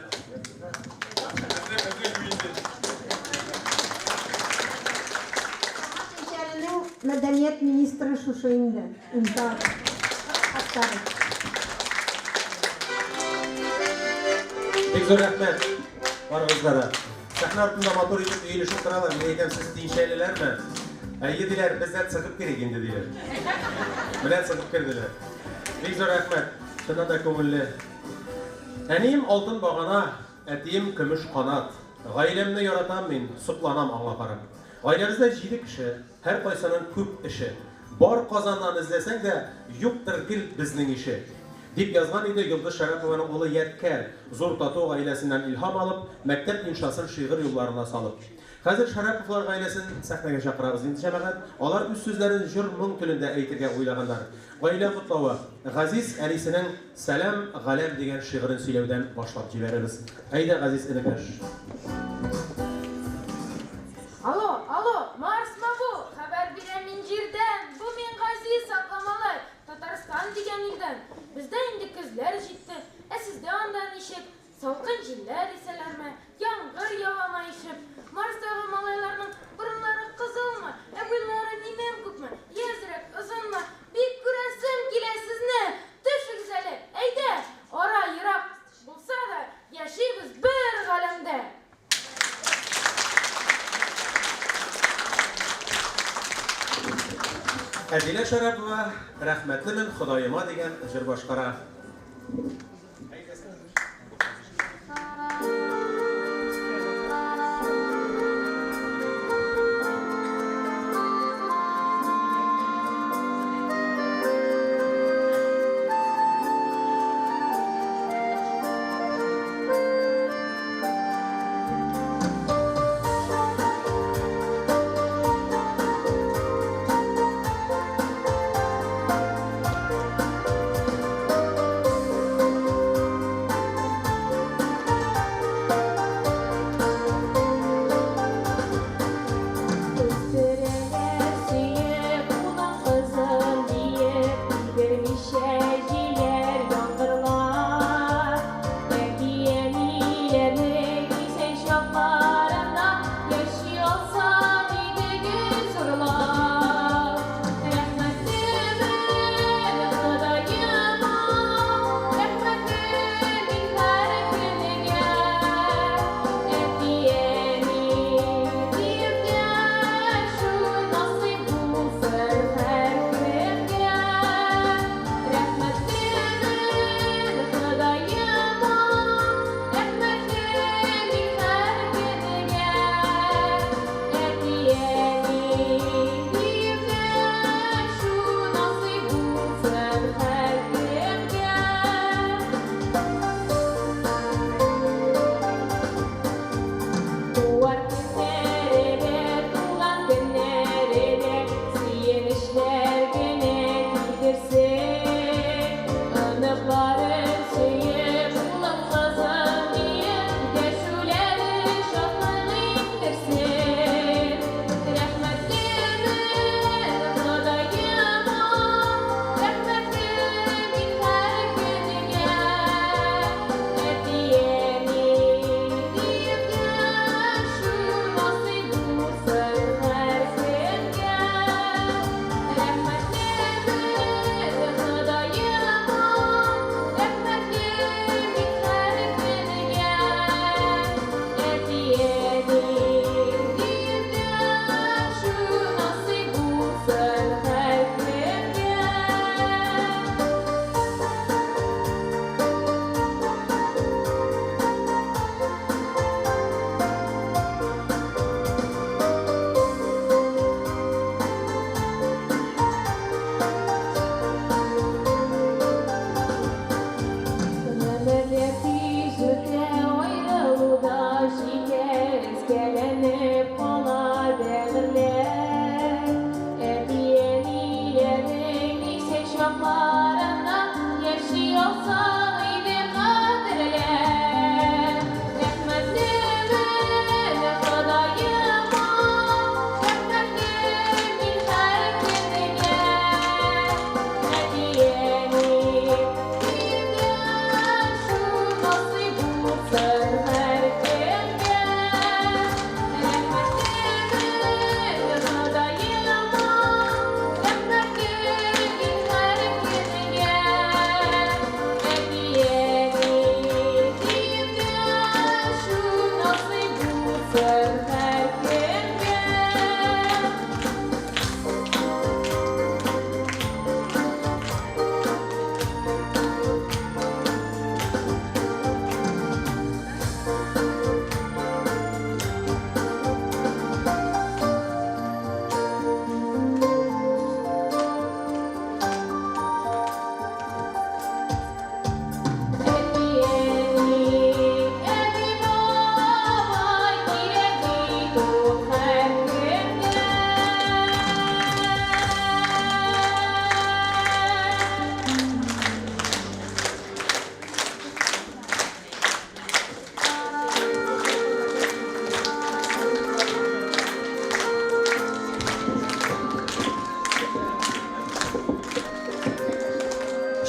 Шәһәренең мәдәният министры шушы инде. Инсаф Хаттаров. Бик зур рәхмәт барыгызга да. Сәхнә артында матур итеп өелешеп торалар. Мин әйтәм, сез тинчәлеләрме? Әйе, диләр, без дә чыгып керик инде, диләр. Менә чыгып керделәр. Бик зур рәхмәт. Чыннан да күңелле. Әнием алтын багана, әтием көмеш канат. Гаиләмне яратам мин, сокланам аңа карап. Гаиләбездә җиде кеше, һәркайсының күп эше. Бар Казаннан эзләсәң дә, юктыр гел безнең ише. Дип язган иде Йолдыз Шәрәпованың улы Ядкәр, зур тату гаиләсеннән илһам алып, мәктәп иншасын шигырь юлларына салып. Хәзер Шәрәповлар гаиләсен сәхнәгә чакырабыз инде, җәмәгать. Алар үз сүзләрен җыр-моң телендә әйтергә уйлаганнар. Гаилә котлавы, Газиз әнисенең Сәлам, галәм дигән шигырен сөйләүдән башлап җибәрербез. Әйдә, Газиз энекәш. Алло, алло, Марсмы бу? Хәбәр бирәм мин җирдән. Бу мин Газиз атлы малай, Татарстан дигән илдән. Бездә инде көзләр җитте, ә сездә анда ничек? Салкын җилләр исәләрме, яңгыр явамы ишеп? Марстагы малайларның борыннары кызылмы, ә буйлары минем күкме, йә әзрәк озынмы? Бик күрәсем килә сезне! Төшегез әле, әйдә! Ара ерак булса да, яшибез бер галәмдә! Әдилә Шәрәпова Рәхмәтлемен Ходаема дигән җыр башкара.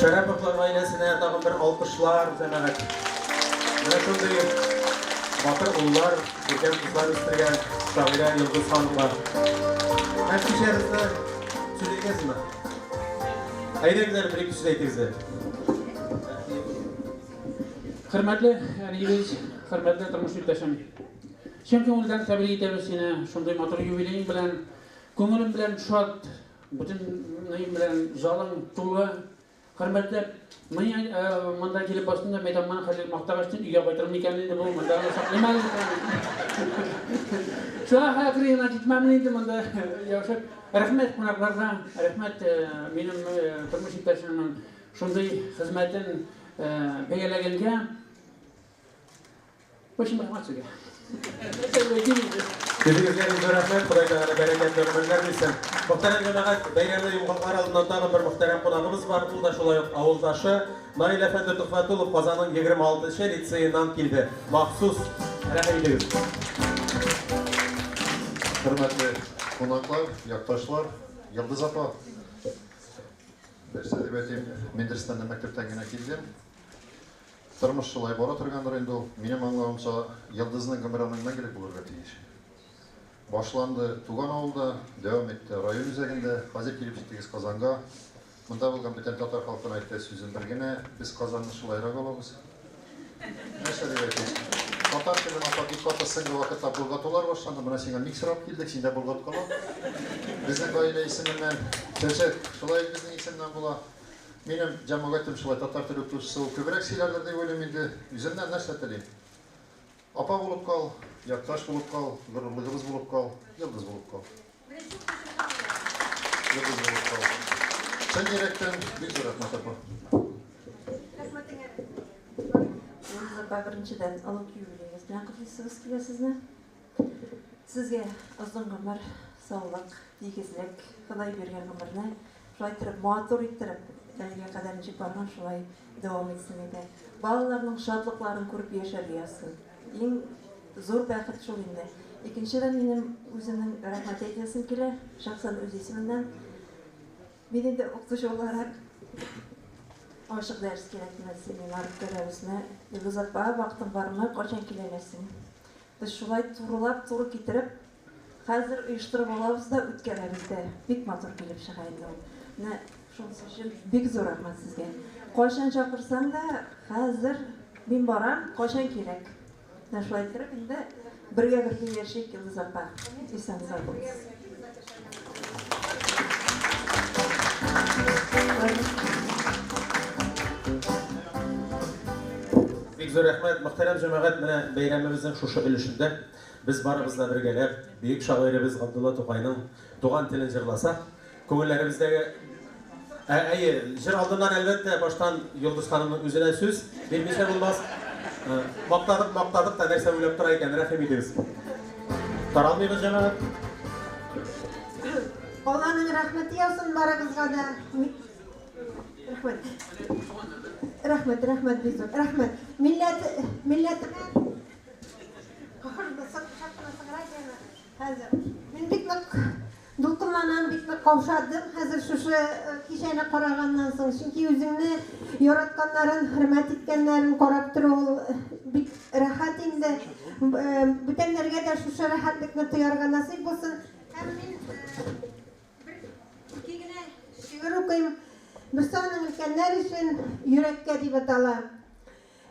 Шәрәповлар гаиләсенә тагын бер алкышлар, җәмәгать. Менә шундый батыр уллар, күркәм кызлар үстергән шагыйрә Йолдыз ханымга. Һәм кичәбезне сүз әйтәсезме? Әйдәгез әле бер-ике сүз әйтегез әле. Хөрмәтле әниебез, хөрмәтле тормыш иптәшем. Чын күңелдән тәбрик итәбез сине шундый матур юбилеең белән. Күңелем белән шат, бөтен ныем белән залың тулы. Хөрмәтләп, мин монда килеп бастым да, мәйданнан хәзер мактагач төн өйгә кайтырмын икән инде бу, монда гына саклыйм әле. Шуңа хәзер генә китмәмен инде монда яшәп. Рәхмәт кунакларга, рәхмәт минем тормыш иптәшемнең шундый хезмәтен бәяләгәнгә. В общем, рәхмәт сезгә. Сүзегезгә бик зур рәхмәт. Ходай Тәгалә бәрәкәтле гомерләр бирсен. Мөхтәрәм җәмәгать, бәйрәмне йомгаклар алдыннан тагын бер мөхтәрәм кунагыбыз бар. Ул да шулай ук авылдашы Наил әфәнде Төхвәтуллов Казанның 26 нчы лицееннан килде. Махсус. Рәхим итегез. Хөрмәтле кунаклар, якташлар, Йолдыз апа, нәрсә дип әйтим, мин дөрестән дә мәктәптән генә килдем. Тормыш шулай бара торгандыр инде ул. Минем аңлавымча, Йолдызның гомере аның мәңгелек булырга тиеш. Башланды туган авылда, дәвам итте район үзәгендә, хәзер килеп җиттегез Казанга. Монда булган бөтен татар халкына әйтә сүзем бер генә, без Казанны шулайрак алабыз. Нәрсә дип әйтим? Татар телен апа бик каты соңгы вакытта болгатулар башланды. Менә сиңа миксер алып килдек, син дә болгаткала. Безнең гаилә исеменнән чәчәк шулай безнең исемнән була. Минем җәмәгатем шулай татар теле укытучысы ул күбрәк сөйләрдер дип уйлыйм инде. Үземнән нәрсә телим? Апа булып кал, якташ булып кал, горурлыгыбыз булып кал, йолдыз булып кал. Йолдыз булып кал. Чын йөрәктән бик зур рәхмәт, апа. Рәхмәтеңә. Йолдыз апа, беренчедән, олуг юбилеегыз белән котлыйсыбыз килә сезне. Сезгә озын гомер, саулык, тигезлек, Ходай биргән гомерне шулай иттереп, матур иттереп, әлегә кадәр ничек барган, шулай дәвам итсен иде. Балаларның шатлыкларын күреп яшәргә язсын. Иң зур бәхет шул инде. Икенчедән, минем үземнең рәхмәт әйтәсем килә, шәхсән үз исемемнән. Мин инде укытучы буларак ачык дәрес кирәкме, семинар үткәрәбезме? Йолдыз апа, вакытың бармы, кайчан килә аласың? Без шулай турылап, туры китереп, хәзер оештырып алабыз да, үткәрәбез дә. Бик матур килеп чыга инде ул. Менә шунысы өчен бик зур рәхмәт сезгә. Кайчан чакырсаң да, хәзер мин барам, кайчан кирәк. Менә шулай иттереп инде бергә-бергә яшик, Йолдыз апа. Исән-сау булыгыз. Бик зур рәхмәт, мөхтәрәм җәмәгать, менә бәйрәмебезнең шушы өлешендә без барыбыз да бергәләп бөек шагыйребез Габдулла Тукайның туган телен җырласак, күңелләребездәге Ә, әйе, җыр алдыннан, әлбәттә, баштан Йолдыз ханымның үзенә сүз бирмичә булмас. Мактадык, мактадык та, нәрсә уйлап тора икән, рәхим итегез. Таралмыйбыз, җәмәгать. Алланың рәхмәте яусын барыгызга да. Рәхмәт. Рәхмәт, рәхмәт бик зур. Рәхмәт. Милләт, милләтемә Хәзер мин бик нык дулкынланам, бик нык каушадым хәзер шушы кичәне караганнан соң. Чөнки үзеңне яратканнарын, хөрмәт иткәннәрен карап тору ул бик рәхәт инде. Бүтәннәргә дә шушы рәхәтлекне тоярга насыйп булсын. Һәм мин бер ике генә шигырь укыйм. Берсе аның өлкәннәр өчен Йөрәккә дип атала.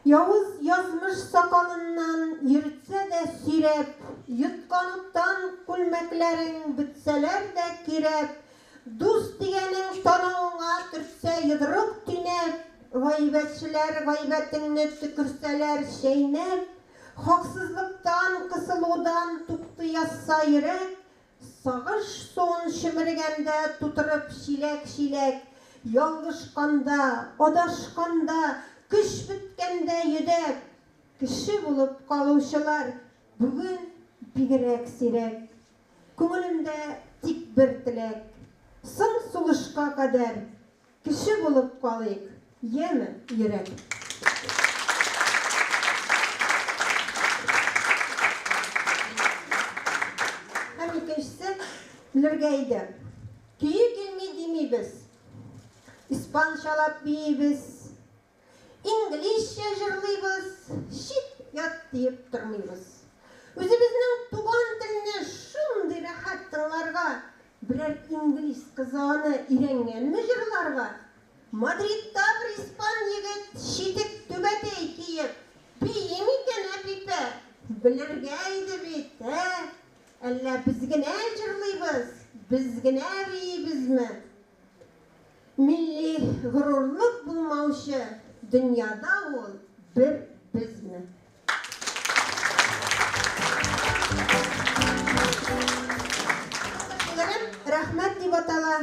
Явыз язмыш сакалыннан Йөртсә дә сөйрәп, Йоткан уттан күлмәкләрең Бетсәләр дә көйрәп, Дус дигәнең танавыңа Төртсә йодрык төйнәп, Гайбәтчеләр гайбәтеңне Төкерсәләр чәйнәп, Хаксызлыктан, кысылудан Туктый язса йөрәк, Сагыш суын чөмергәндә Тутырып чиләк-чиләк, Ялгышканда, адашканда, Көч беткәндә йөдәп, Кеше булып калучылар Бүген бигрәк сирәк. Күңелемдә тик бер теләк, Соң сулышка кадәр Кеше булып калыйк, яме, йөрәк. Һәм икенчесе, белергә иде. Көе килми димибез. Испанчалап биибез, инглизчә җырлыйбыз, чит-ят диеп тормыйбыз. Үзебезнең туган телне шундый рәхәт тыңларга, берәр инглиз кызы аны өйрәнгәнме җырларга? Мадридта бер испан егет читек түбәтәй киеп бии микән, Әпипә? Белергә иде бит, ә? Әллә без генә җырлыйбыз, без генә биибезме? Милли горурлык булмаучы дөньяда ул бер безме? Шигырем Рәхмәт дип атала.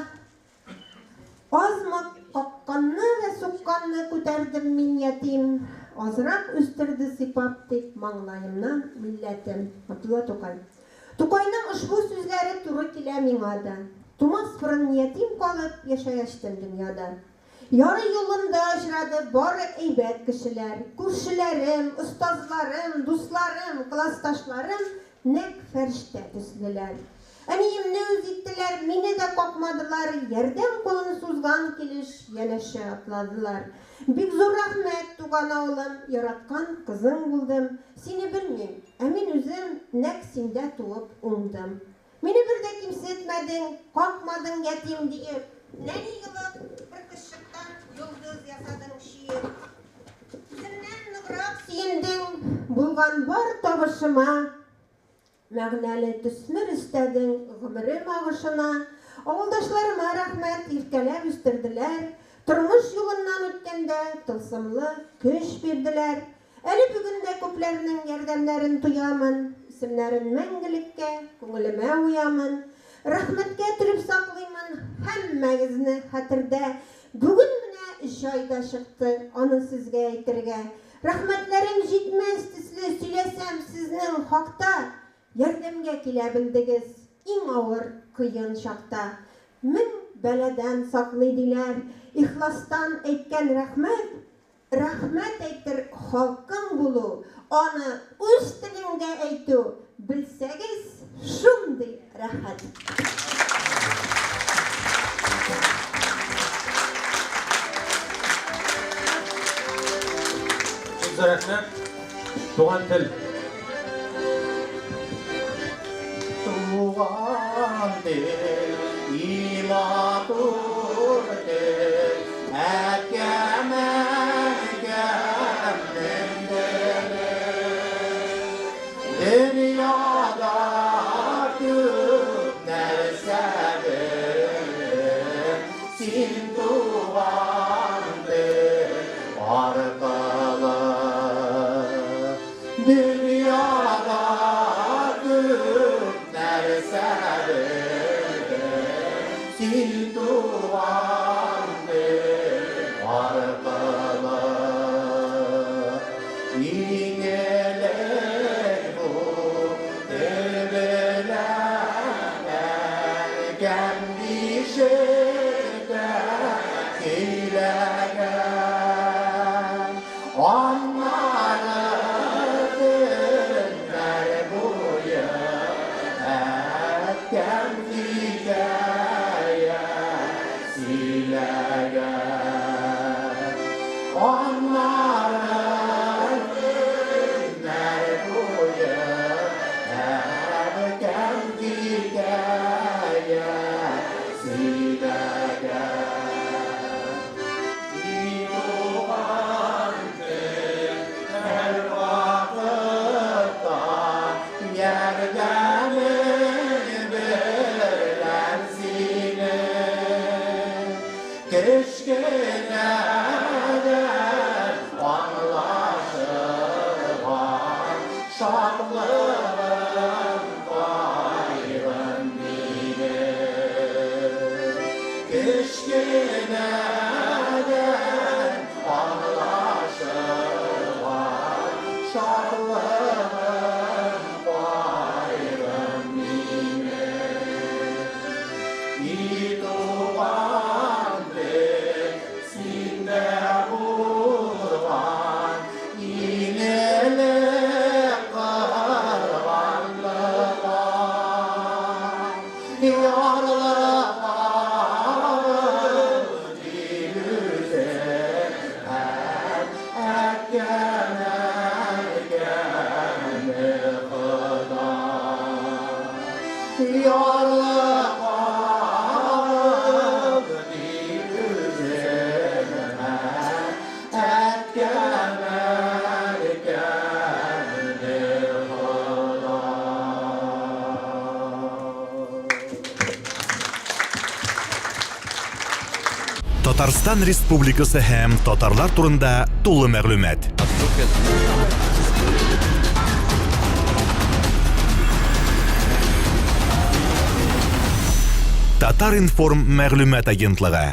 Азмы какканны вә сукканны күтәрдем мин ятим, Азрак үстерде сыйпап дип маңлаемнан милләтем. Габдулла Тукай. Тукайның ошбу сүзләре туры килә миңа да. Тумас борын ятим калып яшәгәчтен дөньяда. Ярый юлымда очрады бары әйбәт кешеләр, күршеләрем, остазларым, дусларым, классташларым нәкъ фәрештә төслеләр. Әниемне үз иттеләр, мине дә какмадылар, ярдәм кулын сузган килеш янәшә атладылар. Бик зур рәхмәт, туган авылым, яраткан кызың булдым. Сине белмим, ә мин үзем нәкъ синдә туып уңдым. Мине бер дә кимсетмәдең, какмадың ятим диеп, нәни елык бер кызчыктан йолдыз ясадың чөеп. Үземнән ныграк сөендең, булган бар табышыма. Мәгънәле төсмер өстәдең гомерем агышына. Авылдашларыма рәхмәт, иркәләп үстерделәр. Тормыш юлыннан үткәндә тылсымлы көч бирделәр. Әле бүген дә күпләрнең ярдәмнәрен тоямын, исемнәрен мәңгелеккә күңелемә уямын. Рәхмәткә төреп саклыймын һәммәгезне хәтердә. Бүген менә җай да чыкты аны сезгә әйтергә. Рәхмәтләрем җитмәс төсле сөйләсәм сезнең хакта, Ярдәмгә килә белдегез иң авыр, кыен чакта. Мең бәладән саклый диләр, ихластан әйткән рәхмәт, Рәхмәт әйтер халкың булу, аны үз телеңдә әйтү, белсәгез, шундый рәхәт. Бик зур рәхмәт. Туган тел. Туган тел, и матур тел, әткәм, әнкәмнең теле. Дөньяда күп нәрсә белдем, син туган тел аркылы. Дөньяда күп нәрсә белдем, син туган тел аркылы. Иң элек бу тел белән әнкәм бишектә көйләгән. Аннары көннәр буе әткәм хикәя сөйләгән. Аннары көннәр буе әткәм хикәя сөйләгән. И туган тел һәрвакытта ярдәмең белән синең. Кечкенәдән аңлашылган шатлыгым, кайгым минем. Кечкенәдән аңлашылган шатлыгым, кайгым минем. И туган тел, синдә булган иң элек кылганлыгың. Ярлыкавын Татарстан Республикасы һәм татарлар турында тулы мәгълүмат. Татар-информ мәгълүмат агентлыгы.